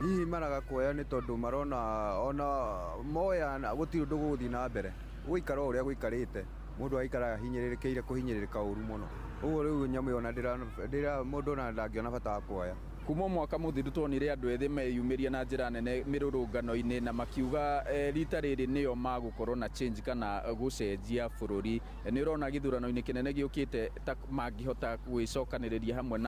hihi maraga kuoya nĩ tondũ marona ona moya gũtirĩ ũndũ gũgũthiĩ na mbere, gũikara o ũrĩa gũikarĩte, mũndũ aikaraga ahinyĩrĩrĩkĩire kũhinyĩrĩrĩka ũru mũno. Ũguo rĩu nyamũ ĩyo ona ndĩra mũndũ ona ndangĩona bata wa kuoya. Kuma mwaka mũthiru tuonire andũ ethĩ meyumĩria na njĩra nene mĩrũrũngano-inĩ na makiuga rita rĩrĩ nĩo magũkorwo na change kana gũcenjia bũrũri. Nĩ ũrona gĩthurano-inĩ kĩnene gĩũkĩte ta mangĩhota gwĩcokanĩrĩria hamwe na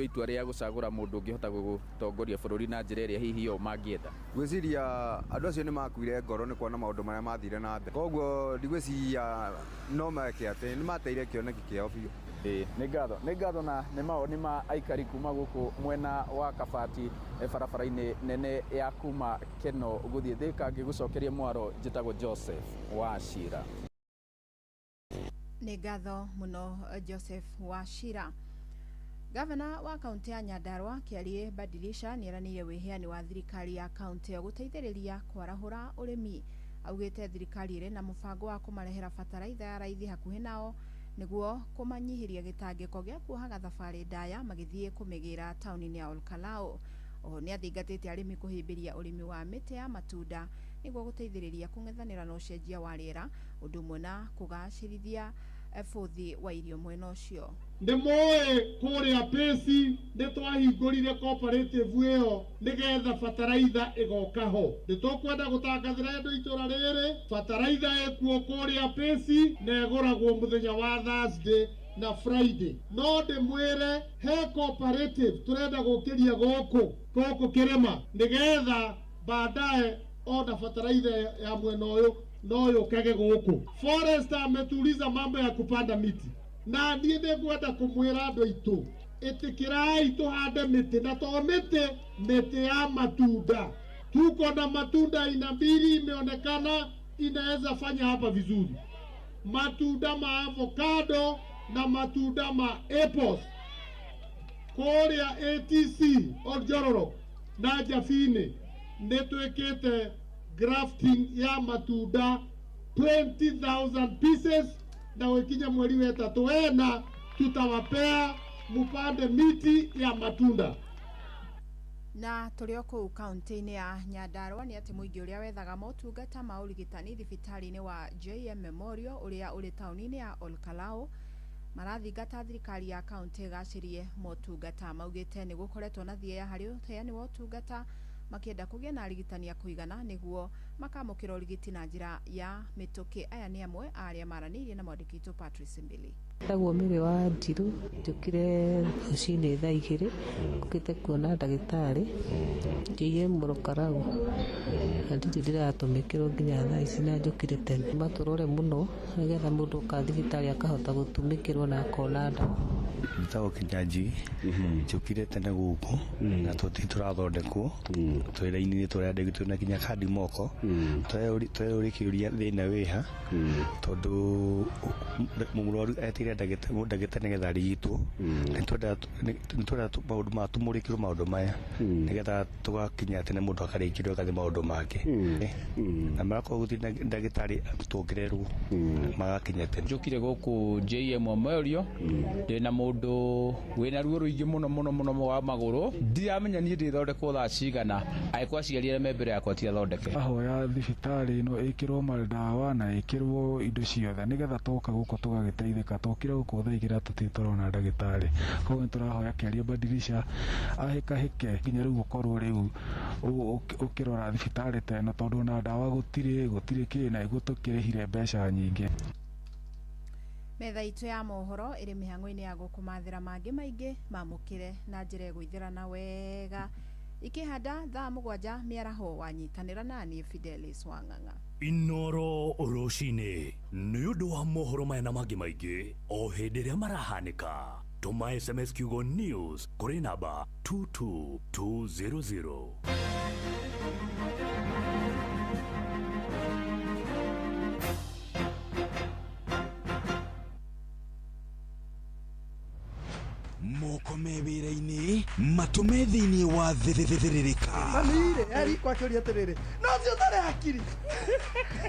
itua rĩa gũcagũra mũndũ ũngĩhota gũtongoria bũrũri na njĩra ĩrĩa hihi o mangĩenda? Ngwĩciria andũ acio nĩ makuire ngoro nĩ kuona maũndũ marĩa mathire na mbere, koguo ndigwĩciria no meke atĩ nĩ mateire kĩoneki kĩao biũ. Ĩĩ, nĩ ngatho, nĩ ngatho, na nĩ mawoni ma aikari kuma gũkũ mwena wa Kabati, barabara-inĩ nene ya kuma Keno gũthiĩ Thĩka. Ngĩgũcokeria mwaro, njĩtagwo Joseph Wachira. Nĩ ngatho mũno, Joseph Wachira. Gavana wa kaunti ya Nyandarua Kĩarie Badilisha nĩ eranĩire wĩheani wa thirikari ya kaunti ĩyo gũteithĩrĩria kwarahũra ũrĩmi. Augĩte thirikari ĩrĩ na mũbango wa kũmarehera bataraitha ya raithi hakuhĩ nao nĩguo kũmanyihĩria gĩtangĩko gĩa kuohaga thabarĩ ndaya magĩthiĩ kũmĩgĩra taũni-inĩ ya Olkalau. Oho nĩ athingatĩte arĩmi kũhĩmbĩria ũrĩmi wa mĩtĩ ya matunda nĩguo gũteithĩrĩria kũng'ethanĩra na ũcenjia wa rĩera, ũndũ ũmwe na kũgacĩrithia bũthi wa irio mwena ũcio. Nĩ moĩ kũrĩa Pĩci nĩ twahingũrire cooperative ĩyo nĩgetha bataraitha ĩgoka ho. Nĩ tũkwenda gũtangathĩra andũ itũra rĩrĩ bataraitha ĩkuo kũrĩa Pĩci na ĩgũragwo mũthenya wa Thursday na Friday. No ndĩmwĩre he cooperative tũrenda gũkĩria gũkũ gũkũ kĩrĩma nĩgetha baadaye ona bataraitha ya mwena ũyũ no yũkage gũkũ. Forester ametuliza mambo ya kupanda miti, na niĩ nĩngwenda kũmwĩra andũ aitũ, ĩtĩkĩrai tũhande mĩtĩ, na to mĩtĩ, mĩtĩ ya matunda. Tuko na matunda aina mbili imeonekana inaweza fanya hapa vizuri, matunda ma avocado na matunda ma apples. Kũrĩa ATC Oljororok na Jabini nĩ twĩkĩte grafting ya matunda 20,000 pieces, na gũkinya mweri wa ĩtatũ wena tutawapea mupande miti ya matunda. Na tũrĩ o kũu kaunti-inĩ ya Nyandarua nĩ atĩ mũingĩ ũrĩa wethaga motungata ma ũrigitani thibitarĩ-inĩ wa JM Memorial ũrĩa ũrĩ taũni-inĩ ya Olkalau marathingata thirikari ya kaunti ĩgacĩrie motungata. Maugĩte nĩ gũkoretwo na thieya harĩ ũheani wa ũtungata, makĩenda kũgĩa na arigitani a kũigana nĩguo makamũkĩra ũrigiti na njĩra ya mĩtũkĩ. Aya nĩ amwe a arĩa maranĩirie na mwandĩki witũ Patrice Mbili. Njĩtagwo Mary wa Njiru, njũkire rũcinĩ thaa 2 ngũkĩte kuona ndagĩtarĩ, njĩire Olkalau na ndirĩ ndĩratũmĩkĩrwo nginya thaa ici na njũkire tene. Matũrore mũno nĩgetha mũndũ oka thibitarĩ akahota gũtũmĩkĩrwo na akona ndawa. Njĩtagwo Kĩnyanjui, njũkire tene gũkũ na tũtirĩ tũrathondekwo, twĩ raini-inĩ tũrĩa twĩna nginya kandi moko, tũreyũria kĩũria thĩna wĩha, tondũ mũrwaru etereire ndagĩtarĩ nĩgetha arigitwo. Nĩ twenda maũndũ maya tũmũrĩkĩrwo maũndũ maya nĩgetha tũgakinya tene mũndũ akarĩkĩrio agathiĩ maũndũ make, na marakorwo gũtirĩ ndagĩtarĩ tuongererwo magakinya tene. Njũkire gũkũ JM Memorial ndĩna mũndũ wĩna ruo rũingĩ mũno mũno mũno wa magũrũ, ndiramenya niĩ ndĩthondekwo thaa cigana, angĩkorwo aciari arĩa me mbere yakwa ti athondeke. Ahoya thibitarĩ ĩno ĩkĩrwo mandawa na ĩkĩrwo indo ciothe nĩgetha twoka gũkũ tũgagĩteithĩka. Twokire gũkũ thaa 2 tũtirĩ tũrona ndagĩtarĩ, koguo nĩ tũrahoya kĩaria badilisha ahĩkahĩke nginya rĩu ũkorwo rĩu ũkĩrora thibitarĩ ta ĩno, tondũ ona ndawa gũtirĩ gũtirĩ kĩ na iguo tũkĩrĩhire mbeca nyingĩ. Metha itũ ya mohoro ĩrĩ mĩhang'o-inĩ ya gũkũmathĩra mangĩ maingĩ mamũkĩre na njĩra ĩgũithĩrana wega ikĩhanda thaa 7 mĩaraho wanyitanĩra naniĩ Fidelis Wang'ang'a. Inoro rũcinĩ nĩ ũndũ wa mohoro maya na mangĩ maingĩ o hĩndĩ ĩrĩa marahanĩka, tũma SMS kiugo news kũrĩ namba 22200. Moko me wĩra-inĩ matũme thĩinĩ wa thĩrĩrĩka. Mami-rĩ eri kwakĩũria atĩrĩrĩ, no ũcio ũtarĩ hakiri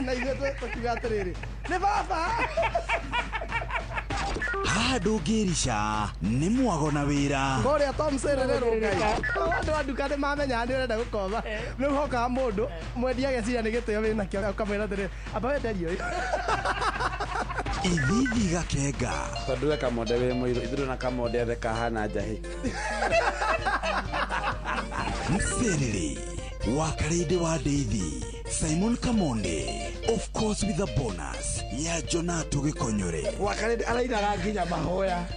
na ithuĩ tũkiuga atĩrĩrĩ nĩ baba. Haha ndũngĩrica nĩ mwago na wĩra. Kũrĩa Tom Serere Ngai, andũ a nduka nĩ mamenyaga nĩ ũrenda gũkomba, rĩu hokaga mũndũ mwendia ageciria nĩ gĩtĩo wĩnakĩo, ũkamwĩra atĩrĩrĩ, amba wenderie ũyũ. Ithithi gakenga. Tondũ we Kamonde wĩ mũirũ, ithuĩ na Kamonde othe kahana njahĩ. Mserere wa Karĩndĩ wa Ndeithi Simon Kamonde, of course with a bonus ya Jonato Gĩkonyore. Wakarĩndĩ arainaga nginya mahoya.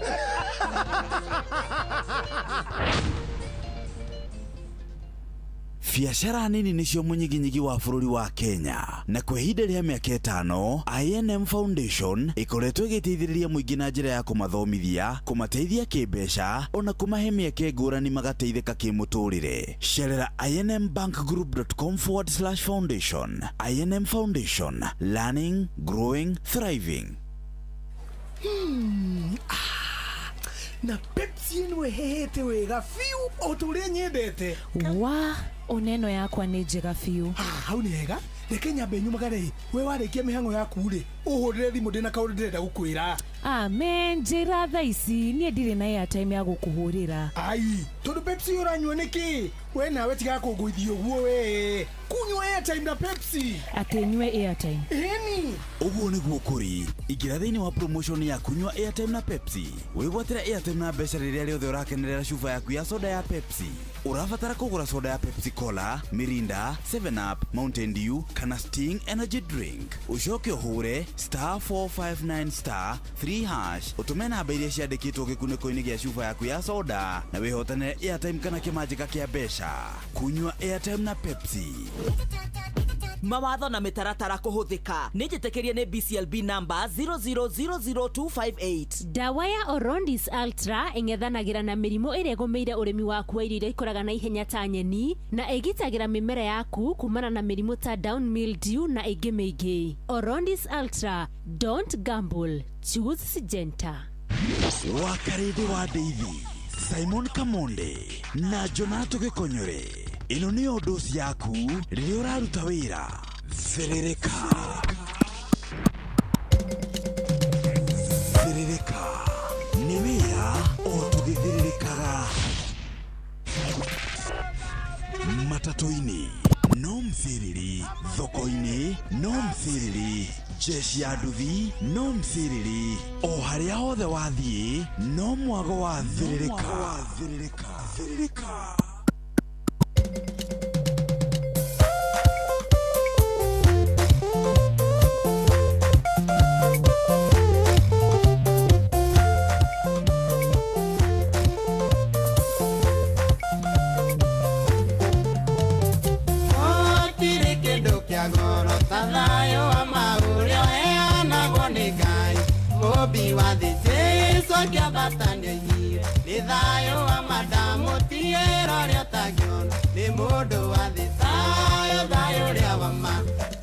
Biacara nini nĩcio mũnyiginyigi wa bũrũri wa Kenya, na kwa ihinda rĩa mĩaka 5 INM Foundation ĩkoretwo ĩgĩteithĩrĩria mũingĩ na njĩra ya kũmathomithia, kũmateithia kĩmbeca ona kũmahe mĩeke ngũrani magateithĩka kĩmũtũrĩre. Cerera inmbankgroup.com/foundation. INM Foundation, learning, growing, thriving. Na Pepsi ĩno ĩhĩhĩte wega biũ o ta ũrĩa nyendete. Wa oneno yakwa nĩ njega biũ. Hau nĩ hega, reke nyambe nyumagare. We warĩkia mĩhang'o yaku rĩ, ũhũrĩre thimũ ndĩna kaũndũ ndĩrenda gũkwĩra. Amen, njĩra thaa ici niĩ ndirĩ na airtime ya gũkũhũrĩra. Ai, tondũ Pepsi ũranyua nĩkĩ? We nawe tiga kũngũithia ũguo we. Kunyua airtime na Pepsi. Atĩ nyue airtime? Ĩni. Ũguo nĩguo kũrĩ. Ingĩra thĩinĩ wa promotion ya kunyua airtime na Pepsi. Wĩgwatĩre airtime na mbeca rĩrĩa rĩothe ũrakenerera cuba yaku ya soda ya Pepsi. Ũrabatara kũgũra soda ya Pepsi Cola, Mirinda, 7 Up, Mountain Dew kana Sting Energy Drink. Ũcoke ũhũre *459*3# ũtũme namba iria ciandĩkĩtwo gĩkunĩko-inĩ gĩa cuba yaku ya soda na wĩhotanĩre airtime kana kĩmanjĩka kĩa mbeca. Kunyua airtime na Pepsi. Mawatho na mĩtaratara kũhũthĩka nĩ njĩtĩkĩrie nĩ BCLB number 0000258. Ndawa ya Orondis Ultra ĩng'ethanagĩra na mĩrimũ ĩrĩa ĩgũmĩire ũrĩmi waku wa irio iria ikũraga na ihenya ta nyeni, na ĩgitagĩra mĩmera yaku kumana na mĩrimũ ta down mildew na ĩngĩ mĩingĩ. Orondis Ultra, don't gamble, choose Syngenta. Wakarĩndĩ wa Ndeithi Simon Kamonde na Jonato Gĩkonyore, ĩno nĩyo ndoci yaku rĩrĩa ũraruta wĩra. Thĩrĩrĩka, thĩrĩrĩka nĩ wĩra o tũgĩthĩrĩrĩkaga. Matatũ-inĩ no msiriri, thoko-inĩ no msiriri, jeshi ya nduthi no msiriri, o harĩa hothe wathiĩ no mwago wa thĩrĩrĩka. Thĩrĩrĩka. Gũtirĩ kĩndũ kĩa goro ta thayũ wa ma ũrĩa ũheanagwo nĩ Ngai. Mũũmbi wa thĩ Jesũ akĩambata nĩoigire, nĩ thayũ wa ma ndamũtigĩra ũrĩa ũtangĩona. Nĩ mũndũ wa thĩ thayũ, thayũ ũrĩa wa ma.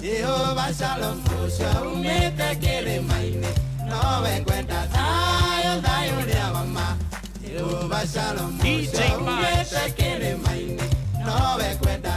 Jehova Shalom ũcio umĩte kĩrĩma-inĩ, nowe ngwenda thayũ, thayũ ũrĩa wa ma. Jehova Shalom ũcio umĩte kĩrĩma-inĩ, nowe ngwenda.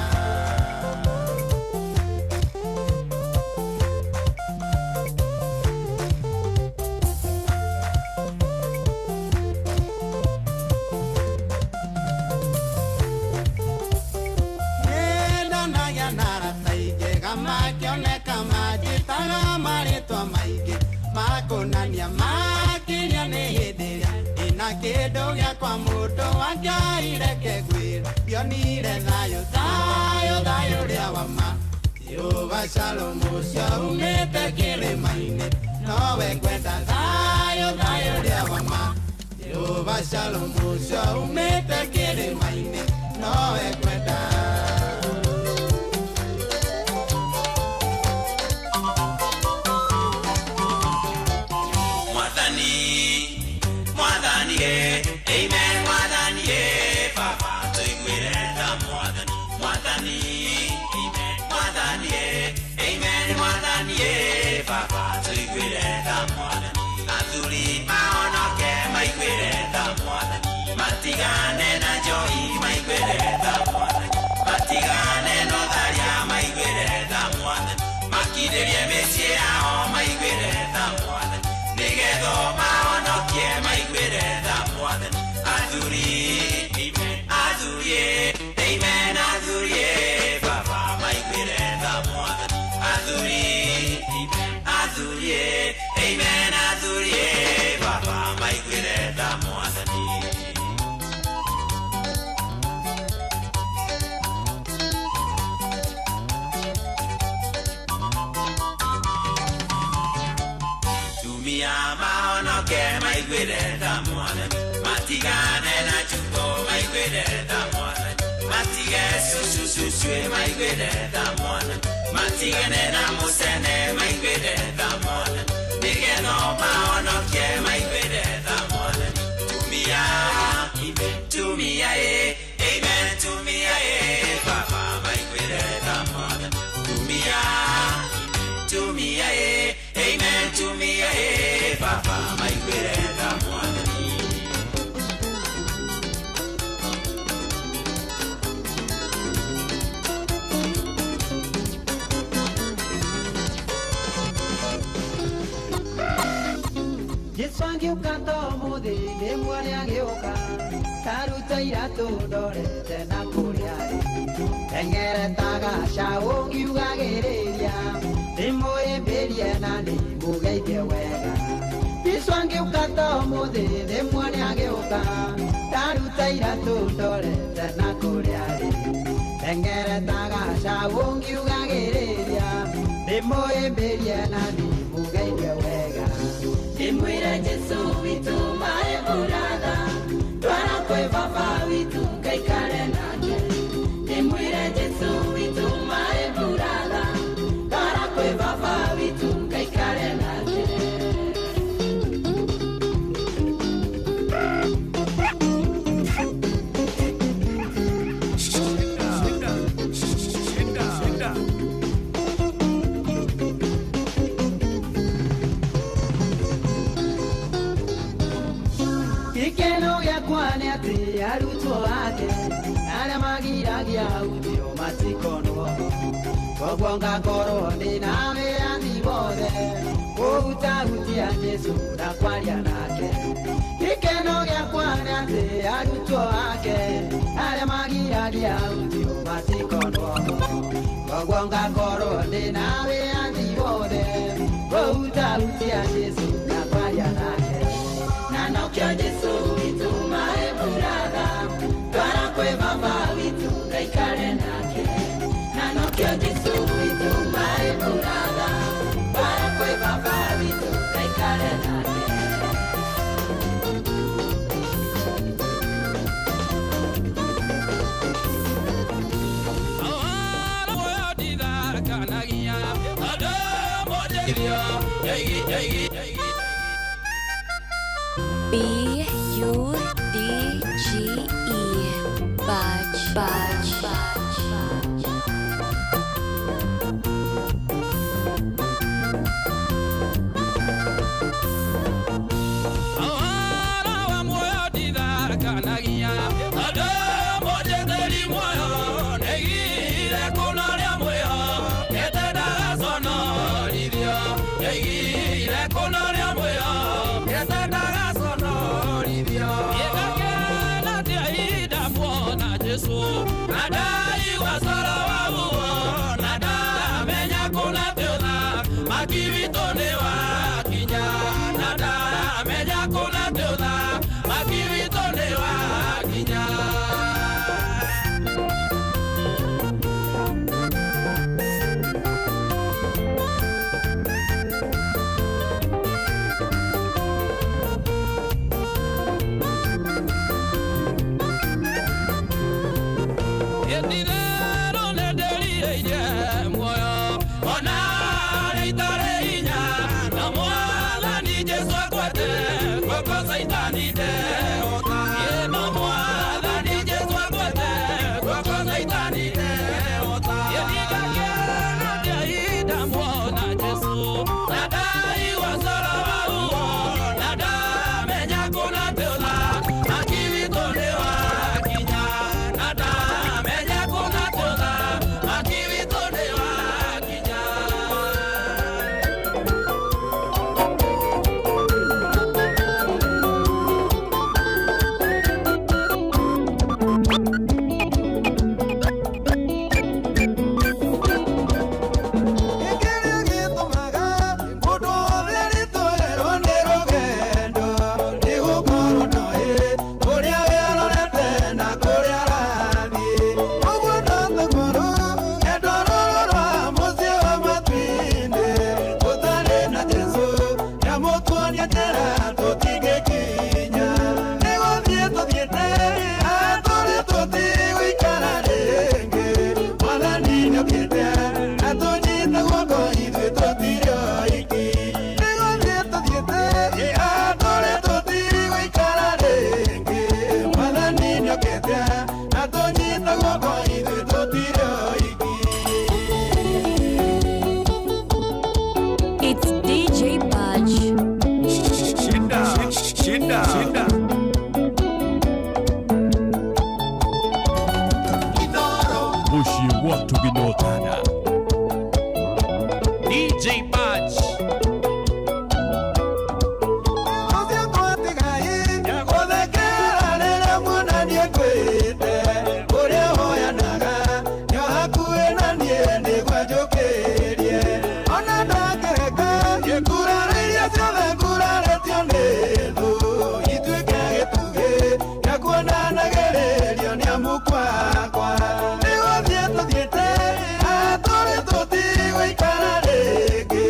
Nĩndonagia na arata aingĩ makĩoneka manjĩtaga marĩtwa maingĩ makonania makĩria nĩ hĩndĩ ĩrĩa ndĩna kĩndũ gĩakwa mũndũ wa Ngai reke ngwĩre ndionire thayũ, thayũ, thayũ ũrĩa wa ma. Jehova Shalom ũcio umĩte kĩrĩma-inĩ, nowe ngwenda thayũ, thayũ ũrĩa wa ma. Jehova Shalom ũcio umĩte kĩrĩma-inĩ, nowe ngwenda. Mwathani, Mwathani, amen, Mwathani, Baba tũiguĩre tha Mwathani, Mwathani, amen, Mwathani, amen, Mwathani, Baba tũiguĩre tha Mwathani. Athuri mahonoke maiguĩre tha Mwathani, matigane na njohi maiguĩre tha Mwathani, matigane na ũtharia maiguĩre tha Mwathani, makindĩrie mĩciĩ yao maiguĩre tha Mwathani, nĩgetha mahonokie maiguĩre tha Mwathani. Athuri, amen, athuri, amen, athuri, Baba maiguĩre tha Mwathani. Athuri, amen, athuri, amen, athuri, Baba maiguĩre tha Mwathani. Tumia mahonoke maiguĩre tha Mwathani, matigane na njukũ maiguĩre tha Mwathani, matige cucucucue maiguĩre tha Mwathani, matigane na mũcene maiguĩre tha Mwathani, nĩgetha mahonokie maiguĩre tha Mwathani. Tumia, tumia, amen, tumia, Baba maiguĩre tha Mwathani. Tumia, tumia, amen, tumia, Baba maiguĩre tha Mwathani. Jesu angĩũka to mũthĩ nĩmuone agĩũka, taruta iratũ ndorete na kũrĩa arĩ. Teng'ereta gacaũ ngiugagĩrĩria, ndĩmũhĩmbĩrie na ndĩmũgeithie wega. Jesu angĩũka to mũthĩ nĩmuone agĩũka, taruta iratũ ndorete na kũrĩa arĩ. Teng'ereta gacaũ ngiugagĩrĩria, ndĩmũhĩmbĩrie na ndĩmũgeithie wega. Ndĩmwĩre Jesũ witũ maĩ mũratha, twara kwĩ baba witũ ngaikare nake. Ndĩmwĩre Jesũ witũ maĩ mũratha, twara kwĩ baba witũ ngaikare nake. Gĩkeno gĩakwa nĩ atĩ arutwo ake arĩa magiragia ũthiũ matikonwo, koguo ngakorwo ndĩ na wĩyathi wothe kũhutahutia Jesũ na kwaria nake. Gĩkeno gĩakwa nĩ atĩ arutwo ake arĩa magiragia ũthiũ matikonwo. Koguo ngakorwo ndĩna wĩyathi wothe kũhutahutia Jesũ na kwaria nake. Na nokĩo Jesũ witũ maĩ buratha, twara kwĩ baba witũ ngaikare nake. Na nokĩo Jesũ witũ maĩ buratha, twara kwĩ baba witũ ngaikare nake. B U D G E Badge Badge Badge. It's DJ Budge. Shida, shida, shida. Mushi watu binotana. DJ Budge. Nĩgũthiĩ tũthiĩte, atũrĩ tũtigũikara rĩngĩ.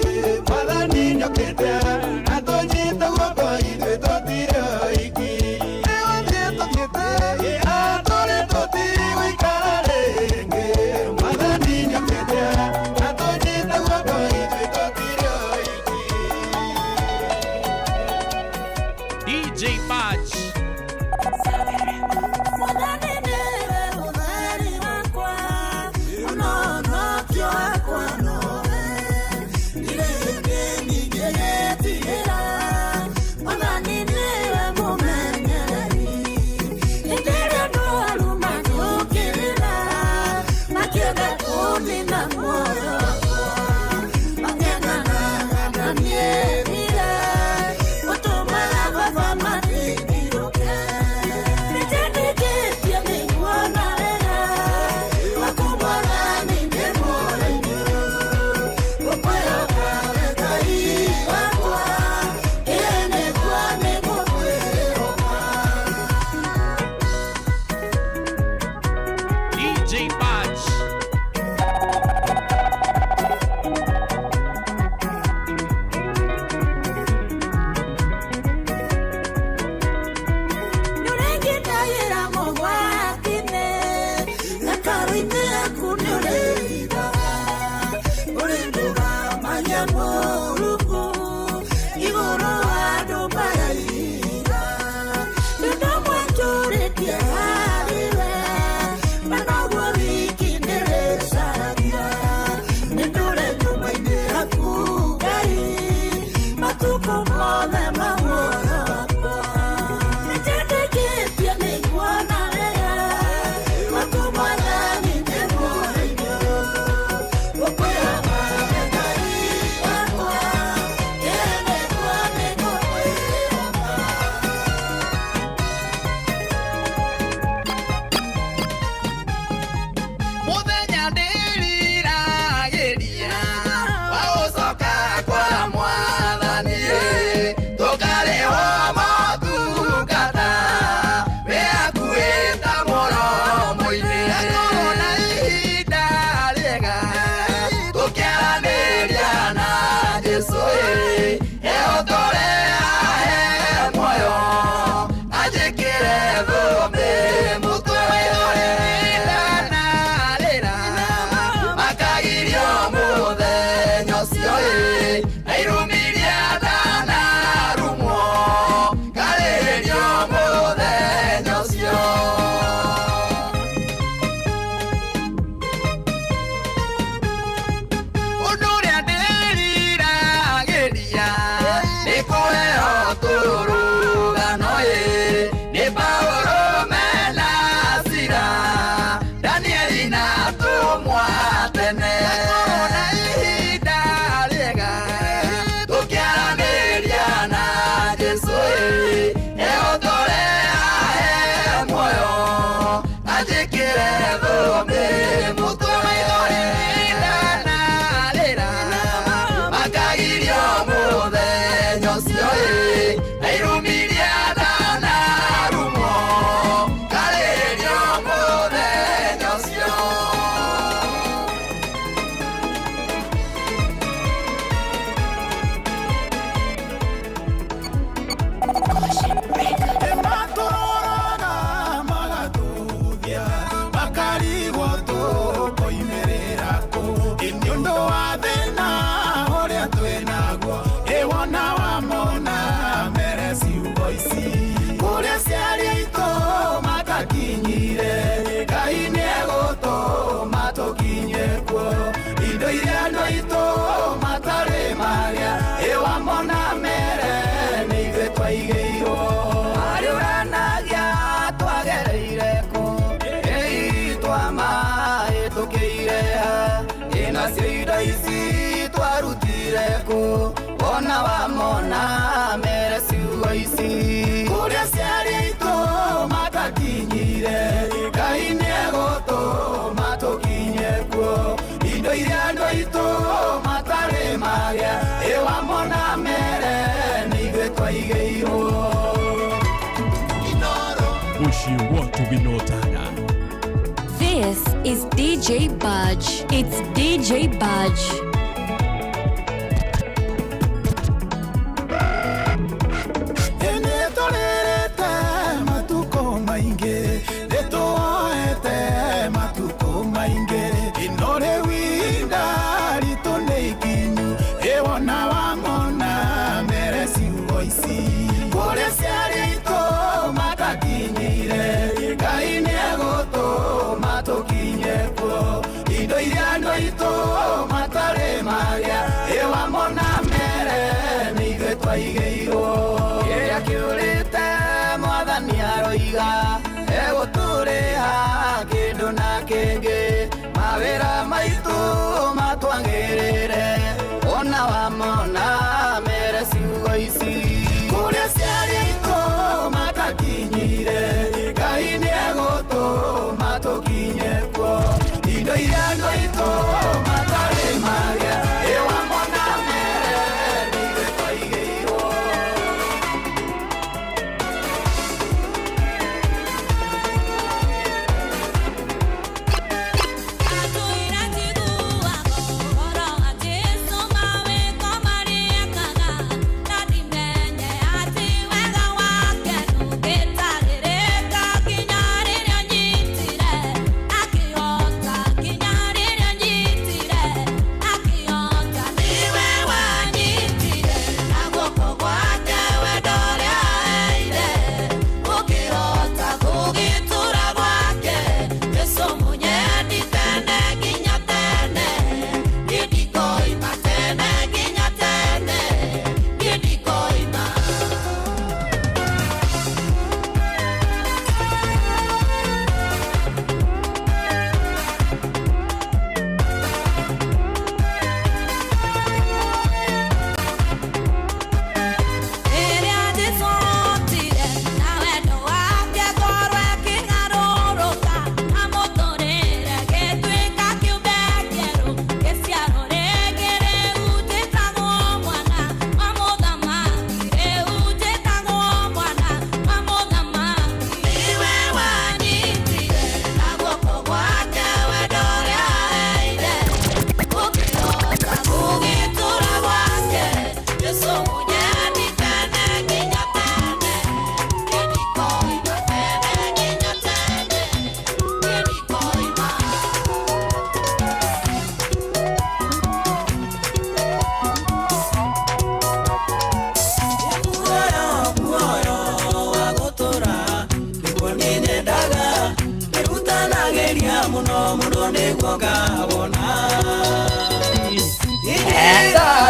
Nacio indo ici twarutire kũ wona wamona mere ciugo ici kũrĩa ciarĩ aitũ matakinyire Ngai nĩegũtũma tũkinye kuo indo iria andũ aitũ matarĩ magĩa ĩwamona mere nĩ ithuĩ twaigĩirwo. Mũciĩ wa Tũginotana. This is DJ Budge. It's DJ Budge. Nĩtũrĩrĩte matukũ maingĩ, nĩtũoete matukũ maingĩ, ino rĩu ihinda ritũ nĩ ikinyu, ĩwona wamona mere ciugo ici kũrĩa ciarĩ aitũ matakinyire Ngai nĩegũtũma tũkinye kuo indo iria andũ aitũ matarĩ magĩa ĩwamona mere nĩ ithuĩ twaigĩirwo. Kĩrĩa kĩũrĩte mwathani aroiga egũtũrĩha kĩndũ na kĩngĩ mawĩra maitũ matwagĩrĩre ona wamona mere ciugo ici kũrĩa ciarĩ aitũ matakinyire Ngai nĩegũtũma tũkinye kuo indo iria andũ aitũ matarĩ magĩa ĩwamona mere nĩ ithuĩ twaigĩirwo.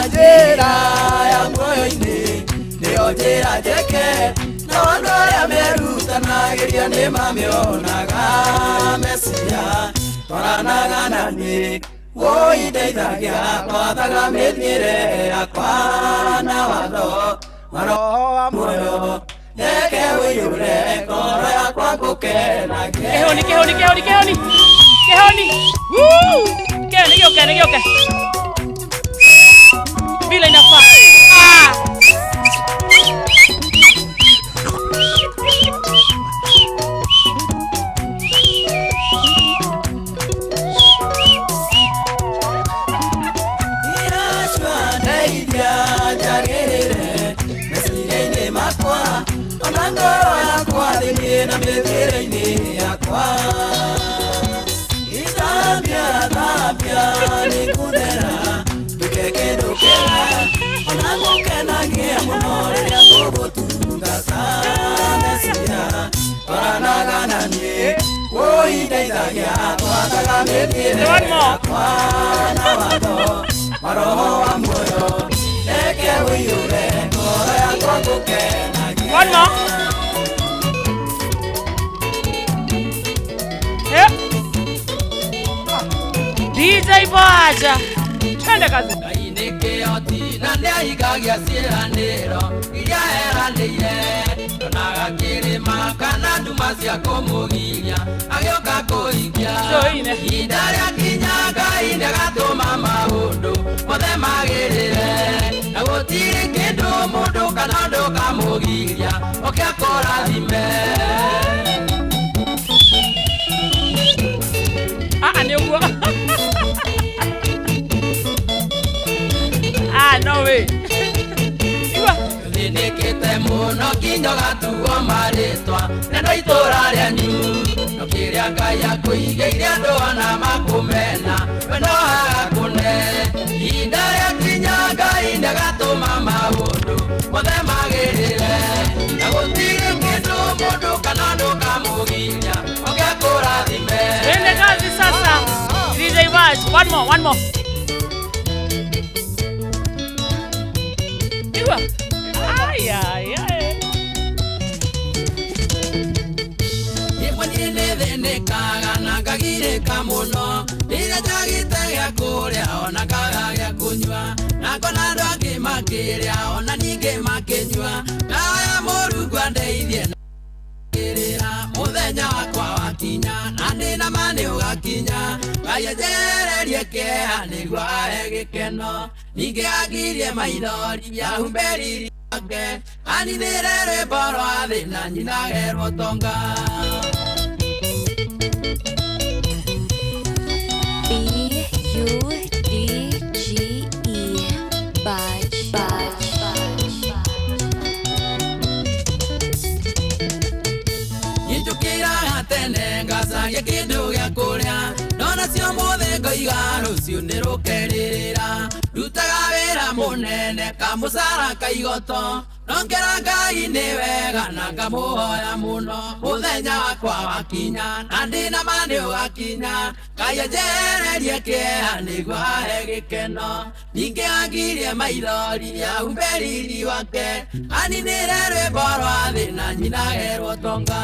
Njĩra ya muoyo-inĩ nĩyo njĩra njeke na andũ arĩa merutanagĩria nĩ mamĩonaga Mesia twaranaga na niĩ woi ndeithagia twathaga mĩthiĩre yakwa na watho wa roho wa muoyo reke ũiyũre ngoro yakwa ngũkenagie. Kehoni, kehoni, kehoni, kehoni, kehoni. Woo! Kehoni, gĩũke, nĩ gĩũke. Vile inafaa. Ah! Ndeithia njagĩrĩre meciria-inĩ makwa ona ngoro yakwa thĩinĩ na mĩthiĩre-inĩ yakwa ithambia thambia nĩngũthera nduĩke kĩndũ kĩega ona ngũkenagie mũno rĩrĩa ngũgũtungata Mesia twaranaga na niĩ woi ndeithagia twathaga mĩthiĩre yakwa na watho wa roho wa muoyo reke ũiyũre ngoro yakwa ngũkenagie. One more. Yeah. DJ Badge. Twende kazi. Ngai nĩ kĩhoti na nĩahingagia ciĩranĩro iria eranĩire. Ndonaga kĩrĩma kana nduma cia kũmũgiria agĩũka kũhingia. Ihinda rĩakinya Ngai nĩagatũma maũndũ mothe magĩrĩre. Na gũtirĩ kĩndũ mũndũ kana ũndũ kamũgiria oke akũrathime. Ah, nĩ ũguo. Ah, no way. Igua. Thĩnĩkĩte mũno nginya ũgatuo marĩtwa nendo itũra rĩanyu. No kĩrĩa Ngai akũigĩire andũ ona makũmena we no agakũne. Ihinda rĩakinya Ngai nĩagatũma maũndũ mothe magĩrĩre. Na gũtirĩ kĩndũ mũndũ kana ũndũ kamũgiria oke akũrathime. Twende kazi sasa. DJ Badge, one more, one more. Igua. Ay, ay, ay. Rĩmwe niĩ nĩthĩnĩkaga na ngagirĩka mũno rĩrĩa njagĩte gĩa kũrĩa ona ngaga gĩa kũnyua na ngona andũ angĩ makĩrĩa ona ningĩ makĩnyua. Ndahoya Mũrungu andeithie na kĩrĩra mũthenya wakwa wakinya na ndĩ na ma nĩ ũgakinya. Ngai anjehererie kĩeha nĩguo ahe gĩkeno ningĩ angirie maithori ahumbe riri wake aninĩre rwĩmbo rwa thĩna nyinage rũtonga. B-U-D-G-E. Badge. Badge. Njũkĩraga tene ngacaria kĩndũ gĩa kũrĩa ndona cio mũthĩ ngoiga rũciũ nĩ rũkerĩrĩra. Ndutaga wĩra mũnene kamũcara kaigoto nongera Ngai nĩ wega na ngamũhoya mũno. Mũthenya wakwa wakinya na ndĩ na ma nĩ ũgakinya Ngai anjehererie kĩeha nĩguo ahe gĩkeno ningĩ angirie maithori ahumbe riri wake aninĩre rwĩmbo rwa thĩna nyinage rũtonga.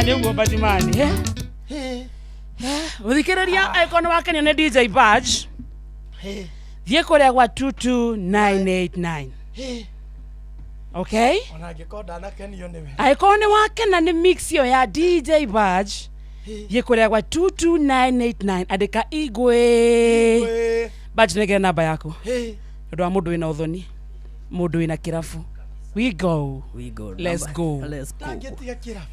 Nĩ ũguo Badimani. Mũthikĩrĩria angĩkorwo nĩ wakenio nĩ DJ Badge, thiĩ kũrĩa gwa 22989. Okay? Ona angĩkorwo ndanakenio nĩwe. Angĩkorwo nĩ wakena nĩ mix ĩyo ya DJ Badge, thiĩ kũrĩa gwa 22989 andĩka Igwe. Badge nengere namba yaku. Nĩ ũndũ wa mũndũ wĩna ũthoni, mũndũ wĩna kĩrabu. We go. We go. Let's go. Let's go. Ndangĩtiga kĩrabu.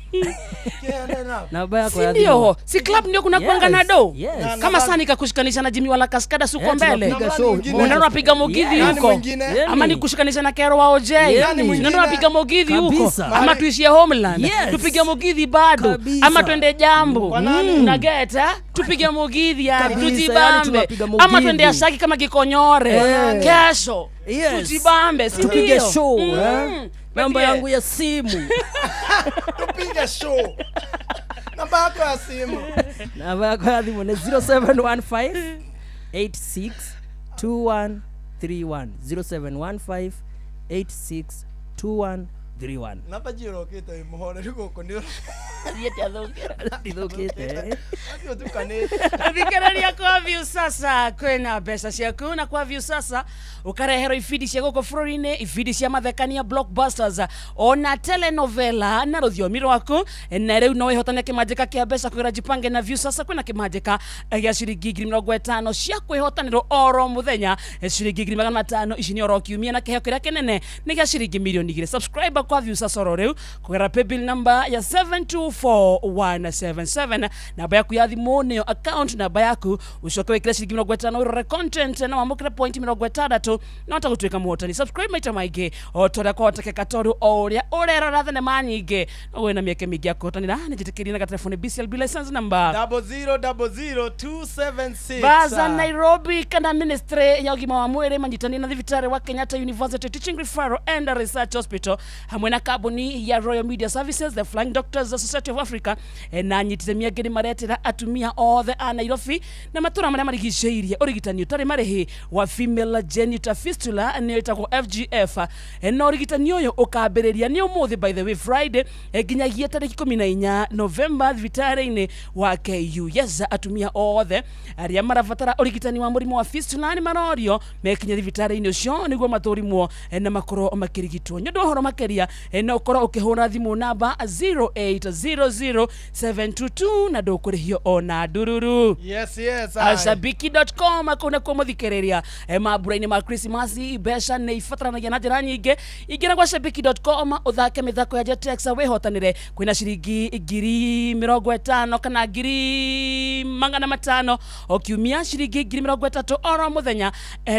Kĩane namba. Namba yako ya Ndio, si club ndio kuna kuanga na do. Yes. Kama sani kakushikanisha na Jimmy wala Kaskada suko Yeah, mbele. tunapiga show. Unaona unapiga mugithi Yes. huko. Yes. Ama ni kushikanisha na Kero wa OJ. Yes. Unaona unapiga mugithi huko. Kabisa. Ama tuishie Homeland. Yes. Tupige mugithi bado. Kabisa. Ama twende Jambo. Na get tupige mugithi yani Kabisa, yani tujibambe. tunapiga mugithi. Ama twende Ashaki kama Gikonyore. Yeah. Kesho. Yes. Tujibambe, si Tupige ndio? show, eh? Namba Patie. yangu ya simu. Tupige show. Namba yako ya simu. Namba yako ya simu ni 0715 86 2131. 0715 86 2131. Namba njirokite wĩ mũhoreru gũkũ nĩ Thiĩte athũkĩra. Ndithũkĩte. ũtukanĩte. Thikĩrĩria kwa Viusasa kwĩna mbeca ciaku na kwa Viusasa ũkareherwo ibindi cia gũkũ bũrũri-inĩ, ibindi cia mathekania blockbusters ona telenovela na rũthiomi rwaku, na rĩu no wĩhotane kĩmanjĩka kĩa mbeca kwĩra Jipange na Viusasa kwĩna kĩmanjĩka gĩa ciringi 50,000 cia kwĩhotanĩrwo oro mũthenya, ciringi 500,000 ici nĩ oro kiumia, na kĩheo kĩrĩa kĩnene nĩ gĩa ciringi 2,000,000. Subscribe kwa Viusasa oro rĩu kũgerera paybill number ya 724177, namba yaku ya thimũ nĩyo account namba yaku, ucoke wĩkĩre ciringi 50 ũrore content na wamũkĩre point 60 no ta gũtuĩka mũhotani. Subscribe maita maingĩ o ta ũrĩa kwahotekeka, tondũ o ũrĩa ũrerora thenema nyingĩ no wĩna mĩeke mĩingĩ ya kũhotanĩra. Nĩ njĩtĩkĩrie na gatelefoni BCLB license number 0000276. Baza Nairobi kana Ministry ya ũgima wa mwĩrĩ manyitanĩire na thibitarĩ wa Kenyatta University Teaching Referral and Research Hospital hamwe na kambuni ya Royal Media Services, the Flying Doctors Association Society of Africa na anyitithania angĩ nĩ maretĩra atumia othe a Nairobi na matũra marĩa marigicĩirie ũrigitani ũtarĩ marĩhi wa female genital fistula nĩyo ĩtagwo FGF. Na ũrigitani ũyũ ũkambĩrĩria nĩ ũmũthĩ, by the way, Friday, nginyagia tarĩki 14 November thibitarĩ-inĩ wa KU. Yes, atumia othe arĩa marabatara ũrigitani wa mũrimũ wa fistula nĩ marorio mekinye thibitarĩ-inĩ ũcio nĩguo mathũrimwo na makorwo makĩrigitwo. Nĩ ũndũ wa ũhoro makĩria, no ũkorwo ũkĩhũra thimũ namba 0800722 na ndũkũrĩhio ona ndururu. Yes, aye. Ashabiki.com kũu nakuo mũthikĩrĩria, mambura-inĩ ma Krismasi mbeca nĩ ibataranagia na njĩra nyingĩ. Ingĩra gwa shabiki.com ũthake mĩthako ya Jetex wĩhotanĩre kwĩna ciringi 50,000 kana 500,000 o kiumia, ciringi 30,000 oro mũthenya.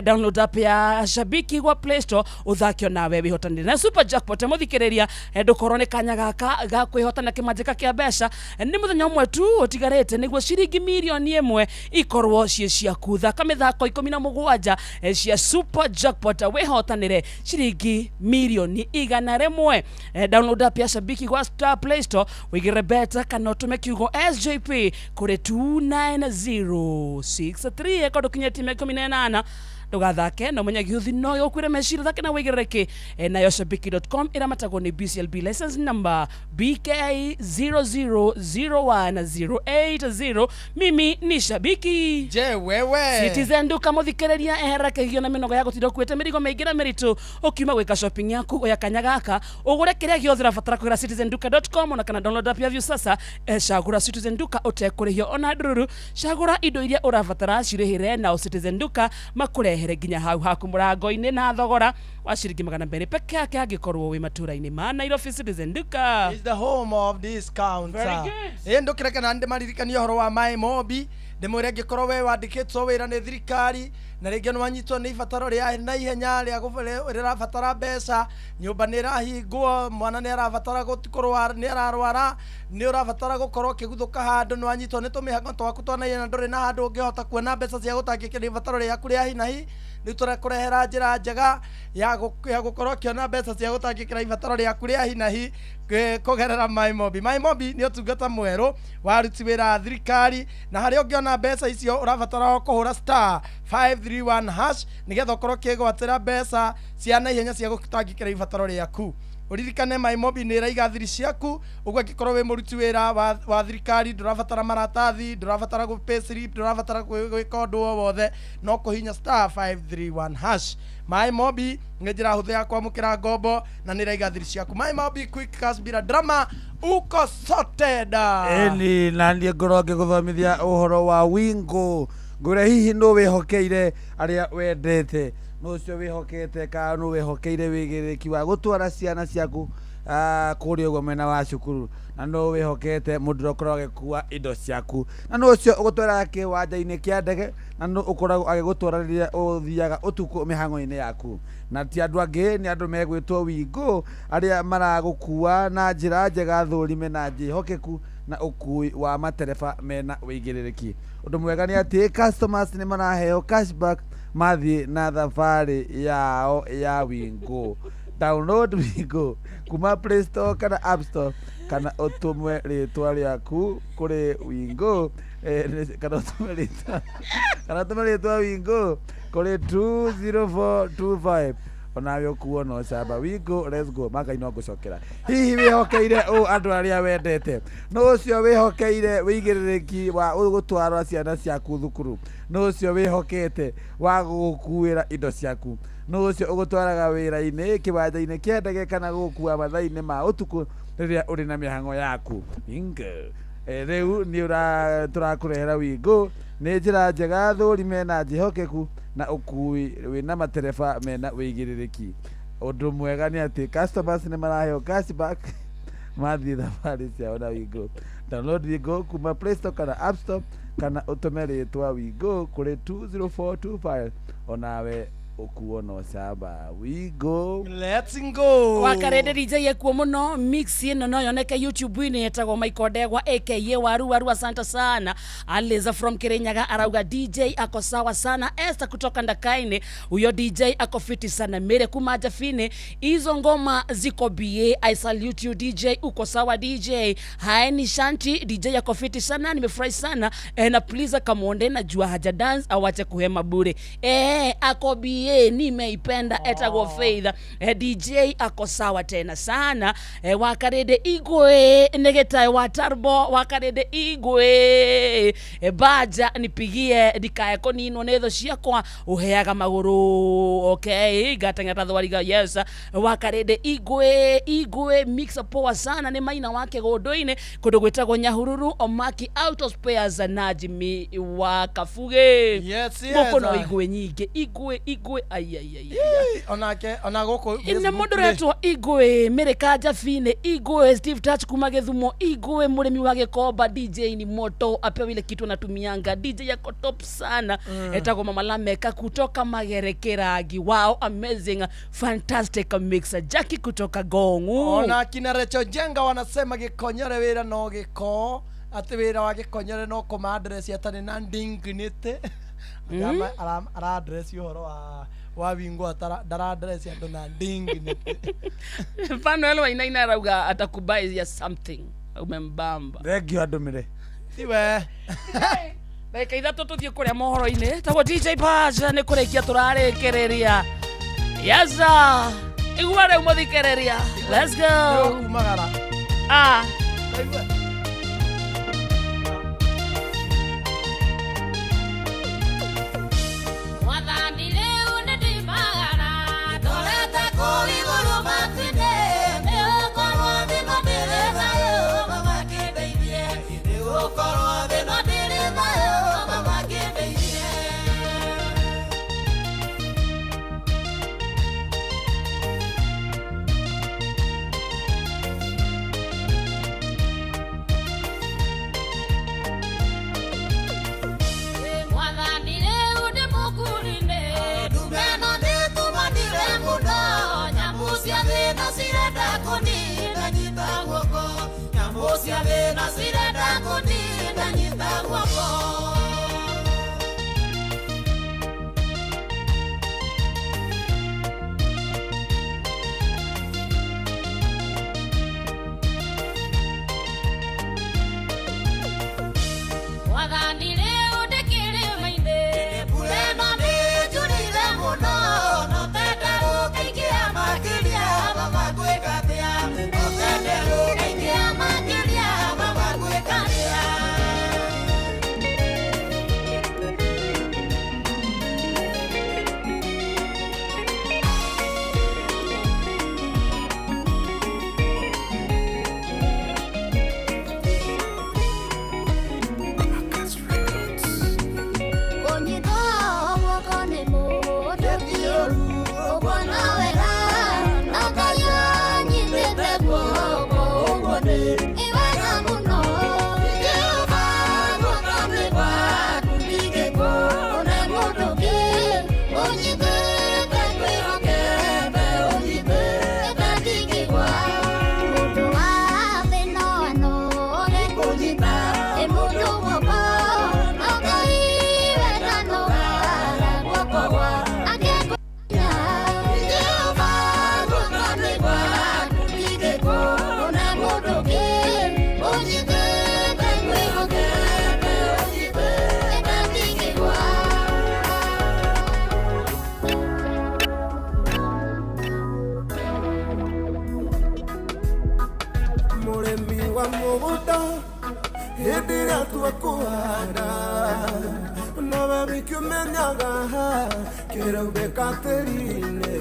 Download app ya Shabiki gwa Play Store ũthake onawe wĩhotanĩre na super jackpot. Mũthikĩrĩria, ndũkorwo nĩ kanya gaka ga kwĩhotana kĩmanjĩka kĩa mbeca. Nĩ mũthenya ũmwe tu ũtigarĩte nĩguo ciringi 1 mirioni ikorwo ciĩ ciaku. Thaka mĩthako 17 cia super jackpot wĩhotanĩre ciringi 100,000,000. Download app ya Shabiki gwa Star Play Store, wĩigĩre beta kana ũtũme kiugo SJP kũrĩ 29063. Ĩkorwo ndũkinyĩtie mĩaka 18 ndũgathake, na ũmenye gĩũthi no gĩgũkuĩre meciria. Thake na wĩigĩrĩre kĩ. Nayo shabiki.com ĩramatagwo nĩ BCLB license number BK 0001080. Mimi ni shabiki. Je wewe? Citizen Duka, mũthikĩrĩria, ehera kĩgio na mĩnoga ya gũtinda ũkuĩte mĩrigo mĩingĩ na mĩritũ ũkiuma gwĩka shopping yaku. Oya kanya gaka ũgũre kĩrĩa gĩothe ũrabatara kũgĩra citizenduka.com ona kana download app ya Viusasa. Cagũra Citizen Duka ũtekũrĩhio ona ndururu. Cagũra indo iria ũrabatara, cirĩhĩre nao Citizen Duka makũrehere nginya hau haku mũrango-inĩ na thogora wa ciringi 200 peke yake angĩkorwo wĩ matũra-inĩ ma Nairobi. Citizen Duka is the home of discount. Very good. Ĩ ndũkĩreke na ndĩmaririkanie ũhoro wa Maĩ Mobi, ndĩmwĩre angĩkorwo we wandĩkĩtwo wĩra nĩ thirikari na rĩngĩ nĩ wanyitwo nĩ ibataro rĩa na ihenya rĩa rĩrabatara mbeca, nyũmba nĩ ĩrahingwo, mwana nĩ arabatara kũrwara, nĩ ararwara, nĩ ũrabatara gũkorwo ũkĩguthũka handũ, nĩ wanyitwo nĩ tũmĩhango twaku twa naihenya na ndũrĩ na handũ ũngĩhota kuona mbeca cia gũtangĩkĩra ibataro rĩaku rĩa hi na hi, rĩu tũrakũrehera njĩra njega ya gũkorwo ũkĩona mbeca cia gũtangĩkĩra ibataro rĩaku rĩa hi na hi kũgerera MyMobi. MyMobi nĩ ũtungata mwerũ wa aruti wĩra a thirikari, na harĩa ũngĩona mbeca icio ũrabatara o kũhũra *531# nĩgetha ũkorwo ũkĩgwatĩra mbeca cia naihenya cia gũtangĩkĩra ibataro rĩaku. Ũririkane MyMobi nĩ ĩraiga thiri ciaku, ũguo angĩkorwo wĩ mũruti wĩra wa thirikari ndũrabatara maratathi, ndũrabatara gũ payslip, ndũrabatara gwĩka ũndũ o wothe, no kũhinya *531#. MyMobi nĩ njĩra hũthũ ya kwamũkĩra ngombo na nĩ ĩraiga thiri ciaku. MyMobi, quick cash bila drama, uko sorted. Ĩni na niĩ ngorwo ngĩgũthomithia ũhoro wa Wingo, ngwĩre hihi nũ wĩhokeire arĩa wendete, nũ ũcio wĩhokete kana nũ wĩhokeire wĩigĩrĩrĩki wa gũtwara ciana ciaku kũrĩa ũguo mwena wa cukuru, na nũ wĩhokete mũndũ ũrĩa ũkoragwo agĩkua indo ciaku, na nũ ũcio ũgũtwaraga kĩwanja-inĩ kĩa ndege, na nũ ũkoragwo agĩgũtwara rĩrĩa ũthiaga ũtukũ mĩhang'o-inĩ yaku. Na ti andũ angĩ, nĩ andũ megwĩtwo Wingo arĩa maragũkua na njĩra njega, thũrime na njĩhokeku na ũkui wa matereba mena wĩigĩrĩrĩki. Ũndũ mwega nĩ atĩ customers nĩ maraheo cashback mathiĩ na thabarĩ yao ya Wingo. Download Wingo kuma Play Store kana App Store, kana ũtũme rĩtwa rĩaku kũrĩ Wingo, kana ũtũme rĩtwa Wingo kũrĩ 20425, onawe ũkuo no camba. Wingo, let's go. Makai no ngũcokera. Hihi wĩhokeire ũ andũ arĩa wendete? Nũ ũcio wĩhokeire wĩigĩrĩrĩki wa gũtwara ciana ciaku thukuru? Nũ ũcio wĩhokete wa gũgũkuĩra indo ciaku? Nũ ũcio ũgũtwaraga wĩra-inĩ, kĩwanja-inĩ kĩa ndege, kana gũgũkua mathaa-inĩ ma ũtukũ rĩrĩa ũrĩ na mĩhang'o yaku? Wingo. Rĩu nĩ tũrakũrehera Wingo, nĩ njĩra njega thũrime na njĩhokeku na ũkui wĩna matereba mena wĩigĩrĩrĩki. Ũndũ mwega nĩ atĩ customers nĩ maraheo cashback mathiĩ thabarĩ ciao na Wingo. Download Wingo kuma Play Store kana App Store, kana ũtũme rĩtwa Wingo kũrĩ 20425, onawe Ũkuo na ũcamba. We go. Let's go. Wakarende DJ ekuo mũno. Mix ĩno no yoneke YouTube-inĩ, etagwo Michael Ndegwa aka Waru Waru. Asante sana. Aliza from Kirinyaga arauga DJ ako sawa sana. Esther kutoka Ndakaine, huyo DJ ako fiti sana. Mere kuma Jafine, hizo ngoma ziko BA. I salute you DJ, uko sawa DJ. Haeni Shanti, DJ ako fiti sana, nimefurahi sana. Na please kamuonde, najua haja dance, awache kuhema bure. Ako BA, nimeipenda. Etagwo Faith. DJ ako sawa tena sana. Wakarede igwe negetae wa tarbo wakarede igwe. Baja nipigie ndikae kuninwo nĩ thũ ciakwa, uheaga magũrũ. Okay, gateng'eta thwariga. Yes, wakarede igwe igwe mix poa sana. Nĩ maina wake gũndũ-inĩ kũndũ gwĩtagwo Nyahururu, Omaki out of spares na Jimmy wa Kabuge. Yes, yes. Gũkũ no igwe nyingĩ, igwe igwe, ai ai ai ai. Onake ona gũkũ Ine mũndũ ũretwo igwe Mĩrĩka Jabine, igwe Steve Touch kuma Gĩthumo, igwe mũrĩmi wa Gĩkomba. DJ ni moto, apewe ile kitu anatumianga. DJ yako top sana. Etagwo Mama Lameka kutoka Magere Kĩrangi. Wow, amazing, fantastic mixer. Jackie kutoka Gongu. Ona kina Recho Jenga wanasema gĩkonyore wĩra no gĩko, atĩ wĩra wa gĩkonyore no kũma address atarĩ na dignity. Ara address ũhoro wa wingo, ndara address andũ na dignity. Fanuel Wainaina arauga atakubuy something, umembamba. Thengio andũmĩre. Tiwe. Ndagĩka 3 tũthiĩ kũrĩa mohoro-inĩ. Tagwo DJ Paz, nĩ kũrĩkia tũrarĩkĩrĩria. Yes, igua rĩu mũthikĩrĩria. Let's go. Kumagara. Ah. Mwathani rĩu nĩndimagara, ndorete kũu igũrũ matu-inĩ, nĩgũkorwo thĩ no ndĩrĩ thayũ, Baba kĩndeithie. Nĩgũkorwo thĩ no ndĩrĩ thayũ, Baba kĩndeithie. Mwathani rĩu ndĩ mũkuru-inĩ, ndume ĩno nĩĩtũmanire mũno, nyamũ cia thĩ no cirenda kũninda, nyita guoko. Nyamũ cia thĩ no cirenda kũninda, nyita guoko. Mwathani rĩu ndĩ kĩrĩma-inĩ, mbura ĩno nĩĩnjurire mũno, no tende rũkaingĩha makĩria, Baba ngwĩka atĩa? No tende rũkaingĩha makĩria, Baba ngwĩka atĩa? Kũnyitwo guoko nĩ mũndũ ti ũru, ũguo no wega, no Ngai anyitĩte guoko, ũguo nĩ wega mũno. Ingĩũka guoko-inĩ gwaku ndingĩkwo nĩ mũndũ ũngĩ, ũnyitĩte ngwĩhokete, ũnyitĩte ndingĩgwa. Mũndũ wa thĩ no anoge kũnyita ĩ mũndũ guoko, no Ngai we ndanogaga guoko gwa akĩngũnya. Ingĩũka guoko-inĩ gwaku ndingĩkwo nĩ mũndũ ũngĩ, ũnyitĩte ngwĩhokete, ũnyitĩte ndingĩgwa. Mũrĩmi wa mũgũnda hĩndĩ ĩrĩa tua kũhanda, nowe wiki ũmenyaga kĩraubĩka tĩri-inĩ.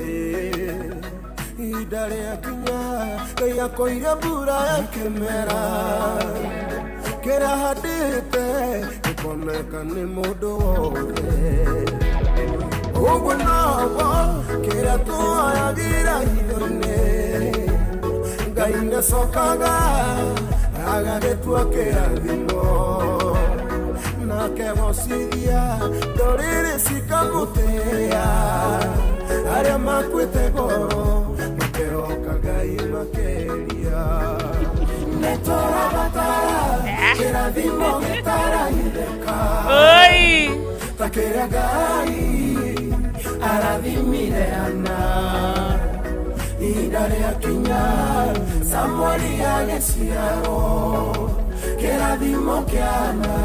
Ihinda rĩakinya Ngai akoiga mbura ya kĩmera, kĩrĩa handĩte gĩkoneka nĩ mũndũ wothe. Ũguo noguo kĩrĩa tuoyagĩra hitho-inĩ, Ngai nĩacokaga agagĩtua kĩrathimo, nake gocithia ndũrĩrĩ cikamũtĩĩa. Arĩa makuĩte ngoro makehoka Ngai makĩria. Nĩ tũrabatara kĩrathimo gĩtarahithĩka. Oi! Ta kĩrĩa Ngai arathimire Hana. Ihinda rĩakinya Samueli agĩciarwo. Kĩrathimo kĩa Hana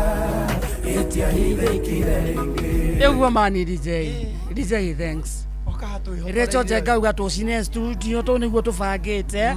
gĩtiahithĩkire rĩngĩ. Nĩguo mani DJ. DJ thanks. Rĩrĩa nje ngauga tũcine studio tũ nĩguo tũbangĩte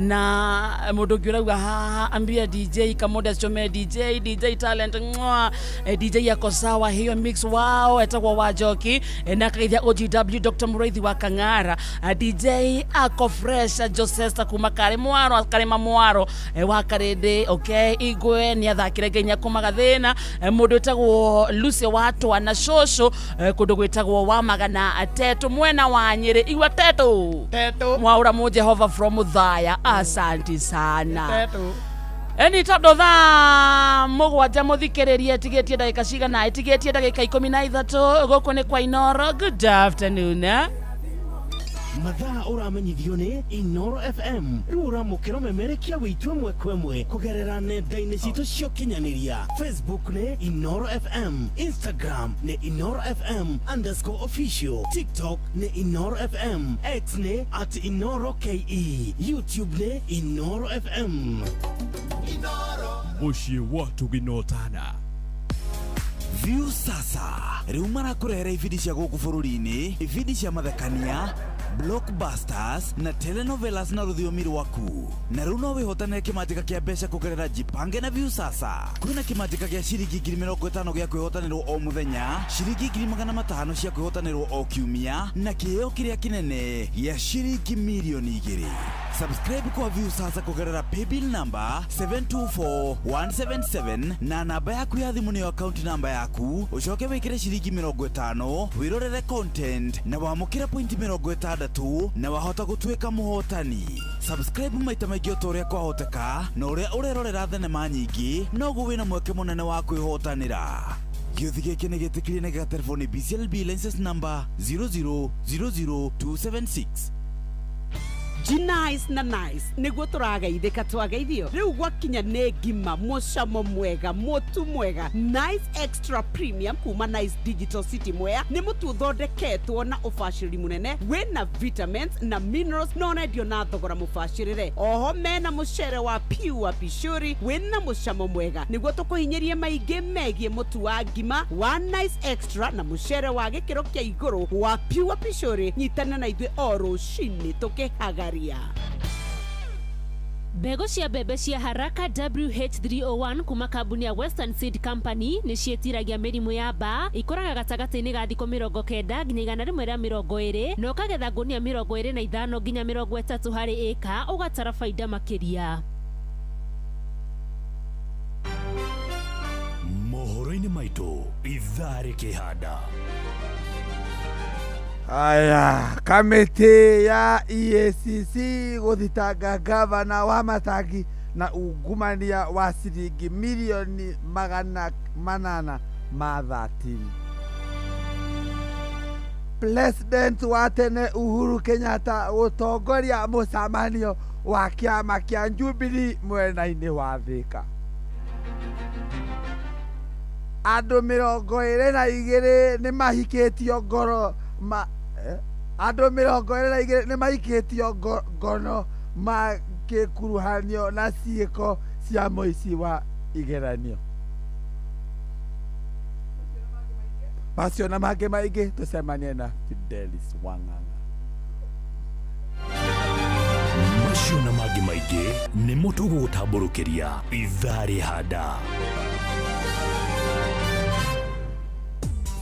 na mũndũ ũngĩ ũrauga haha ambia DJ Kamoda Chome DJ DJ talent mwa DJ yako sawa hiyo mix wao etagwo wa Njoki na akageithia OGW Dr. Muraithi wa Kang'ara. DJ ako fresh Josesta kuma Karĩ Mwaro Karĩma Mwaro wa Karĩndĩ. Okay, Igwe nĩ athakire nginya kumaga thĩna. Mũndũ wĩtagwo Lucy wa Twana Shosho kũndũ gwĩtagwo wa Magana Tetu mwena wa Nyĩrĩ. Igua Tetu Tetu mwaura mu Jehova from Muthaya, asanti sana. Tetu. Eni tondũ thaa 7 mũthikĩrĩrie ĩtigĩtie ndagĩka cigana? Ĩtigĩtie ndagĩka 13. Gũkũ nĩ kwa Inoro. Good afternoon, eh? Mathaa ũramenyithio nĩ Inoro FM. Rĩu ũramũkĩra ũmemerekia witũ ĩmwe kwa ĩmwe kũgerera nenda-inĩ citũ cia ũkinyanĩria. Facebook nĩ Inoro FM, Instagram nĩ Inoro FM underscore official, TikTok nĩ Inoro FM, X nĩ at Inoro KE, YouTube nĩ Inoro FM. Mũciĩ wa Tũginotana. View sasa rĩu marakũrehera ibindi cia gũkũ bũrũri-inĩ, ibindi cia mathekania, blockbusters na telenovelas na rũthiomi rwaku. Na rĩu no wĩhotanĩre kĩmanjĩka kĩa mbeca kũgerera Jipange na View sasa. Kwĩna kĩmanjĩka gĩa ciringi 50,000 gĩa kwĩhotanĩrwo o mũthenya, ciringi 500,000 cia kwĩhotanĩrwo o kiumia, na kĩheo kĩrĩa kĩnene gĩa ciringi 2 million. Subscribe kwa View sasa kũgerera paybill number 724177 na namba yaku ya thimũ nĩyo account namba yaku, ũcoke wĩkĩre ciringi 50 wĩrorere content na wamũkĩre point 60 na wahota gũtuĩka mũhotani. Subscribe maita maingĩ o ta ũrĩa kwahoteka, na ũrĩa ũrerorera thenema nyingĩ noguo wĩna mweke mũnene wa kwĩhotanĩra. Gĩũthi gĩkĩ nĩ gĩtĩkĩrie na gĩgaterefoni BCLB license number 0000276. Nice na nice nĩguo tũrageithĩka twageithio rĩu gwakinya nĩ ngima mũcamo mwega mũtu mwega. Nice Extra Premium kuma Nice Digital City Mwea nĩ mũtu ũthondeketwo na ũbacĩrĩri mũnene wĩna vitamins na minerals na ũrendio na thogora mũbacĩrĩre. Oho mena mũcere wa pure pishori wĩna mũcamo mwega. Nĩguo tũkũhinyĩrie maingĩ megiĩ mũtu wa ngima wa Nice Extra na mũcere wa gĩkĩro kĩa igũrũ wa pure pishori, nyitana na ithuĩ o rũcinĩ tũkĩhagaria. Mbegũ cia mbembe cia Haraka WH301 kuma kambuni ya Western Seed Company nĩ ciĩtiragia mĩrimũ ya mbaa, ikũraga gatagatĩ-inĩ ga thikũ 90 nginya 120 na ũkagetha ngũnia 25 nginya 30 harĩ ĩka, ũgatara baida makĩria. Mohoro-inĩ maitũ ithaa rĩkĩhanda. Aya, kamĩtĩ ya EACC gũthitanga gavana wa Matangi na ungumania wa ciringi 813 million. President wa tene Uhuru Kenyatta gũtongoria mũcemanio wa kĩama kĩa Jubilee mwena-inĩ wa Thika. Andũ 22 nĩ mahikĩtio ngoro ma andũ 22 nĩ maikĩtio ngono makĩkuruhanio na ciĩko cia mũici wa igeranio. Macio na mangĩ maingĩ tũcemanie na Fidelis Wang'ang'a. Macio na mangĩ maingĩ nĩmo tũgũgũtambũrũkĩria ithaa rĩhanda.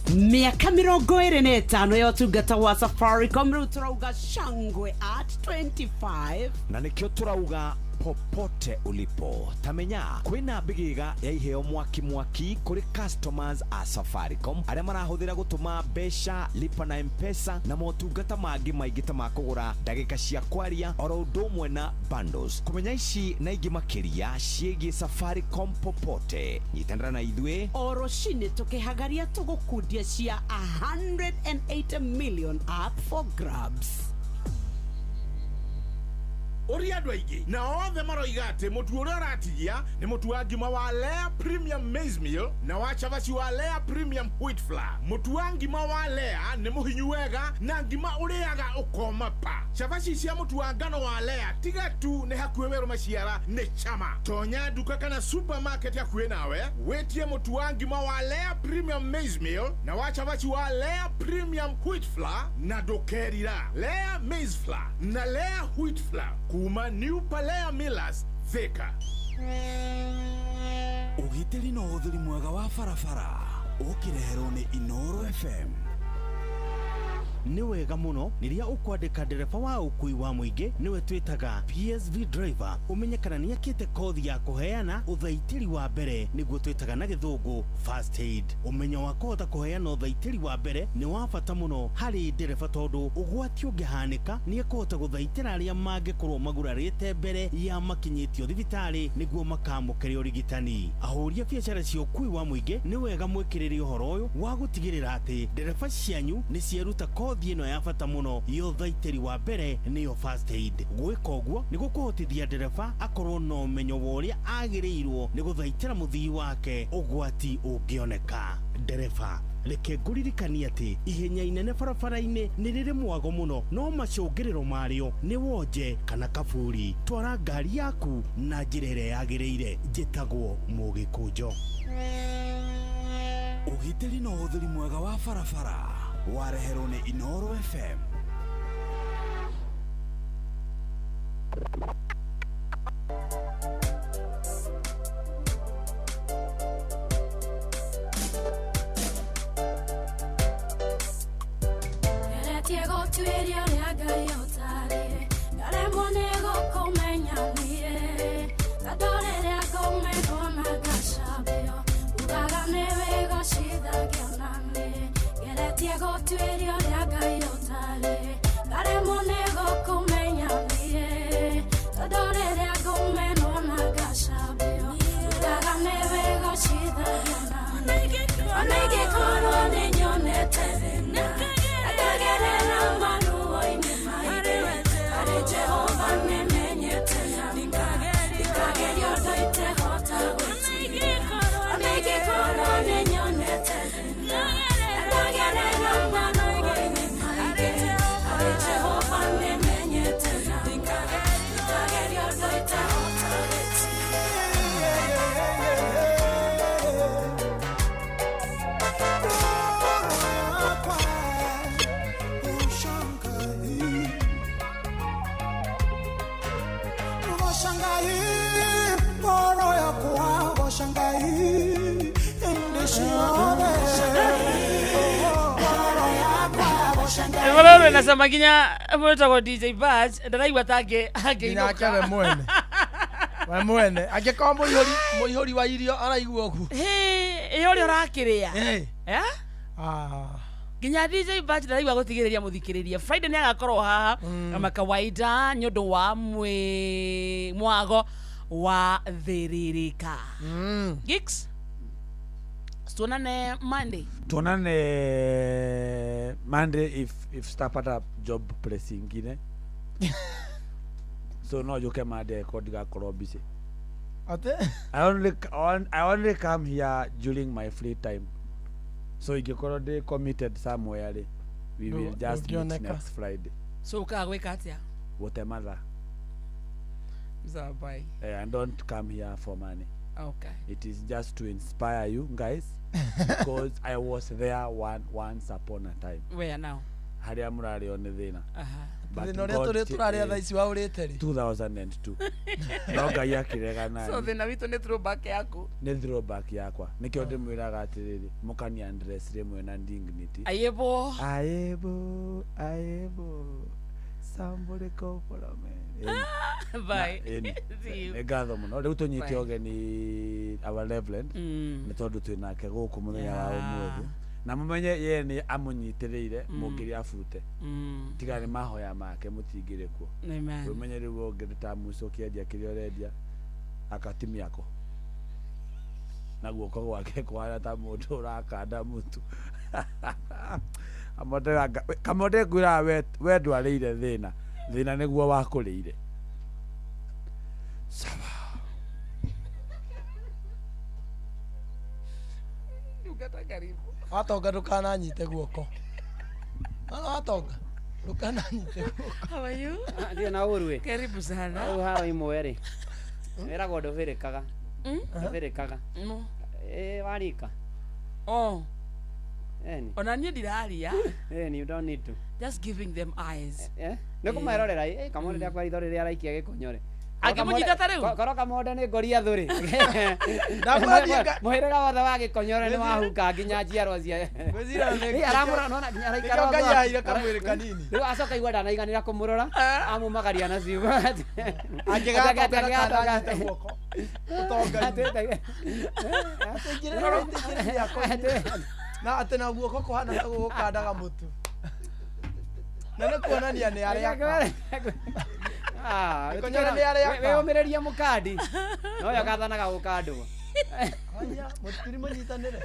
Mĩaka 25 ya ũtungata wa Safaricom, rĩu tũrauga shangwe at 25. Na nĩkĩo tũrauga Popote ulipo tamenya kwina mbigiga ya iheo mwaki mwaki kuri customers a Safaricom aria marahuthira gutuma mbeca lipa na M-Pesa na motungata mangi maingi ta ma kugura ndagika cia kwaria oro undu umwe na bundles. Kumenya ici na ingi makiria ciĩgiĩ Safaricom popote, nyitanĩra na ithuĩ o rũcinĩ tũkĩhagaria tũgũkundia cia 180 million up for grabs. Ũria andũ aingĩ na othe maroiga atĩ mũtu ũrĩa ũratigia nĩ mũtu wa ngima wa Lea Premium Maize Meal na wa cabaci wa Lea Premium Wheat Flour. Mũtu wa ngima wa Lea nĩ mũhinyu wega na ngima ũrĩaga ũkoma pa. Cabaci cia mũtu wa ngano wa Lea tiga tu nĩ hakuhĩ werũ maciara nĩ chama. Tonya nduka kana supermarket hakuhĩ nawe wĩtie mũtu wa ngima wa Lea Premium Maize Meal na wa cabaci wa Lea Premium Wheat Flour na ndũkerira. Lea Maize Flour na Lea Wheat Flour kuma New Palea Millers, Thika. Ũgitĩri na ũhũthĩri mwega wa barabara ũkĩreherwo nĩ Inooro FM. Nĩ wega mũno rĩrĩa ũkwandĩka ndereba wa ũkui wa mũingĩ nĩwe twĩtaga PSV driver ũmenye kana nĩekĩte kothi ya kũheana ũthaitĩri wa mbere nĩguo twĩtaga na gĩthũngũ first aid. Ũmenyo wa kũhota kũheana ũthaitĩri wa mbere nĩ wa bata mũno harĩ ndereba tondũ ũgwati ũngĩhanĩka nĩekũhota gũthaitĩra arĩa mangĩkorwo magurarĩte mbere ya makinyĩtio thibitarĩ nĩguo makamũkĩre ũrigitani. Ahũri a biacara cia ũkui wa mũingĩ nĩ wega mwĩkĩrĩre ũhoro ũyũ wa gũtigĩrĩra atĩ ndereba cianyu nĩ cieruta kothi ĩno ya bata mũno ya ũthaitĩri wa mbere nĩyo first aid. Gwĩka ũguo nĩ gũkũhotithia ndereba akorwo na ũmenyo wa ũrĩa agĩrĩirwo nĩ gũthaitĩra mũthii wake ũgwati ũngĩoneka. Ndereba reke ngũririkanie atĩ ihenya inene barabara-inĩ nĩ rĩrĩ mwago mũno no macũngĩrĩro marĩo nĩ wonje kana kaburi. Twara ngari yaku na njĩra ĩrĩa yagĩrĩire. Njĩtagwo Mũgĩkũnjo. Ũgitĩri na ũhũthĩri mwega wa barabara wareherwo nĩ Inooro FM. Geretie gũtuĩria ũrĩa Ngai ũtariĩ, ndaremwo nĩ gũkũmenya niĩ. Tondũ rĩrĩa ngũmĩrwo na ngacambio, ugaga nĩ wĩgocithagia na niĩ. Geretie gũtuĩria ũrĩa Ngai ũtariĩ, ndaremwo nĩ gũkũmenya niĩ. Tondũ rĩrĩa ngũmenwo na ngacambio, ugaga nĩ wĩgocithagia na niĩ. Ona ingĩkorwo nĩnyonete thĩna, ndagerera maruo-inĩ maingĩ, harĩ Jehova nĩmenyete na ndikagerio ũndũ itehota gwĩtiria. Ona ingĩkorwo nĩnyonete thĩna, ndagerera maruo-inĩ maingĩ, harĩ Jehova nĩmenyete na ndikagerio ũndũ itehota gwĩtiria. Ĩmwe nasema nginya mwĩtagwo DJ Batch ndaraigua ta nginya ake we angĩinũka. mwene we mwene angĩkorwo mũihũri wa irio araigua ũguo. Ĩ ũrĩa ũrakĩrĩa. Eh? Ah. Nginya DJ Batch ndaraigua gũtigĩrĩria mũthikĩrĩria Friday nĩ agakorwo haha kama kawaida nĩ ũndũ wa mwago wa thĩrĩrĩka. Gigs, tuonane Monday. Tuonane Monday if sitapata job place ingine. So no njuke Monday ko ndigakorwo busy. Ate? I only come here during my free time. So ingĩkorwo ndĩ committed somewhere rĩ, we will just meet ndũngĩoneka. next Friday. So ũkaga gwĩka atĩa? Gũte mathaa. Sawa, bye. And don't come here for money. Okay. It is just to inspire you guys because I was there once upon a time. Where now? Harĩa mũrarĩo nĩ thĩna. Aha. But Thĩna ũrĩa God tũrĩ tũrarĩa thaa ici waũrĩte rĩ. 2002. No Ngai akĩrega So nani. thĩna witũ nĩ throwback yaku. Nĩ throwback yakwa. Nĩkĩo ndĩmwĩraga atĩrĩrĩ, mũkani address rĩmwe na dignity. Ayebo. Ayebo, ayebo. Gũcambũrĩka ũborome. Bye. See you. Nĩ ngatho mũno. Rĩu tũnyite Bye. ũgeni our Reverend nĩ tondũ twĩ nake gũkũ mũthenya wa ũmũthĩ, na mũmenye ye nĩ amũnyitĩrĩire mũngĩrĩ abute tiga nĩ mahoya make mũtingĩrĩ kuo. Amen. Ũmenye rĩu ũngĩ ta Musa ũkĩendia kĩrĩa ũrendia akatimiako na guoko gwake kũhana ta mũndũ ũrakanda mũtu. Kamonde ngwĩraga we ndwarĩire thĩna, thĩna nĩguo wakũrĩire. Sawa. Watonga ndũkananyite guoko. Watonga ndũkananyite guoko. How are you? Ndio na ũru ĩ. Karibu sana. Hau haro imwe rĩ. Wĩragwo ndũbĩrĩkaga. Ndũbĩrĩkaga. Ĩ warika. Oh. Eni. Ona niĩ ndiraria. Eni, you don't need to. Just giving them eyes. Eh? Nĩ kũmerorera ĩ kamũndũ rĩakwa ritho rĩrĩa araikia gĩkũnyore. Angĩmũnyita ta rĩu? Korwo kamonde nĩ ngoriathũ rĩ. Mũhĩrĩga wothe wa gĩkonyore nĩ wahuka nginya njiarwa cia. Aramũrora nona nginya araikara. Nĩkĩo Ngai aheire kamwĩrĩ kanini. Rĩu acoka igua ndanaiganĩra kũmũrora amumagaria na ciugo. Angĩgatonga ndakananyite guoko. Ũtonga-inĩ. Na atĩ na guoko kũhana ta gũgũkandaga mũtu. Na nĩ kuonania nĩ arĩa. Wĩyũmĩrĩrie mũkandi noyo gathanaga gũkandwo. Mũtiri mũnyitanĩre.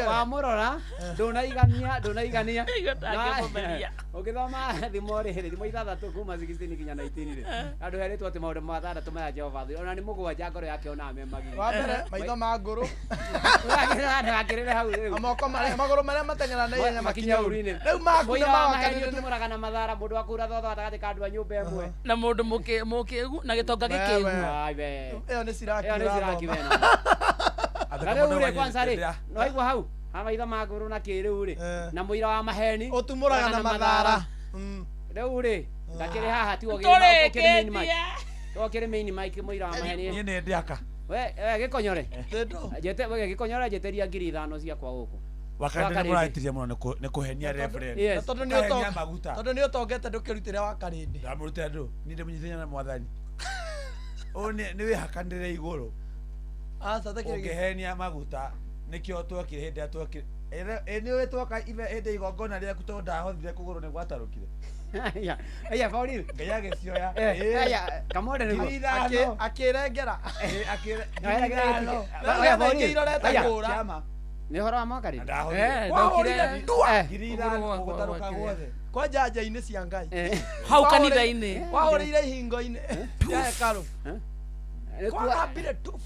Wamũrora ndũnaigania ndũnaigania. Ũgĩthoma thimo rĩ, thimo 6 kuma 16 nginya 19 rĩ, andũ herĩtwo atĩ maũndũ matandatũ maya Jehova ona nĩ mũgwanja ngoro yake ona me magigi. Wa mbere maitho ma ngũrũ. Akĩrĩre hau rĩu. Moko marĩa magũrũ marĩa mateng'era na ihenya makinya uru-inĩ. Rĩu maku nĩ mawakanire tumũraga na mathara mũndũ wa kura thotho gatagatĩ ka andũ a nyũmba ĩmwe. Na mũndũ mũkĩgu na gĩtonga gĩkĩgu. Ĩyo nĩ ciraki. Ĩyo nĩ ciraki wena. Na rĩu rĩ kwanza rĩ, no waigua hau ha maitho ma ngũrũ na kĩrĩu rĩ, na mũira wa maheni ũtumũraga na mathara. Rĩu rĩ ndakĩrĩ haha tigo gĩkĩrĩ main mic. Tigo kĩrĩ main mic mũira wa maheni. Niĩ nĩ ndĩaka. We gĩkonyore. Njete we gĩkonyore njeteria 5,000 ciakwa gũkũ. Wakati nĩ mũrahĩtirie mũno nĩ kũhenia reverend. Tondũ nĩ ũtonga. Tondũ nĩ ũtongete ndũkĩrutĩre wakarĩndĩ. Ndamũrutĩra ndũ. Niĩ ndĩmũnyitithania na mwathani. Ũũ nĩ wĩhakanĩre igũrũ. Aca takĩrĩ. Ũngĩhenia maguta nĩkĩo twekire hĩndĩ ĩrĩa twekire. Ĩ nĩ ũĩ twoka hĩndĩ igongona rĩaku tondũ ndahothire kũgũrũ nĩ gwatarũkire. Aya Paulino. Ngai agĩcioya. Aya kamonde nĩguo. Akĩrengera. Akĩrengera. Nĩ ũhoro wa mwaka rĩ? Ndahothire. 5,000 gũtarũka guothe. Kwa nja-inĩ cia Ngai. Hau kanitha-inĩ. Wahũrĩire ihingo-inĩ cia hekarũ.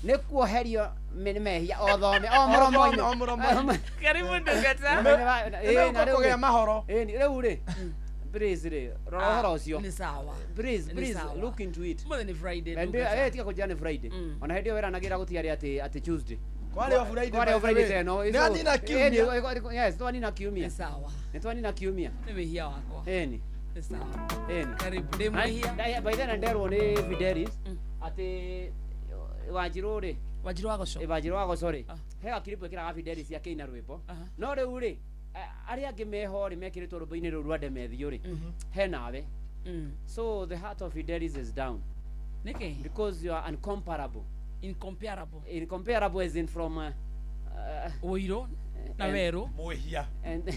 Nĩ kuoherio mehia o thome o mũromo-inĩ. O mũromo-inĩ. Karibu ndungata. Kũgĩa mahoro. Rĩu rĩ please rĩ rora ũhoro ũcio. Nĩ sawa. Please please look into it. Mũthĩ nĩ Friday. Tiga kũnjĩra nĩ Friday. Ona hĩndĩ ĩyo weranagĩra gũtiarĩ atĩ Tuesday. Kwari o Friday. Kwari o Friday teno. Nĩ anina kiumia. Yes, twanina kiumia. Nĩ sawa. Nĩ twanina kiumia. Nĩ wĩhia wakwa. Ĩni. Nĩ sawa. Ĩni. Karibu ndĩ mwĩhia. By then nderwo nĩ Fidelis atĩ Wanjirũ rĩ. Wanjirũ wa Goco. Wanjirũ wa Goco rĩ. He gakiribu ĩkĩraga Fidelis akĩina rwĩmbo. No rĩu rĩ arĩa angĩ meho rĩ mekĩrĩtwo rwĩmbo-inĩ rũu rwa Ndemethio rĩ he nawe. So the heart of Fidelis is down. Nĩkĩ? Because you are incomparable. Incomparable. Incomparable as in from ũirũ na werũ mwĩhia and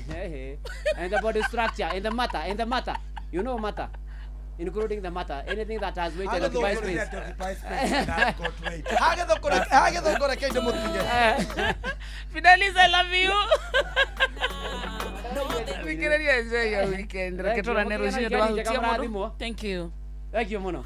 and the body structure and the matter, you know matter, including the matter, anything that has weight and occupies space. Hagĩthũkũre kĩndũ mũtige. Fidelis, I love you. Thikĩrĩria enjoy your weekend. Reke tũrane rũciũ ndwahutia mũno. Thank you. Thank you mũno.